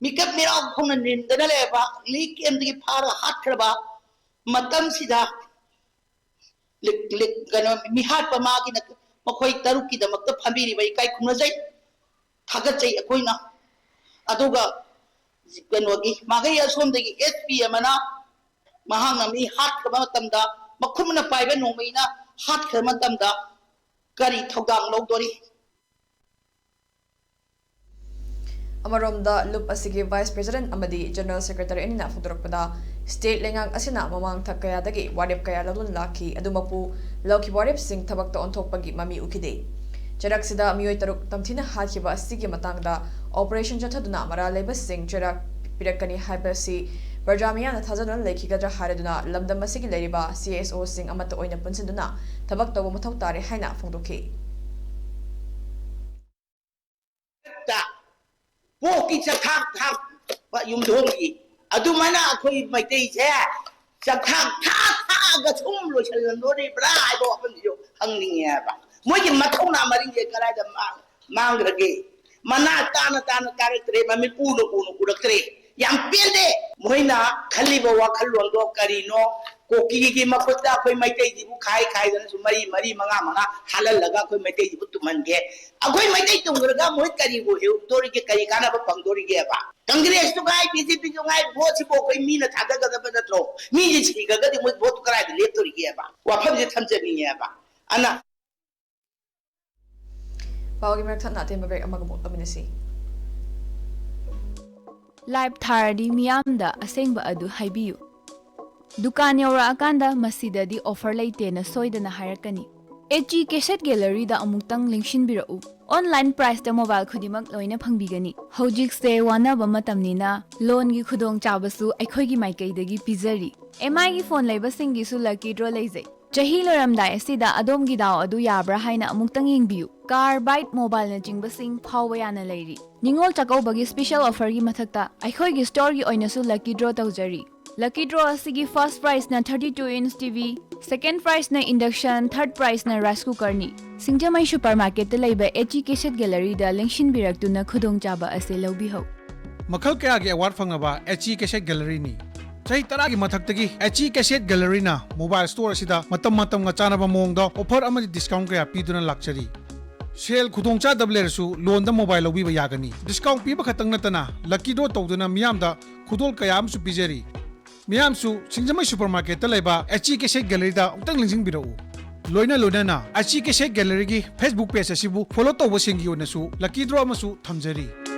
ꯃꯤꯀꯞ ꯃꯤꯔꯥꯎ ꯈꯣꯡꯅ ꯅꯤꯟꯗꯅ ꯂꯩꯔꯕ, ꯂꯤꯛ ꯀꯦꯝꯗꯒꯤ ꯐꯥꯔ ꯍꯥꯠꯈ꯭ꯔꯕ ꯃꯇꯝꯁꯤꯗ ꯂꯤꯛ- ꯂꯤꯛ- ꯀꯩꯅꯣ, ꯃꯤꯍꯥꯠꯄ ꯃꯥꯒꯤꯅ ꯃꯈꯣꯏ ꯇꯔꯨꯛꯀꯤꯗꯃꯛꯇ ꯐꯝꯕꯤꯔꯤꯕ ꯏꯀꯥꯏ ꯈꯨꯝꯅꯖꯩ, ꯊꯥꯒꯠꯆꯩ ꯑꯩꯈꯣꯏꯅ꯫ ꯑꯗꯨꯒ ꯀꯩꯅꯣꯒꯤ ꯃꯥꯒꯩ ꯑꯁꯣꯝꯗꯒꯤ SP ꯑꯃꯅ ꯃꯍꯥꯛꯅ ꯃꯤ ꯍꯥꯠꯈ꯭ꯔꯕ ꯃꯇꯝꯗ, ꯃꯈꯨꯠꯅ ꯄꯥꯏꯕ ꯅꯣꯡꯃꯩꯅ ꯍꯥꯠꯈ꯭ꯔꯕ ꯃꯇꯝꯗ ꯀꯔꯤ ꯊꯧꯗꯥꯡ ꯂꯧꯗꯣꯔꯤ? ꯑꯃꯔꯣꯝꯗ, ꯂꯨꯞ ꯑꯁꯤꯒꯤ Vice President ꯑꯃꯗꯤ General Secretary ꯑꯅꯤꯅ ꯐꯣꯡꯗꯣꯔꯛꯄꯗ, state ꯂꯩꯉꯥꯛ ꯑꯁꯤꯅ ꯃꯃꯥꯡ ꯊꯛ ꯀꯌꯥꯗꯒꯤ ꯋꯥꯔꯦꯞ ꯀꯌꯥ ꯂꯧꯗꯨꯅ ꯂꯥꯛꯈꯤ, ꯑꯗꯨꯃꯛꯄꯨ ꯂꯧꯈꯤꯕ ꯋꯥꯔꯦꯞꯁꯤꯡ ꯊꯕꯛꯇ ꯑꯣꯟꯊꯣꯛꯄꯒꯤ ꯃꯃꯤ ꯎꯈꯤꯗꯦ꯫ ꯆꯩꯔꯥꯛꯁꯤꯗ ꯃꯤꯑꯣꯏ ꯇꯔꯨꯛ ꯇꯝꯊꯤꯅ ꯍꯥꯠꯈꯤꯕ ꯑꯁꯤꯒꯤ ꯃꯇꯥꯡꯗ operation ꯆꯠꯊꯗꯨꯅ ꯃꯔꯥꯜ ꯂꯩꯕꯁꯤꯡ ꯆꯩꯔꯥꯛ ꯄꯤꯔꯛꯀꯅꯤ ꯍꯥꯏꯕꯁꯤ ꯄ꯭ꯔꯖꯥ ꯃꯤꯌꯥꯝꯅ ꯊꯥꯖꯗꯨꯅ ꯂꯩꯈꯤꯒꯗ꯭ꯔꯥ ꯍꯥꯏꯔꯗꯨꯅ ꯂꯝꯗꯝ ꯑꯁꯤꯒꯤ ꯂꯩꯔꯤꯕ ꯁꯤ ꯑꯦꯁ ꯑꯣꯁꯤꯡ ꯑꯃꯠꯇ ꯑꯣꯏꯅ ꯄꯨꯟꯁꯤꯟꯗꯨꯅ ꯊꯕꯛ ꯇꯧꯕ ꯃꯊꯧ ꯇꯥꯔꯦ ꯍꯥꯏꯅ ꯐꯣꯡꯗꯣꯛꯈꯤ꯫ ꯄꯣꯛꯀꯤ ꯆꯥꯛꯊꯥꯛ ꯊꯥꯛꯄ ꯌꯨꯝꯊꯣꯡꯒꯤ ꯑꯗꯨꯃꯥꯏꯅ ꯑꯩꯈꯣꯏ ꯃꯩꯇꯩꯁꯦ ꯆꯥꯛꯊꯥꯛ ꯊꯥ ꯊꯥꯛꯑꯒ ꯁꯨꯝ ꯂꯣꯏꯁꯤꯜꯂꯝꯗꯣꯔꯤꯕ꯭ꯔꯥ ꯍꯥꯏꯕ ꯋꯥꯐꯝꯁꯤꯁꯨ ꯍꯪꯅꯤꯡꯉꯦ ꯍꯥꯏꯕ꯫ ꯃꯣꯏꯒꯤ ꯃꯊꯧꯅꯥ ꯃꯔꯤꯁꯦ ꯀꯗꯥꯏꯗ ꯃꯥꯡ- ꯃꯥꯡꯈ꯭ꯔꯒꯦ? ꯃꯅꯥ ꯇꯥꯅ ꯇꯥꯅ ꯇꯥꯔꯛꯇ꯭ꯔꯦ, ꯃꯃꯤꯠ ꯎꯅ ꯎꯅ ꯎꯔꯛꯇ꯭ꯔꯦ꯫ ꯌꯥꯝ ꯄꯦꯟꯗꯦ꯫ ꯃꯣꯏꯅ ꯈꯜꯂꯤꯕ ꯋꯥꯈꯜꯂꯣꯟꯗꯣ ꯀꯔꯤꯅꯣ? ꯀꯣꯀꯤꯒꯤ ꯃꯈꯨꯠꯇ ꯑꯩꯈꯣꯏ ꯃꯩꯇꯩꯁꯤꯕꯨ ꯈꯥꯏ ꯈꯥꯏꯗꯅꯁꯨ ꯃꯔꯤ ꯃꯔꯤ ꯃꯉꯥ ꯃꯉꯥ ꯍꯥꯜꯍꯜꯂꯒ ꯑꯩꯈꯣꯏ ꯃꯩꯇꯩꯁꯤꯕꯨ ꯇꯨꯝꯍꯟꯒꯦ꯫ ꯑꯩꯈꯣꯏ ꯃꯩꯇꯩ ꯇꯨꯝꯈ꯭ꯔꯒ ꯃꯣꯏ ꯀꯔꯤꯕꯨ ꯍꯦꯛꯇꯣꯔꯤꯒꯦ, ꯀꯔꯤ ꯀꯥꯟꯅꯕ ꯐꯪꯗꯣꯔꯤꯒꯦꯕ? ꯀꯪꯒ꯭ꯔꯦꯁꯇꯨ ꯉꯥꯏ, ꯕꯤ ꯖꯦ ꯄꯤꯁꯨ ꯉꯥꯏ, ꯚꯣꯠꯁꯤꯕꯨ ꯑꯩꯈꯣꯏ ꯃꯤꯅ ꯊꯥꯗꯒꯗꯕ ꯅꯠꯇ꯭ꯔꯣ? ꯃꯤꯁꯦ ꯁꯤꯈ꯭ꯔꯒꯗꯤ ꯃꯣꯏ ꯚꯣꯠꯇꯨ ꯀꯗꯥꯏꯗ ꯂꯦꯞꯇꯣꯔꯤꯒꯦꯕ? ꯋꯥꯐꯝꯁꯦ ꯊꯝꯖꯅꯤꯡꯉꯦꯕ꯫ ꯑꯅ ꯄꯥꯎꯒꯤ ꯃꯔꯛ ꯊꯠꯅ ꯑꯇꯦꯟꯕ ꯕ꯭ꯔꯦꯛ ꯑꯃꯒ ꯑꯃꯨꯛ ꯂꯧꯃꯤꯟꯅꯁꯤ꯫ ꯂꯥꯏꯚ ꯊꯥꯔꯗꯤ ꯃꯤꯌꯥꯝꯗ ꯑꯁꯦꯡꯕ ꯑꯗꯨ ꯍꯥꯏꯕꯤꯌꯨ꯫ ꯗꯨꯀꯥꯟ ꯌꯧꯔꯛꯑꯀꯥꯟꯗ ꯃꯁꯤꯗꯗꯤ ꯑꯣꯐꯔ ꯂꯩꯇꯦꯅ ꯁꯣꯏꯗꯅ ꯍꯥꯏꯔꯛꯀꯅꯤ꯫ ꯑꯦꯆ ꯏ ꯀꯦꯁꯦꯠ ꯒꯦꯂꯔꯤꯗ ꯑꯃꯨꯛꯇꯪ ꯂꯦꯡꯁꯤꯟꯕꯤꯔꯛꯎ꯫ ꯑꯣꯟꯂꯥꯏꯟ ꯄ꯭ꯔꯥꯏꯁꯇ ꯃꯣꯕꯥꯏꯜ ꯈꯨꯗꯤꯡꯃꯛ ꯂꯣꯏꯅ ꯐꯪꯕꯤꯒꯅꯤ꯫ ꯍꯧꯖꯤꯛꯁꯦ ꯋꯥꯅꯕ ꯃꯇꯝꯅꯤꯅ ꯂꯣꯟꯒꯤ ꯈꯨꯗꯣꯡꯆꯥꯕꯁꯨ ꯑꯩꯈꯣꯏꯒꯤ ꯃꯥꯏꯀꯩꯗꯒꯤ ꯄꯤꯖꯔꯤ꯫ ꯑꯦꯝ ꯑꯥꯏꯒꯤ ꯐꯣꯟ ꯂꯩꯕꯁꯤꯡꯒꯤꯁꯨ ꯂꯛꯀꯤ ꯗ꯭ꯔꯣ ꯂꯩꯖꯩ꯫ ꯆꯍꯤ ꯂꯣꯏꯔꯝꯗꯥꯏ ꯑꯁꯤꯗ ꯑꯗꯣꯝꯒꯤ ꯗꯥꯎ ꯑꯗꯨ ꯌꯥꯕ꯭ꯔꯥ ꯍꯥꯏꯅ ꯑꯃꯨꯛꯇꯪ ꯌꯦꯡꯕꯤꯌꯨ꯫ ꯀꯥꯔ, ꯕꯥꯏꯛ, ꯃꯣꯕꯥꯏꯜꯅꯆꯤꯡꯕꯁꯤꯡ ꯐꯥꯎꯕ ꯌꯥꯅ ꯂꯩꯔꯤ꯫ ꯅꯤꯉꯣꯜ ꯆꯥꯛꯀꯧꯕꯒꯤ ꯁ꯭ꯄꯤꯁꯦꯜ ꯑꯣꯐꯔꯒꯤ ꯃꯊꯛꯇ ꯑꯩꯈꯣꯏꯒꯤ ꯁ꯭ꯇꯣꯔꯒꯤ ꯑꯣꯏꯅꯁꯨ ꯂꯛꯀꯤ ꯗ꯭ꯔꯣ ꯇꯧꯖꯔꯤ꯫ ꯂꯛꯀꯤ ꯗ꯭ꯔꯣ ꯑꯁꯤꯒꯤ ꯐꯥꯔꯁ ꯄ꯭ꯔꯥꯏꯖꯅ thirty two inch T V, second ꯄ꯭ꯔꯥꯏꯖꯅ ꯏꯟꯗꯛꯁꯟ, ꯊꯥꯔꯠ ꯄ꯭ꯔꯥꯏꯖꯅ ꯔꯥꯏꯁ ꯀꯨꯀꯔꯅꯤ꯫ ꯁꯤꯡꯖꯃꯩ ꯁꯨꯄꯔ ꯃꯥꯔꯀꯦꯠꯇ ꯂꯩꯕ ꯑꯦꯆ ꯏ ꯀꯦꯁꯦꯠ ꯒꯦꯂꯔꯤꯗ ꯂꯦꯡꯁꯤꯟꯕꯤꯔꯛꯇꯨꯅ ꯈꯨꯗꯣꯡꯆꯥꯕ ꯑꯁꯤ ꯂꯧꯕꯤꯍꯧ꯫ ꯃꯈꯜ ꯀꯌꯥꯒꯤ ꯑꯦꯋꯥꯔꯗ ꯐꯪꯂꯕ ꯑꯦꯆ ꯏ ꯀꯦꯁꯦꯠ ꯒꯦꯂꯔꯤꯅꯤ꯫ ꯆꯍꯤ ꯇꯔꯥꯒꯤ ꯃꯊꯛꯇꯒꯤ H E cassette ꯒꯦꯂꯔꯤꯅ mobile store ꯑꯁꯤꯗ ꯃꯇꯝ ꯃꯇꯝꯒ ꯆꯥꯟꯅꯕ ꯃꯑꯣꯡꯗ ꯑꯣꯐꯔ ꯑꯃꯗꯤ ꯗꯤꯁꯀꯥꯎꯟ ꯀꯌꯥ ꯄꯤꯗꯨꯅ ꯂꯥꯛꯆꯔꯤ꯫ ꯁꯦꯜ ꯈꯨꯗꯣꯡꯆꯥꯗꯕ ꯂꯩꯔꯁꯨ ꯂꯣꯟꯗ ꯃꯣꯕꯥꯏꯜ ꯂꯧꯕꯤꯕ ꯌꯥꯒꯅꯤ꯫ ꯗꯤꯁꯀꯥꯎꯟ ꯄꯤꯕ ꯈꯛꯇꯪ ꯅꯠꯇꯅ ꯂꯛꯀꯤ ꯗ꯭ꯔꯣ ꯇꯧꯗꯨꯅ ꯃꯤꯌꯥꯝꯗ ꯈꯨꯗꯣꯜ ꯀꯌꯥ ꯑꯃꯁꯨ ꯄꯤꯖꯔꯤ꯫ ꯃꯤꯌꯥꯝꯁꯨ ꯁꯤꯡꯖꯃꯩ ꯁꯨꯄꯔ ꯃꯥꯔꯀꯦꯠꯇ ꯂꯩꯕ ꯑꯦꯆ ꯏ ꯀꯦꯁꯦꯠ ꯒꯦꯂꯔꯤꯗ ꯑꯃꯨꯛꯇꯪ ꯂꯦꯡꯁꯤꯟꯕꯤꯔꯛꯎ꯫ ꯂꯣꯏꯅ ꯂꯣꯏꯅꯅ H E cassette ꯒꯦꯂꯔꯤꯒꯤ Facebook page ꯑꯁꯤꯕꯨ ꯐꯣꯂꯣ ꯇꯧꯕꯁꯤꯡꯒꯤ ꯑꯣꯏꯅꯁꯨ ꯂꯛꯀꯤ ꯗ꯭ꯔꯣ ꯑꯃꯁꯨ ꯊꯝꯖꯔꯤ꯫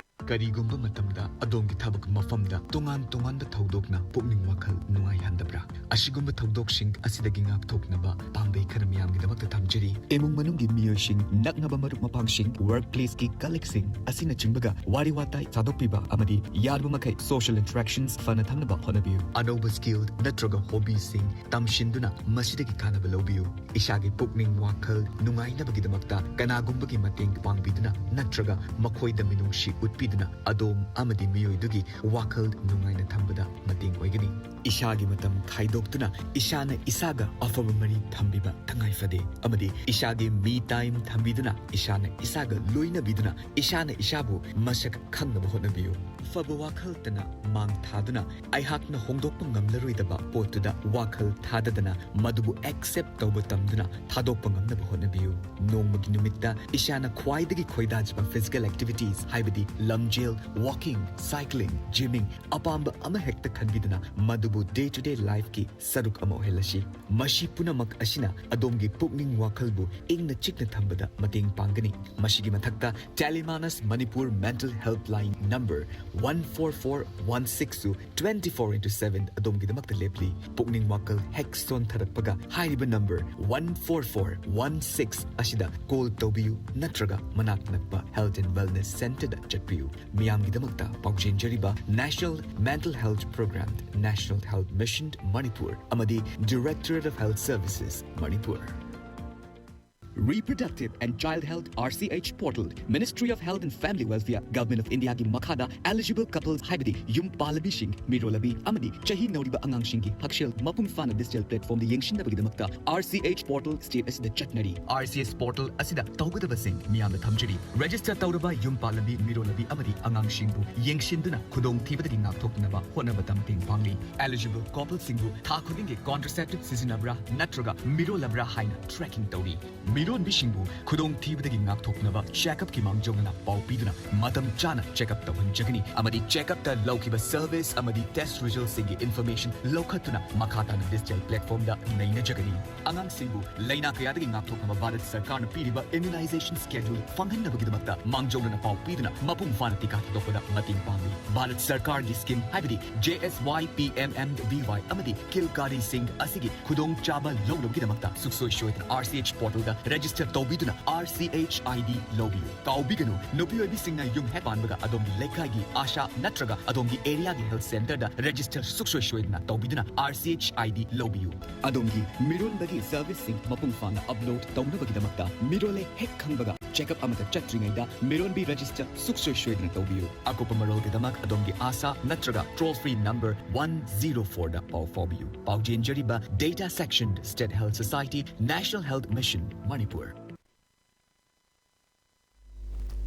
ꯀꯔꯤꯒꯨꯝꯕ ꯃꯇꯝꯗ ꯑꯗꯣꯝꯒꯤ ꯊꯕꯛ ꯃꯐꯝꯗ ꯇꯣꯉꯥꯟ ꯇꯣꯉꯥꯟꯕ ꯊꯧꯗꯣꯛꯅ ꯄꯨꯛꯅꯤꯡ ꯋꯥꯈꯜ ꯅꯨꯡꯉꯥꯏꯍꯟꯗꯕ꯭ꯔꯥ? ꯑꯁꯤꯒꯨꯝꯕ ꯊꯧꯗꯣꯛꯁꯤꯡ ꯑꯁꯤꯗꯒꯤ ꯉꯥꯛꯊꯣꯛꯅꯕ ꯄꯥꯝꯕꯩ ꯈꯔ ꯃꯤꯌꯥꯝꯒꯤꯗꯃꯛꯇ ꯊꯝꯖꯔꯤ꯫ ꯏꯃꯨꯡ ꯃꯅꯨꯡꯒꯤ ꯃꯤꯑꯣꯏꯁꯤꯡ, ꯅꯛꯅꯕ ꯃꯔꯨꯞ ꯃꯄꯥꯡꯁꯤꯡ, workplaceꯀꯤ colleagueꯁꯤꯡ ꯑꯁꯤꯅꯆꯤꯡꯕꯒ ꯋꯥꯔꯤ ꯋꯥꯇꯥꯏ ꯁꯥꯗꯣꯛꯄꯤꯕ ꯑꯃꯗꯤ ꯌꯥꯔꯤꯕ ꯃꯈꯩ social interactions ꯐꯅ ꯊꯝꯅꯕ ꯍꯣꯠꯅꯕꯤꯌꯨ꯫ ꯑꯅꯧꯕ skill ꯅꯠꯇ꯭ꯔꯒ hobbyꯁꯤꯡ ꯇꯝꯁꯤꯟꯗꯨꯅ ꯃꯁꯤꯗꯒꯤ ꯀꯥꯟꯅꯕ ꯂꯧꯕꯤꯌꯨ꯫ ꯏꯁꯥꯒꯤ ꯄꯨꯛꯅꯤꯡ ꯋꯥꯈꯜ ꯅꯨꯡꯉꯥꯏꯅꯕꯒꯤꯗꯃꯛꯇ ꯀꯅꯥꯒꯨꯝꯕꯒꯤ ꯃꯇꯦꯡ ꯄꯥꯡꯕꯤꯗꯨꯅ ꯅꯠꯇ꯭ꯔꯒ ꯃꯈꯣꯏꯗ ꯃꯤꯅꯨꯡꯁꯤ ꯎꯠꯄꯤꯗꯨꯅ ꯑꯗꯣꯝ ꯑꯃꯗꯤ ꯃꯤꯑꯣꯏꯗꯨꯒꯤ ꯋꯥꯈꯜ ꯅꯨꯡꯉꯥꯏꯅ ꯊꯝꯕꯗ ꯃꯇꯦꯡ ꯑꯣꯏꯒꯅꯤ꯫ ꯏꯁꯥꯒꯤ ꯃꯇꯝ ꯈꯥꯏꯗꯣꯛꯇꯨꯅ ꯏꯁꯥꯅ ꯏꯁꯥꯒ ꯑꯐꯕ ꯃꯔꯤ ꯊꯝꯕꯤꯕ ꯇꯉꯥꯏ ꯐꯗꯦ, ꯑꯃꯗꯤ ꯏꯁꯥꯒꯤ me time ꯊꯝꯕꯤꯗꯨꯅ ꯏꯁꯥꯅ ꯏꯁꯥꯒ ꯂꯣꯏꯅꯕꯤꯗꯨꯅ ꯏꯁꯥꯅ ꯏꯁꯥꯕꯨ ꯃꯁꯛ ꯈꯪꯅꯕ ꯍꯣꯠꯅꯕꯤꯌꯨ꯫ ꯑꯐꯕ ꯋꯥꯈꯜꯇꯅ ꯃꯥꯡ ꯊꯥꯗꯨꯅ ꯑꯩꯍꯥꯛꯅ ꯍꯣꯡꯗꯣꯛꯄ ꯉꯝꯂꯔꯣꯏꯗꯕ ꯄꯣꯠꯇꯨꯗ ꯋꯥꯈꯜ ꯊꯥꯗꯗꯅ ꯃꯗꯨꯕꯨ accept ꯇꯧꯕ ꯇꯝꯗꯨꯅ ꯊꯥꯗꯣꯛꯄ ꯉꯝꯅꯕ ꯍꯣꯠꯅꯕꯤꯌꯨ꯫ ꯅꯣꯡꯃꯒꯤ ꯅꯨꯃꯤꯠꯇ ꯏꯁꯥꯅ ꯈ꯭ꯋꯥꯏꯗꯒꯤ ꯈꯣꯏꯗꯥꯖꯕ physical activities ꯍꯥꯏꯕꯗꯤ ꯂꯝꯖꯦꯜ, walking, cycling, gymming, ꯑꯄꯥꯝꯕ ꯑꯃꯍꯦꯛꯇ ꯈꯟꯕꯤꯗꯨꯅ ꯃꯗꯨꯕꯨ day to day lifeꯀꯤ ꯁꯔꯨꯛ ꯑꯃ ꯑꯣꯏꯍꯜꯂꯁꯤ꯫ ꯃꯁꯤ ꯄꯨꯝꯅꯃꯛ ꯑꯁꯤꯅ ꯑꯗꯣꯝꯒꯤ ꯄꯨꯛꯅꯤꯡ ꯋꯥꯈꯜꯕꯨ ꯏꯪꯅ ꯆꯤꯛꯅ ꯊꯝꯕꯗ ꯃꯇꯦꯡ ꯄꯥꯡꯒꯅꯤ꯫ ꯃꯁꯤꯒꯤ ꯃꯊꯛꯇ Telemanus Manipur Mental Helpline number one four four one sixꯁꯨ twenty four into seven ꯑꯗꯣꯝꯒꯤꯗꯃꯛꯇ ꯂꯦꯞꯂꯤ꯫ ꯄꯨꯛꯅꯤꯡ ꯋꯥꯈꯜ ꯍꯦꯛ ꯁꯣꯟꯊꯔꯛꯄꯒ ꯍꯥꯏꯔꯤꯕ number one four four one six ꯑꯁꯤꯗ call ꯇꯧꯕꯤꯌꯨ ꯅꯠꯇ꯭ꯔꯒ ꯃꯅꯥꯛ ꯅꯛꯄ Health and Wellness Centreꯗ ꯆꯠꯄꯤꯌꯨ꯫ ꯃꯤꯌꯥꯝꯒꯤꯗꯃꯛꯇ ꯄꯥꯎꯖꯦꯟꯖꯔꯤꯕ National Mental Health Program, National Health Mission Manipur ꯑꯃꯗꯤ Directorate of Health Services, Manipur꯫ Reproductive and Child Health, R C H portal, Ministry of Health and Family Welfare, Government of Indiaꯒꯤ ꯃꯈꯥꯗ eligible couples ꯍꯥꯏꯕꯗꯤ ꯌꯨꯝ ꯄꯥꯜꯂꯕꯤꯁꯤꯡ, ꯃꯤꯔꯣꯜꯂꯕꯤ ꯑꯃꯗꯤ ꯆꯍꯤ ꯅꯧꯔꯤꯕ ꯑꯉꯥꯡꯁꯤꯡꯒꯤ ꯍꯛꯁꯦꯜ ꯃꯄꯨꯡ ꯐꯥꯅ digital platformꯗ ꯌꯦꯡꯁꯤꯟꯅꯕꯒꯤꯗꯃꯛꯇ R C H portal state ꯑꯁꯤꯗ ꯆꯠꯅꯔꯤ꯫ R C H portal ꯑꯁꯤꯗ ꯇꯧꯒꯗꯕꯁꯤꯡ ꯃꯤꯌꯥꯝꯗ ꯊꯝꯖꯔꯤ꯫ Register ꯇꯧꯔꯕ ꯌꯨꯝ ꯄꯥꯜꯂꯕꯤ, ꯃꯤꯔꯣꯜꯂꯕꯤ ꯑꯃꯗꯤ ꯑꯉꯥꯡꯁꯤꯡꯕꯨ ꯌꯦꯡꯁꯤꯟꯗꯨꯅ ꯈꯨꯗꯣꯡꯊꯤꯕꯗꯒꯤ ꯉꯥꯛꯊꯣꯛꯅꯕ ꯍꯣꯠꯅꯕꯗ ꯃꯇꯦꯡ ꯄꯥꯡꯂꯤ꯫ Eligible coupleꯁꯤꯡꯕꯨ ꯊꯥ ꯈꯨꯗꯤꯡꯒꯤ contraceptive ꯁꯤꯖꯤꯟꯅꯕ꯭ꯔꯥ ꯅꯠꯇ꯭ꯔꯒ ꯃꯤꯔꯣꯜꯂꯕ꯭ꯔꯥ ꯍꯥꯏꯅ tracking ꯇꯧꯔꯤ꯫ ꯃꯤꯔꯣꯜ ꯃꯤꯔꯣꯟꯕꯤꯁꯤꯡꯕꯨ ꯈꯨꯗꯣꯡꯊꯤꯕꯗꯒꯤ ꯉꯥꯛꯊꯣꯛꯅꯕ check-upꯀꯤ ꯃꯥꯡꯖꯧꯅꯅ ꯄꯥꯎ ꯄꯤꯗꯨꯅ ꯃꯇꯝ ꯆꯥꯅ check-up ꯇꯧꯍꯟꯖꯒꯅꯤ ꯑꯃꯗꯤ check-upꯇ ꯂꯧꯈꯤꯕ service ꯑꯃꯗꯤ test result-ꯁꯤꯡꯒꯤ information ꯂꯧꯈꯠꯇꯨꯅ ꯃꯈꯥ ꯇꯥꯅ digital platform-ꯗ ꯅꯩꯅꯖꯒꯅꯤ꯫ ꯑꯉꯥꯡꯁꯤꯡꯕꯨ ꯂꯥꯏꯅꯥ ꯀꯌꯥꯗꯒꯤ ꯉꯥꯛꯊꯣꯛꯅꯕ ꯚꯥꯔꯠ ꯁꯔꯀꯥꯔꯅ ꯄꯤꯔꯤꯕ immunization schedule ꯐꯪꯍꯟꯅꯕꯒꯤꯗꯃꯛꯇ ꯃꯥꯡꯖꯧꯅꯅ ꯄꯥꯎ ꯄꯤꯗꯨꯅ ꯃꯄꯨꯡ ꯐꯥꯅ ꯇꯤꯀꯥ ꯊꯥꯗꯣꯛꯄꯗ ꯃꯇꯦꯡ ꯄꯥꯡꯂꯤ꯫ ꯚꯥꯔꯠ ꯁꯔꯀꯥꯔꯒꯤ scheme ꯍꯥꯏꯕꯗꯤ J S Y P M M V Y ꯑꯃꯗꯤ ꯀꯤꯜꯀꯥꯔꯤꯁꯤꯡ ꯑꯁꯤꯒꯤ ꯈꯨꯗꯣꯡꯆꯥꯕ ꯂꯧꯅꯕꯒꯤꯗꯃꯛꯇ ꯁꯨꯡꯁꯣꯏ ꯁꯣꯏꯗꯅ R C H portal-ꯗ register ꯇꯧꯕꯤꯗꯨꯅ R C H I D ꯂꯧꯕꯤꯌꯨ꯫ ꯀꯥꯎꯕꯤꯒꯅꯨ, ꯅꯨꯄꯤ ꯑꯣꯏꯕꯤꯁꯤꯡꯅ ꯌꯨꯝ ꯍꯦꯛ ꯄꯥꯟꯕꯒ ꯑꯗꯣꯝꯒꯤ ꯂꯩꯀꯥꯏꯒꯤ ASHA ꯅꯠꯇ꯭ꯔꯒ ꯑꯗꯣꯝꯒꯤ area-ꯒꯤ health center-ꯗ register ꯁꯨꯡꯁꯣꯏ ꯁꯣꯏꯗꯅ ꯇꯧꯕꯤꯗꯨꯅ R C H I D ꯂꯧꯕꯤꯌꯨ꯫ ꯑꯗꯣꯝꯒꯤ ꯃꯤꯔꯣꯟꯕꯒꯤ service-ꯁꯤꯡ ꯃꯄꯨꯡ ꯐꯥꯅ upload ꯇꯧꯅꯕꯒꯤꯗꯃꯛꯇ ꯃꯤꯔꯣꯜꯂꯦ ꯍꯦꯛ ꯈꯪꯕꯒ check-up ꯑꯃꯗ ꯆꯠꯇ꯭ꯔꯤꯉꯩꯗ ꯃꯤꯔꯣꯟꯕꯤ register ꯁꯨꯡꯁꯣꯏ ꯁꯣꯏꯗꯅ ꯇꯧꯕꯤꯌꯨ꯫ ꯑꯀꯨꯞꯄ ꯃꯔꯣꯜꯒꯤꯗꯃꯛ ꯑꯗꯣꯝꯒꯤ ASHA ꯅꯠꯇ꯭ꯔꯒ toll free number one zero four-ꯗ ꯄꯥꯎ ꯐꯥꯎꯕꯤꯌꯨ꯫ ꯄꯥꯎꯖꯦꯟꯖꯔꯤꯕ Data Section, State Health Society, National Health Mission, Manipur.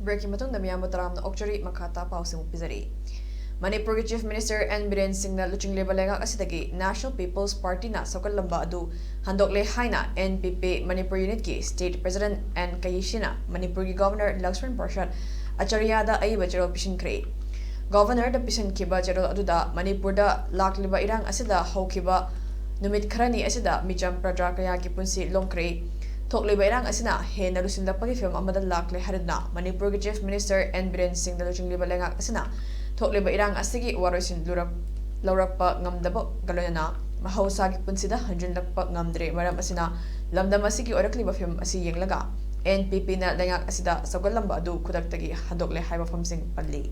Break-ꯀꯤ ꯃꯇꯨꯡꯗ ꯃꯤꯌꯥꯝꯕꯨ ꯇꯔꯥꯝꯅ ꯑꯣꯛꯆꯔꯤ꯫ ꯃꯈꯥ ꯇꯥ ꯄꯥꯎꯁꯤꯡ ꯄꯤꯖꯔꯤ꯫ ꯃꯅꯤꯄꯨꯔꯒꯤ Chief Minister N ꯕꯤꯔꯦꯟ ꯁꯤꯡꯅ ꯂꯨꯆꯤꯡꯂꯤꯕ ꯂꯩꯉꯥꯛ ꯑꯁꯤꯗꯒꯤ National People's Party-ꯅ ꯁꯧꯒꯠꯂꯝꯕ ꯑꯗꯨ ꯍꯟꯗꯣꯛꯂꯦ ꯍꯥꯏꯅ N P P Manipur unit-ꯀꯤ state president N ꯀꯩꯁꯤꯅ ꯃꯅꯤꯄꯨꯔꯒꯤ Governor ꯂꯛꯁꯃꯟ ꯄ꯭ꯔꯁꯥꯗ ꯑꯆꯥꯔꯌꯥꯗ ꯑꯏꯕ ꯆꯦꯔꯣꯜ ꯄꯤꯁꯤꯟꯈ꯭ꯔꯦ꯫ Governor-ꯗ ꯄꯤꯁꯤꯟꯈꯤꯕ ꯆꯦꯔꯣꯜ ꯑꯗꯨꯗ ꯃꯅꯤꯄꯨꯔꯗ ꯂꯥꯛꯂꯤꯕ ꯏꯔꯥꯡ ꯑꯁꯤꯗ ꯍꯧꯈꯤꯕ ꯅꯨꯃꯤꯠ ꯈꯔꯅꯤ ꯑꯁꯤꯗ ꯃꯤꯆꯝ ꯄ꯭ꯔꯖꯥ ꯀꯌꯥꯒꯤ ꯄꯨꯟꯁꯤ ꯂꯣꯝꯈ꯭ꯔꯦ꯫ ꯊꯣꯛꯂꯤꯕ ꯏꯔꯥꯡ ꯑꯁꯤꯅ ꯍꯦꯟꯅ ꯂꯨꯁꯤꯜꯂꯛꯄꯒꯤ ꯐꯤꯚꯝ ꯑꯃꯗ ꯂꯥꯛꯂꯦ ꯍꯥꯏꯗꯨꯅ ꯃꯅꯤꯄꯨꯔꯒꯤ Chief Minister N ꯕꯤꯔꯦꯟ ꯁꯤꯡꯅ ꯂꯨꯆꯤꯡꯂꯤꯕ ꯂꯩꯉꯥꯛ ꯑꯁꯤꯅ ꯊꯣꯛꯂꯤꯕ ꯏꯔꯥꯡ ꯑꯁꯤꯒꯤ ꯋꯥꯔꯣꯏꯁꯤꯟ ꯂꯨꯔꯛ-, ꯂꯧꯔꯛꯄ ꯉꯝꯗꯕ ꯒꯂꯣꯏꯅꯅ ꯃꯍꯧꯁꯥꯒꯤ ꯄꯨꯟꯁꯤꯗ ꯍꯟꯖꯤꯜꯂꯛꯄ ꯉꯝꯗ꯭ꯔꯦ꯫ ꯃꯔꯝ ꯑꯁꯤꯅ ꯂꯝꯗꯝ ꯑꯁꯤꯒꯤ ꯑꯣꯏꯔꯛꯂꯤꯕ ꯐꯤꯚꯝ ꯑꯁꯤ ꯌꯦꯡꯂꯒ N P P-ꯅ ꯂꯩꯉꯥꯛ ꯑꯁꯤꯗ ꯁꯧꯒꯠꯂꯝꯕ ꯑꯗꯨ ꯈꯨꯗꯛꯇꯒꯤ ꯍꯟꯗꯣꯛꯂꯦ ꯍꯥꯏꯕ ꯋꯥꯐꯝꯁꯤꯡ ꯄꯜꯂꯤ꯫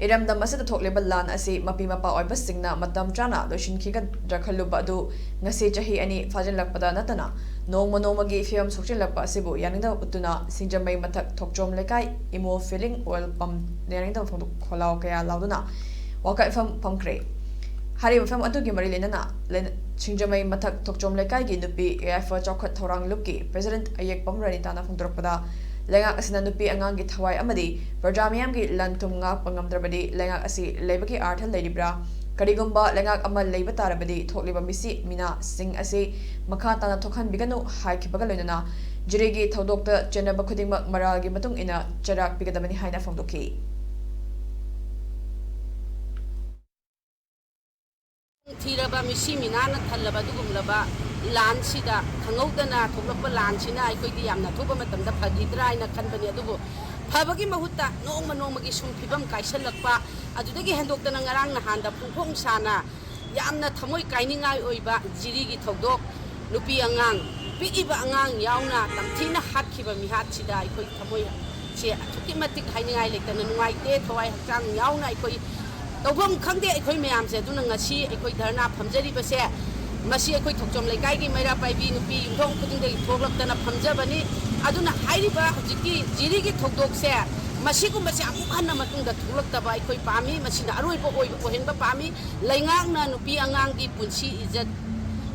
ꯏꯔꯝꯗꯝ ꯑꯁꯤꯗ ꯊꯣꯛꯂꯤꯕ ꯂꯥꯟ ꯑꯁꯤ ꯃꯄꯤ ꯃꯄꯥ ꯑꯣꯏꯕꯁꯤꯡꯅ ꯃꯇꯝ ꯆꯥꯅ ꯂꯣꯏꯁꯤꯟꯈꯤꯒꯗ꯭ꯔꯥ ꯈꯜꯂꯨꯕ ꯑꯗꯨ ꯉꯁꯤ ꯆꯍꯤ ꯑꯅꯤ ꯐꯥꯖꯤꯜꯂꯛꯄꯗ ꯅꯠꯇꯅ ꯅꯣꯡꯃ ꯅꯣꯡꯃꯒꯤ ꯐꯤꯚꯝ ꯁꯣꯛꯆꯤꯜꯂꯛꯄ ꯑꯁꯤꯕꯨ ꯌꯥꯅꯤꯡꯗꯕ ꯎꯠꯇꯨꯅ ꯁꯤꯡꯖꯃꯩ ꯃꯊꯛ ꯊꯣꯛꯆꯣꯝ ꯂꯩꯀꯥꯏ ꯏꯃꯣ filling oil pump ꯌꯥꯅꯤꯡꯗꯕ ꯐꯣꯡꯗꯣꯛ ꯈꯣꯜꯂꯥꯎ ꯀꯌꯥ ꯂꯥꯎꯗꯨꯅ ꯋꯥꯀꯠꯐꯝ ꯐꯝꯈ꯭ꯔꯦ꯫ ꯍꯥꯏꯔꯤꯕ ꯐꯤꯚꯝ ꯑꯗꯨꯒꯤ ꯃꯔꯤ ꯂꯩꯅꯅ ꯂꯩꯅ-, ꯁꯤꯡꯖꯃꯩ ꯃꯊꯛ ꯊꯣꯛꯆꯣꯝ ꯂꯩꯀꯥꯏꯒꯤ ꯅꯨꯄꯤ ꯌꯥꯏꯐ ꯆꯥꯎꯈꯠ ꯊꯧꯔꯥꯡ ꯂꯨꯞꯀꯤ president ꯑꯌꯦꯛꯄꯝ ꯔꯅꯤꯇꯥꯅ ꯐꯣꯡꯗꯣꯔꯛꯄꯗ, ꯂꯩꯉꯥꯛ ꯑꯁꯤꯅ ꯅꯨꯄꯤ ꯑꯉꯥꯡꯒꯤ ꯊꯋꯥꯏ ꯑꯃꯗꯤ ꯄ꯭ꯔꯖꯥ ꯃꯤꯌꯥꯝꯒꯤ ꯂꯟ ꯊꯨꯝ ꯉꯥꯛꯄ ꯉꯝꯗ꯭ꯔꯕꯗꯤ ꯂꯩꯉꯥꯛ ꯑꯁꯤ ꯂꯩꯕꯒꯤ ꯑꯥꯔꯊ ꯂꯩꯔꯤꯕ꯭ꯔꯥ? ꯀꯔꯤꯒꯨꯝꯕ ꯂꯩꯉꯥꯛ ꯑꯃ ꯂꯩꯕ ꯇꯥꯔꯕꯗꯤ ꯊꯣꯛꯂꯤꯕ ꯃꯤꯁꯤ ꯃꯤꯅꯥꯁꯤꯡ ꯑꯁꯤ ꯃꯈꯥ ꯇꯥꯅ ꯊꯣꯛꯍꯟꯕꯤꯒꯅꯨ ꯍꯥꯏꯈꯤꯕꯒ ꯂꯣꯏꯅꯅ ꯖꯤꯔꯤꯒꯤ ꯊꯧꯗꯣꯛꯇ ꯆꯦꯟꯅꯕ ꯈꯨꯗꯤꯡꯃꯛ ꯃꯔꯥꯜꯒꯤ ꯃꯇꯨꯡ ꯏꯟꯅ ꯆꯩꯔꯥꯛ ꯄꯤꯒꯗꯕꯅꯤ ꯍꯥꯏꯅ ꯐꯣꯡꯗꯣꯛꯈꯤ꯫ ꯊꯤꯔꯕ ꯃꯤꯁꯤ ꯃꯤꯅꯥꯅ ꯊꯜꯂꯕ ꯑꯗꯨꯒꯨꯝꯂꯕ ꯂꯥꯟꯁꯤꯗ, ꯈꯪꯍꯧꯗꯅ ꯊꯣꯛꯂꯛꯄ ꯂꯥꯟꯁꯤꯅ ꯑꯩꯈꯣꯏꯗꯤ ꯌꯥꯝꯅ ꯑꯊꯨꯕ ꯃꯇꯝꯗ ꯐꯈꯤꯗ꯭ꯔꯥ ꯍꯥꯏꯅ ꯈꯟꯕꯅꯤ꯫ ꯑꯗꯨꯕꯨ ꯐꯕꯒꯤ ꯃꯍꯨꯠꯇ ꯅꯣꯡꯃ ꯅꯣꯡꯃꯒꯤ ꯁꯨꯝ ꯐꯤꯕꯝ ꯀꯥꯏꯁꯜꯂꯛꯄ, ꯑꯗꯨꯗꯒꯤ ꯍꯦꯟꯗꯣꯛꯇꯅ ꯉꯔꯥꯡ ꯅꯍꯥꯟꯗ ꯐꯣꯡꯐꯣꯡ ꯁꯥꯅ ꯌꯥꯝꯅ ꯊꯃꯣꯏ ꯀꯥꯏꯅꯤꯡꯉꯥꯏ ꯑꯣꯏꯕ ꯖꯤꯔꯤꯒꯤ ꯊꯧꯗꯣꯛ, ꯅꯨꯄꯤ ꯑꯉꯥꯡ, ꯄꯤꯛꯏꯕ ꯑꯉꯥꯡ ꯌꯥꯎꯅ ꯇꯝꯊꯤꯅ ꯍꯥꯠꯈꯤꯕ ꯃꯤꯍꯥꯠꯁꯤꯗ ꯑꯩꯈꯣꯏ ꯊꯃꯣꯏꯁꯦ ꯑꯁꯨꯛꯀꯤ ꯃꯇꯤꯛ ꯍꯥꯏꯅꯤꯡꯉꯥꯏ ꯂꯩꯇꯅ ꯅꯨꯡꯉꯥꯏꯇꯦ꯫ ꯊꯋꯥꯏ ꯍꯛꯆꯥꯡ ꯌꯥꯎꯅ ꯑꯩꯈꯣꯏ ꯇꯧꯐꯝ ꯈꯪꯗꯦ꯫ ꯑꯩꯈꯣꯏ ꯃꯌꯥꯝꯁꯦ ꯑꯗꯨꯅ ꯉꯁꯤ ꯑꯩꯈꯣꯏ ꯙꯔꯅꯥ ꯐꯝꯖꯔꯤꯕꯁꯦ, ꯃꯁꯤ ꯑꯩꯈꯣꯏ ꯊꯣꯛꯆꯣꯝ ꯂꯩꯀꯥꯏꯒꯤ ꯃꯩꯔꯥ ꯄꯥꯏꯕꯤ ꯅꯨꯄꯤ ꯌꯨꯝꯊꯣꯡ ꯈꯨꯗꯤꯡꯗꯒꯤ ꯊꯣꯛꯂꯛꯇꯅ ꯐꯝꯖꯕꯅꯤ꯫ ꯑꯗꯨꯅ ꯍꯥꯏꯔꯤꯕ ꯍꯧꯖꯤꯛꯀꯤ ꯖꯤꯔꯤꯒꯤ ꯊꯧꯗꯣꯛꯁꯦ ꯃꯁꯤꯒꯨꯝꯕꯁꯦ ꯑꯃꯨꯛ ꯍꯟꯅ ꯃꯇꯨꯡꯗ ꯊꯣꯛꯂꯛꯇꯕ ꯑꯩꯈꯣꯏ ꯄꯥꯝꯃꯤ꯫ ꯃꯁꯤꯅ ꯑꯔꯣꯏꯕ ꯑꯣꯏꯕ ꯑꯣꯏꯍꯟꯕ ꯄꯥꯝꯃꯤ꯫ ꯂꯩꯉꯥꯛꯅ ꯅꯨꯄꯤ ꯑꯉꯥꯡꯒꯤ ꯄꯨꯟꯁꯤ ꯏꯖꯠ,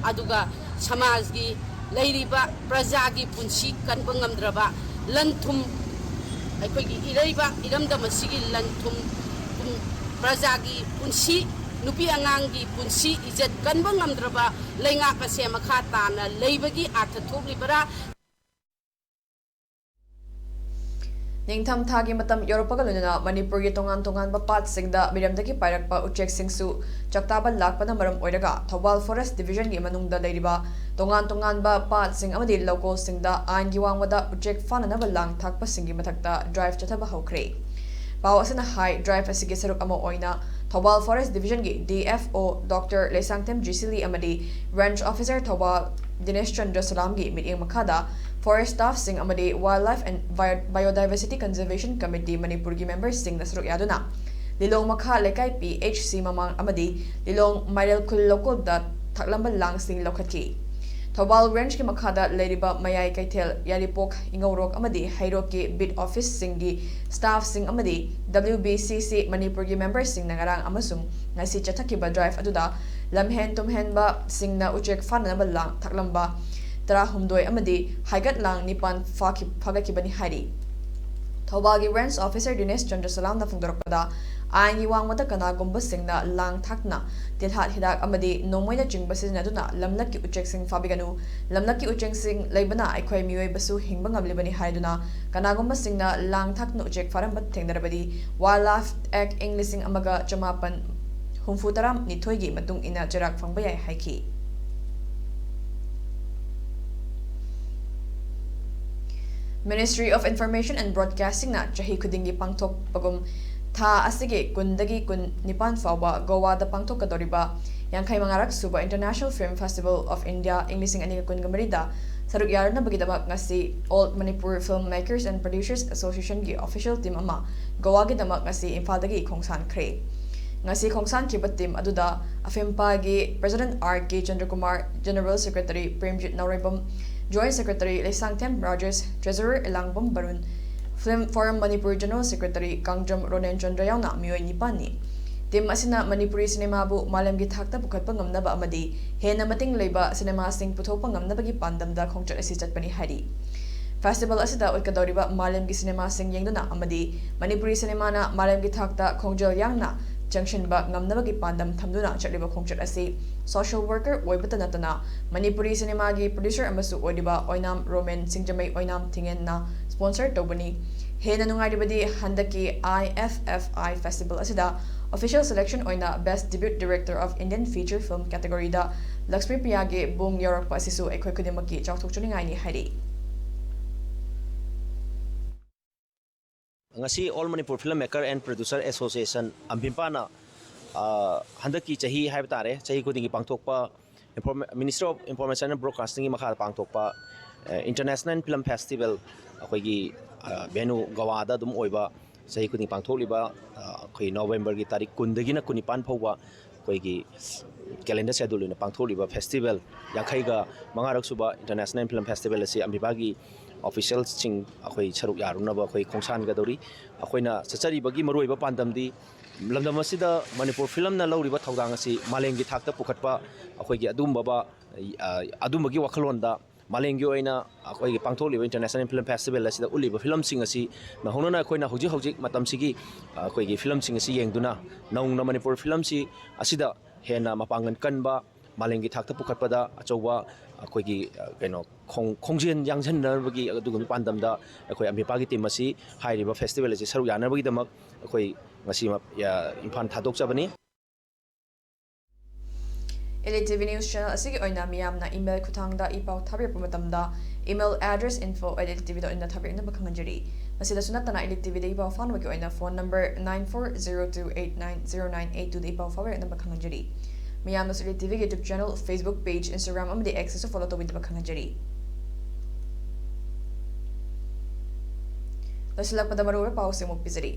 ꯑꯗꯨꯒ ꯁꯃꯥꯖꯒꯤ ꯂꯩꯔꯤꯕ ꯄ꯭ꯔꯖꯥꯒꯤ ꯄꯨꯟꯁꯤ ꯀꯟꯕ ꯉꯝꯗ꯭ꯔꯕ ꯂꯟ ꯊꯨꯝ, ꯑꯩꯈꯣꯏꯒꯤ ꯏꯔꯩꯕꯥꯛ ꯏꯔꯝꯗꯝ ꯑꯁꯤꯒꯤ ꯂꯟ ꯊꯨꯝ, ꯄ꯭ꯔꯖꯥꯒꯤ ꯄꯨꯟꯁꯤ, ꯅꯨꯄꯤ ꯑꯉꯥꯡꯒꯤ ꯄꯨꯟꯁꯤ ꯏꯖꯠ ꯀꯟꯕ ꯉꯝꯗ꯭ꯔꯕ ꯂꯩꯉꯥꯛ ꯑꯁꯦ ꯃꯈꯥ ꯇꯥꯅ ꯂꯩꯕꯒꯤ ꯑꯥꯔꯊ ꯊꯣꯛꯂꯤꯕꯔꯥ? ꯅꯤꯡꯊꯝ ꯊꯥꯒꯤ ꯃꯇꯝ ꯌꯧꯔꯛꯄꯒ ꯂꯣꯏꯅꯅ ꯃꯅꯤꯄꯨꯔꯒꯤ ꯇꯣꯉꯥꯟ ꯇꯣꯉꯥꯟꯕ ꯄꯥꯠꯁꯤꯡꯗ ꯃꯤꯔꯝꯗꯒꯤ ꯄꯥꯏꯔꯛꯄ ꯎꯆꯦꯛꯁꯤꯡꯁꯨ ꯆꯥꯛꯇꯥꯕ ꯂꯥꯛꯄꯅ ꯃꯔꯝ ꯑꯣꯏꯔꯒ ꯊꯧꯕꯥꯜ ꯐꯣꯔꯦꯁ ꯗꯤꯕꯤꯖꯟꯒꯤ ꯃꯅꯨꯡꯗ ꯂꯩꯔꯤꯕ ꯇꯣꯉꯥꯟ ꯇꯣꯉꯥꯟꯕ ꯄꯥꯠꯁꯤꯡ ꯑꯃꯗꯤ ꯂꯧꯀꯣꯜꯁꯤꯡꯗ ꯑꯥꯏꯟꯒꯤ ꯋꯥꯡꯃꯗ ꯎꯆꯦꯛ ꯐꯥꯅꯅꯕ ꯂꯥꯡ ꯊꯥꯛꯄꯁꯤꯡꯒꯤ ꯃꯊꯛꯇ ꯗ꯭ꯔꯥꯏꯚ ꯆꯠꯊꯕ ꯍꯧꯈ꯭ꯔꯦ꯫ ꯄꯥꯎ ꯑꯁꯤꯅ ꯍꯥꯏ, ꯗ꯭ꯔꯥꯏꯚ ꯑꯁꯤꯒꯤ ꯁꯔꯨꯛ ꯑꯃ ꯑꯣꯏꯅ ꯊꯧꯕꯥꯜ ꯐꯣꯔꯦꯁ ꯗꯤꯕꯤꯖꯟꯒꯤ D F O doctor Leishangthem ꯖꯤꯁꯤꯂꯤ ꯑꯃꯗꯤ ꯔꯦꯟꯖ ꯑꯣꯐꯤꯁꯔ ꯊꯧꯕꯥꯜ ꯗꯤꯅꯦꯁ ꯆꯟꯗ꯭ꯔ ꯁꯂꯥꯝꯒꯤ ꯃꯤꯠꯌꯦꯡ ꯃꯈꯥꯗ ꯐꯣꯔꯦꯁ ꯁ꯭ꯇꯥꯐꯁꯤꯡ ꯑꯃꯗꯤ wildlife and bio-, biodiversity conservation committee ꯃꯅꯤꯄꯨꯔꯒꯤ ꯃꯦꯝꯕꯔꯁꯤꯡꯅ ꯁꯔꯨꯛ ꯌꯥꯗꯨꯅ ꯂꯤꯂꯣꯡ ꯃꯈꯥ ꯂꯩꯀꯥꯏ ꯄꯤ ꯑꯩꯆ ꯁꯤ ꯃꯃꯥꯡ ꯑꯃꯗꯤ ꯂꯤꯂꯣꯡ ꯃꯥꯏꯔꯦꯜ ꯈꯨꯜ ꯂꯧꯀꯣꯜꯗ ꯊꯥꯛꯂꯝꯕ ꯂꯥꯡꯁꯤꯡ ꯂꯧꯈꯠꯈꯤ꯫ ꯊꯧꯕꯥꯜ ꯔꯦꯟꯖꯀꯤ ꯃꯈꯥꯗ ꯂꯩꯔꯤꯕ ꯃꯌꯥꯏ ꯀꯩꯊꯦꯜ, ꯌꯥꯏꯔꯤꯄꯣꯛ, ꯏꯉꯧꯔꯣꯛ ꯑꯃꯗꯤ ꯍꯩꯔꯣꯛꯀꯤ ꯕꯤꯠ ꯑꯣꯐꯤꯁꯁꯤꯡꯒꯤ ꯁ꯭ꯇꯥꯐꯁꯤꯡ ꯑꯃꯗꯤ ꯗꯕ꯭ꯂꯤꯎ ꯕꯤ ꯁꯤ ꯁꯤ ꯃꯅꯤꯄꯨꯔꯒꯤ ꯃꯦꯝꯕꯔꯁꯤꯡꯅ ꯉꯔꯥꯡ ꯑꯃꯁꯨꯡ ꯉꯁꯤ ꯆꯠꯊꯈꯤꯕ ꯗ꯭ꯔꯥꯏꯚ ꯑꯗꯨꯗ ꯂꯝꯍꯦꯟ ꯇꯨꯝꯍꯦꯟꯕꯁꯤꯡꯅ ꯎꯆꯦꯛ ꯐꯥꯅꯅꯕ ꯂꯥꯡ ꯊꯥꯛꯂꯝꯕ ꯇꯔꯥꯍꯨꯝꯗꯣꯏ ꯑꯃꯗꯤ ꯍꯥꯏꯒꯠ ꯂꯥꯡ ꯅꯤꯄꯥꯟ ꯐꯥꯈꯤ-, ꯐꯥꯒꯠꯈꯤꯕꯅꯤ ꯍꯥꯏꯔꯤ꯫ ꯊꯧꯕꯥꯜꯒꯤ ꯔꯦꯟꯖ ꯑꯣꯐꯤꯁꯔ ꯗꯤꯅꯦꯁ ꯆꯟꯗ꯭ꯔ ꯁꯂꯥꯝꯅ ꯐꯣꯡꯗꯣꯔꯛꯄꯗ, ꯑꯥꯏꯟꯒꯤ ꯋꯥꯡꯃꯗ ꯀꯅꯥꯒꯨꯝꯕꯁꯤꯡꯅ ꯂꯥꯡ ꯊꯥꯛꯇꯨꯅ ꯇꯤꯜꯍꯥꯠ ꯍꯤꯗꯥꯛ ꯑꯃꯗꯤ ꯅꯣꯡꯃꯩꯅꯆꯤꯡꯕ ꯁꯤꯖꯤꯟꯅꯗꯨꯅ ꯂꯝꯂꯛꯀꯤ ꯎꯆꯦꯛꯁꯤꯡ ꯐꯥꯕꯤꯒꯅꯨ꯫ ꯂꯝꯂꯛꯀꯤ ꯎꯆꯦꯛꯁꯤꯡ ꯂꯩꯕꯅ ꯑꯩꯈꯣꯏ ꯃꯤꯑꯣꯏꯕꯁꯨ ꯍꯤꯡꯕ ꯉꯝꯂꯤꯕꯅꯤ ꯍꯥꯏꯗꯨꯅ ꯀꯅꯥꯒꯨꯝꯕꯁꯤꯡꯅ ꯂꯥꯡ ꯊꯥꯛꯇꯨꯅ ꯎꯆꯦꯛ ꯐꯥꯔꯝꯕ ꯊꯦꯡꯅꯔꯕꯗꯤ Wildlife Act ꯏꯪ ꯂꯤꯁꯤꯡ ꯑꯃꯒ ꯆꯃꯥꯄꯟ ꯍꯨꯝꯐꯨ ꯇꯔꯥ ꯅꯤꯊꯣꯏꯒꯤ ꯃꯇꯨꯡ ꯏꯟꯅ ꯆꯩꯔꯥꯛ ꯐꯪꯕ ꯌꯥꯏ ꯍꯥꯏꯈꯤ꯫ Ministry of Information and Broadcastingꯅ ꯆꯍꯤ ꯈꯨꯗꯤꯡꯒꯤ ꯄꯥꯡꯊꯣꯛꯄꯒꯨꯝ ꯊꯥ ꯑꯁꯤꯒꯤ ꯀꯨꯟꯗꯒꯤ ꯀꯨꯟ ꯅꯤꯄꯥꯟ ꯐꯥꯎꯕ ꯒꯣꯋꯥꯗ ꯄꯥꯡꯊꯣꯛꯀꯗꯧꯔꯤꯕ ꯌꯥꯡꯈꯩ ꯃꯉꯥꯔꯛ ꯁꯨꯕ International Film Festival of India ꯏꯪ ꯂꯤꯁꯤꯡ ꯑꯅꯤꯒ ꯀꯨꯟꯒ ꯃꯔꯤꯗ ꯁꯔꯨꯛ ꯌꯥꯔꯨꯅꯕꯒꯤꯗꯃꯛ ꯉꯁꯤ All Manipur Film Makers and Producers Associationꯒꯤ official team ꯑꯃ ꯒꯣꯋꯥꯒꯤꯗꯃꯛ ꯉꯁꯤ ꯏꯝꯐꯥꯜꯗꯒꯤ ꯈꯣꯡꯁꯥꯟꯈ꯭ꯔꯦ꯫ ꯉꯁꯤ ꯈꯣꯡꯁꯥꯟꯈꯤꯕ team ꯑꯗꯨꯗ ꯑꯐꯤꯝꯄꯥꯒꯤ President R K ꯆꯟꯗ꯭ꯔꯀꯨꯃꯥꯔ, General Secretary Premjit ꯅꯥꯎꯔꯦꯝꯕꯝ, Joint Secretary Leishangthem Rajesh, Treasurer ꯑꯦꯂꯥꯡꯕꯝ Barun, Film Forum Manipur General Secretary Kangjam Ronen Chandra ꯌꯥꯎꯅ ꯃꯤꯑꯣꯏ ꯅꯤꯄꯥꯟꯅꯤ꯫ Team ꯑꯁꯤꯅ ꯃꯅꯤꯄꯨꯔꯤ ꯁꯤꯅꯦꯃꯥꯕꯨ ꯃꯥꯂꯦꯝꯒꯤ ꯊꯥꯛꯇ ꯄꯨꯈꯠꯄ ꯉꯝꯅꯕ ꯑꯃꯗꯤ ꯍꯦꯟꯅ ꯃꯇꯤꯡ ꯂꯩꯕ ꯁꯤꯅꯦꯃꯥꯁꯤꯡ ꯄꯨꯊꯣꯛꯄ ꯉꯝꯅꯕꯒꯤ ꯄꯥꯟꯗꯝꯗ ꯈꯣꯡꯆꯠ ꯑꯁꯤ ꯆꯠꯄꯅꯤ ꯍꯥꯏꯔꯤ꯫ Festival ꯑꯁꯤꯗ ꯎꯠꯀꯗꯧꯔꯤꯕ ꯃꯥꯂꯦꯝꯒꯤ ꯁꯤꯅꯦꯃꯥꯁꯤꯡ ꯌꯦꯡꯗꯨꯅ ꯑꯃꯗꯤ ꯃꯅꯤꯄꯨꯔꯤ ꯁꯤꯅꯦꯃꯥꯅ ꯃꯥꯂꯦꯝꯒꯤ ꯊꯥꯛꯇ ꯈꯣꯡꯖꯦꯜ ꯌꯥꯡꯅ ꯆꯪꯁꯤꯟꯕ ꯉꯝꯅꯕꯒꯤ ꯄꯥꯟꯗꯝ ꯊꯝꯗꯨꯅ ꯆꯠꯂꯤꯕ ꯈꯣꯡꯆꯠ ꯑꯁꯤ social worker ꯑꯣꯏꯕꯇ ꯅꯠꯇꯅ ꯃꯅꯤꯄꯨꯔꯤ ꯁꯤꯅꯦꯃꯥꯒꯤ producer ꯑꯃꯁꯨ ꯑꯣꯏꯔꯤꯕ ꯑꯣꯏꯅꯥꯝ ꯔꯣꯃꯦꯟ ꯁꯤꯡꯖꯃꯩ ꯑꯣꯏꯅꯥꯝ ꯊꯤꯡꯉꯦꯟꯅ sponsor ꯇꯧꯕꯅꯤ꯫ ꯍꯦꯟꯅ ꯅꯨꯡꯉꯥꯏꯔꯤꯕꯗꯤ ꯍꯟꯗꯛꯀꯤ I F F I festival ꯑꯁꯤꯗ official selection ꯑꯣꯏꯅ Best Debut Director of Indian Feature Film categoryꯗ Lakshmi ꯄ꯭ꯔꯤꯌꯥꯒꯤ ꯕꯨꯡ ꯌꯥꯎꯔꯛꯄ ꯑꯁꯤꯁꯨ ꯑꯩꯈꯣꯏ ꯈꯨꯗꯤꯡꯃꯛꯀꯤ ꯆꯥꯎꯊꯣꯛꯆꯅꯤꯡꯉꯥꯏꯅꯤ ꯍꯥꯏꯔꯤ꯫ ꯉꯁꯤ All Manipur Film Maker and Producer Association ꯑꯝꯐꯤꯝꯄꯥꯅ, ꯑ, ꯍꯟꯗꯛꯀꯤ ꯆꯍꯤ ꯍꯥꯏꯕ ꯇꯥꯔꯦ, ꯆꯍꯤ ꯈꯨꯗꯤꯡꯒꯤ ꯄꯥꯡꯊꯣꯛꯄ Inform-, Ministry of Information and Broadcastingꯒꯤ ꯃꯈꯥꯗ ꯄꯥꯡꯊꯣꯛꯄ, ꯑ, International Film Festival ꯑꯩꯈꯣꯏꯒꯤ, ꯑ, venue ꯒꯋꯥꯗ ꯑꯗꯨꯝ ꯑꯣꯏꯕ ꯆꯍꯤ ꯈꯨꯗꯤꯡ ꯄꯥꯡꯊꯣꯛꯂꯤꯕ, ꯑ, ꯑꯩꯈꯣꯏ Novemberꯒꯤ ꯇꯥꯔꯤꯛ ꯀꯨꯟꯗꯒꯤꯅ ꯀꯨꯟꯅꯤꯄꯥꯟ ꯐꯥꯎꯕ ꯑꯩꯈꯣꯏꯒꯤ calendar schedule ꯑꯣꯏꯅ ꯄꯥꯡꯊꯣꯛꯂꯤꯕ festival ꯌꯥꯡꯈꯩꯒ ꯃꯉꯥꯔꯛ ꯁꯨꯕ International Film Festival ꯑꯁꯤ ꯑꯝꯐꯤꯝꯄꯥꯒꯤ officialꯁꯤꯡ ꯑꯩꯈꯣꯏ ꯁꯔꯨꯛ ꯌꯥꯔꯨꯅꯕ ꯑꯩꯈꯣꯏ ꯈꯣꯡꯁꯥꯟꯒꯗꯧꯔꯤ꯫ ꯑꯩꯈꯣꯏꯅ ꯆꯠꯆꯔꯤꯕꯒꯤ ꯃꯔꯨꯑꯣꯏꯕ ꯄꯥꯟꯗꯝꯗꯤ ꯂꯝꯗꯝ ꯑꯁꯤꯗ ꯃꯅꯤꯄꯨꯔ filmꯅ ꯂꯧꯔꯤꯕ ꯊꯧꯗꯥꯡ ꯑꯁꯤ ꯃꯥꯂꯦꯝꯒꯤ ꯊꯥꯛꯇ ꯄꯨꯈꯠꯄ, ꯑꯩꯈꯣꯏꯒꯤ ꯑꯗꯨꯒꯨꯝꯂꯕ, ꯑ, ꯑꯗꯨꯝꯕꯒꯤ ꯋꯥꯈꯜꯂꯣꯟꯗ ꯃꯥꯂꯦꯝꯒꯤ ꯑꯣꯏꯅ ꯑꯩꯈꯣꯏꯒꯤ ꯄꯥꯡꯊꯣꯛꯂꯤꯕ International Film Festival ꯑꯁꯤꯗ ꯎꯠꯂꯤꯕ ꯐꯤꯂꯝꯁꯤꯡ ꯑꯁꯤ ꯃꯍꯧꯅꯅ ꯑꯩꯈꯣꯏꯅ ꯍꯧꯖꯤꯛ ꯍꯧꯖꯤꯛ ꯃꯇꯝꯁꯤꯒꯤ, ꯑ, ꯑꯩꯈꯣꯏꯒꯤ ꯐꯤꯂꯝꯁꯤꯡ ꯑꯁꯤ ꯌꯦꯡꯗꯨꯅ ꯅꯧꯅ ꯃꯅꯤꯄꯨꯔ ꯐꯤꯂꯝꯁꯤ ꯑꯁꯤꯗ ꯍꯦꯟꯅ ꯃꯄꯥꯡꯒꯜ ꯀꯟꯕ, ꯃꯥꯂꯦꯝꯒꯤ ꯊꯥꯛꯇ ꯄꯨꯈꯠꯄꯗ ꯑꯆꯧꯕ ꯑꯩꯈꯣꯏꯒꯤ, ꯑ, ꯀꯩꯅꯣ, ꯈꯣꯡ-, ꯈꯣꯡꯖꯦꯜ ꯌꯥꯡꯁꯤꯟꯅꯕꯒꯤ ꯑꯗꯨꯒꯨꯝꯕ ꯄꯥꯟꯗꯝꯗ ꯑꯩꯈꯣꯏ ꯑꯃꯦꯄꯥꯒꯤ team ꯑꯁꯤ ꯍꯥꯏꯔꯤꯕ festival ꯑꯁꯤ ꯁꯔꯨꯛ ꯌꯥꯅꯕꯒꯤꯗꯃꯛ ꯑꯩꯈꯣꯏ ꯉꯁꯤ, ꯑ, Imphal ꯊꯥꯗꯣꯛꯆꯕꯅꯤ꯫ Elite TV News Channel ꯑꯁꯤꯒꯤ ꯑꯣꯏꯅ ꯃꯤꯌꯥꯝꯅ email ꯈꯨꯠꯊꯥꯡꯗ ꯏ ꯄꯥꯎ ꯊꯥꯕꯤꯔꯛꯄ ꯃꯇꯝꯗ, email address info at elite TV dot in ꯗ ꯊꯥꯕꯤꯔꯛꯅꯕ ꯈꯪꯍꯟꯖꯔꯤ꯫ ꯃꯁꯤꯗꯁꯨ ꯅꯠꯇꯅ, Elite TV ꯗ ꯏ ꯄꯥꯎ ꯐꯥꯎꯅꯕꯒꯤ ꯑꯣꯏꯅ phone number nine four zero two eight nine zero nine eight two ꯗ ꯏ ꯄꯥꯎ ꯐꯥꯎꯕꯤꯔꯛꯅꯕ ꯈꯪꯍꯟꯖꯔꯤ꯫ ꯃꯤꯌꯥꯝꯅꯁꯨ Elite TV ꯒꯤ YouTube channel, Facebook page, Instagram ꯑꯃꯗꯤ X ꯇꯁꯨ follow ꯇꯧꯕꯤꯅꯕ ꯈꯪꯍꯟꯖꯔꯤ꯫ ꯂꯣꯏꯁꯤꯜꯂꯛꯄꯗ ꯃꯔꯨꯑꯣꯏꯕ ꯄꯥꯎꯁꯤꯡ ꯑꯃꯨꯛ ꯄꯤꯖꯔꯤ꯫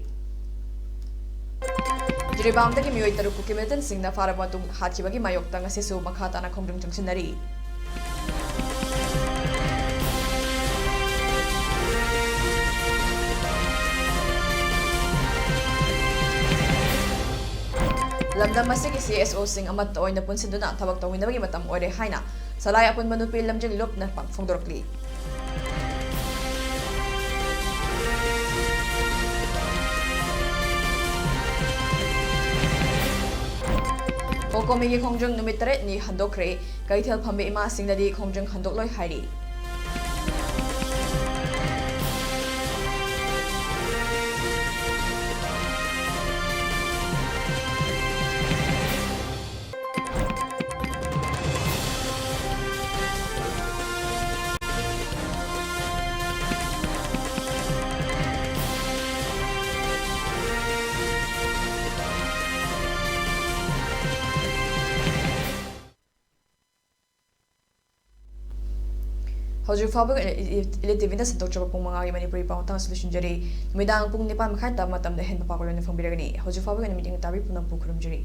ꯖꯤꯔꯤꯕꯥꯝꯗꯒꯤ ꯃꯤꯑꯣꯏ ꯇꯔꯨꯛꯄꯨ militantꯁꯤꯡꯅ ꯐꯥꯔꯕ ꯃꯇꯨꯡ ꯍꯥꯠꯈꯤꯕꯒꯤ ꯃꯥꯌꯣꯛꯇ ꯉꯁꯤꯁꯨ ꯃꯈꯥ ꯇꯥꯅ ꯈꯣꯡꯖꯪ ꯆꯪꯁꯤꯟꯅꯔꯤ꯫ ꯂꯝꯗꯝ ꯑꯁꯤꯒꯤ CSOꯁꯤꯡ ꯑꯃꯠꯇ ꯑꯣꯏꯅ ꯄꯨꯟꯁꯤꯟꯗꯨꯅ ꯊꯕꯛ ꯇꯧꯃꯤꯟꯅꯕꯒꯤ ꯃꯇꯝ ꯑꯣꯏꯔꯦ ꯍꯥꯏꯅ ꯁꯂꯥꯏ ꯑꯄꯨꯟꯕ ꯅꯨꯄꯤ ꯂꯝꯖꯤꯡ ꯂꯨꯞꯅ ꯐꯣꯡꯗꯣꯔꯛꯂꯤ꯫ ꯀꯣꯀꯣꯃꯤꯒꯤ ꯈꯣꯡꯖꯪ ꯅꯨꯃꯤꯠ ꯇꯔꯦꯠꯅꯤ ꯍꯟꯗꯣꯛꯈ꯭ꯔꯦ꯫ ꯀꯩꯊꯦꯜ ꯐꯝꯕ ꯏꯃꯥꯁꯤꯡꯅꯗꯤ ꯈꯣꯡꯖꯪ ꯍꯟꯗꯣꯛꯂꯣꯏ ꯍꯥꯏꯔꯤ꯫ ꯍꯧꯖꯤꯛ ꯐꯥꯎꯕꯒꯤ ꯑꯣꯏꯅ Elite TVꯅ ꯁꯟꯗꯣꯛꯆꯕ ꯄꯨꯡ ꯃꯉꯥꯒꯤ ꯃꯅꯤꯄꯨꯔꯤ ꯄꯥꯎ ꯃꯇꯥꯡ ꯑꯁꯤ ꯂꯣꯏꯁꯤꯟꯖꯔꯤ꯫ ꯅꯨꯃꯤꯗꯥꯡ ꯄꯨꯡ ꯅꯤꯄꯥꯟ ꯃꯈꯥꯏ ꯇꯥꯕ ꯃꯇꯝꯗ ꯑꯍꯦꯟꯕ ꯄꯥꯎ ꯂꯣꯏꯅ ꯐꯣꯡꯕꯤꯔꯒꯅꯤ꯫ ꯍꯧꯖꯤꯛ ꯐꯥꯎꯕꯒꯤ ꯑꯣꯏꯅ meeting ꯇꯥꯕꯤ ꯄꯨꯝꯅꯃꯛꯄꯨ ꯈꯨꯔꯨꯝꯖꯔꯤ꯫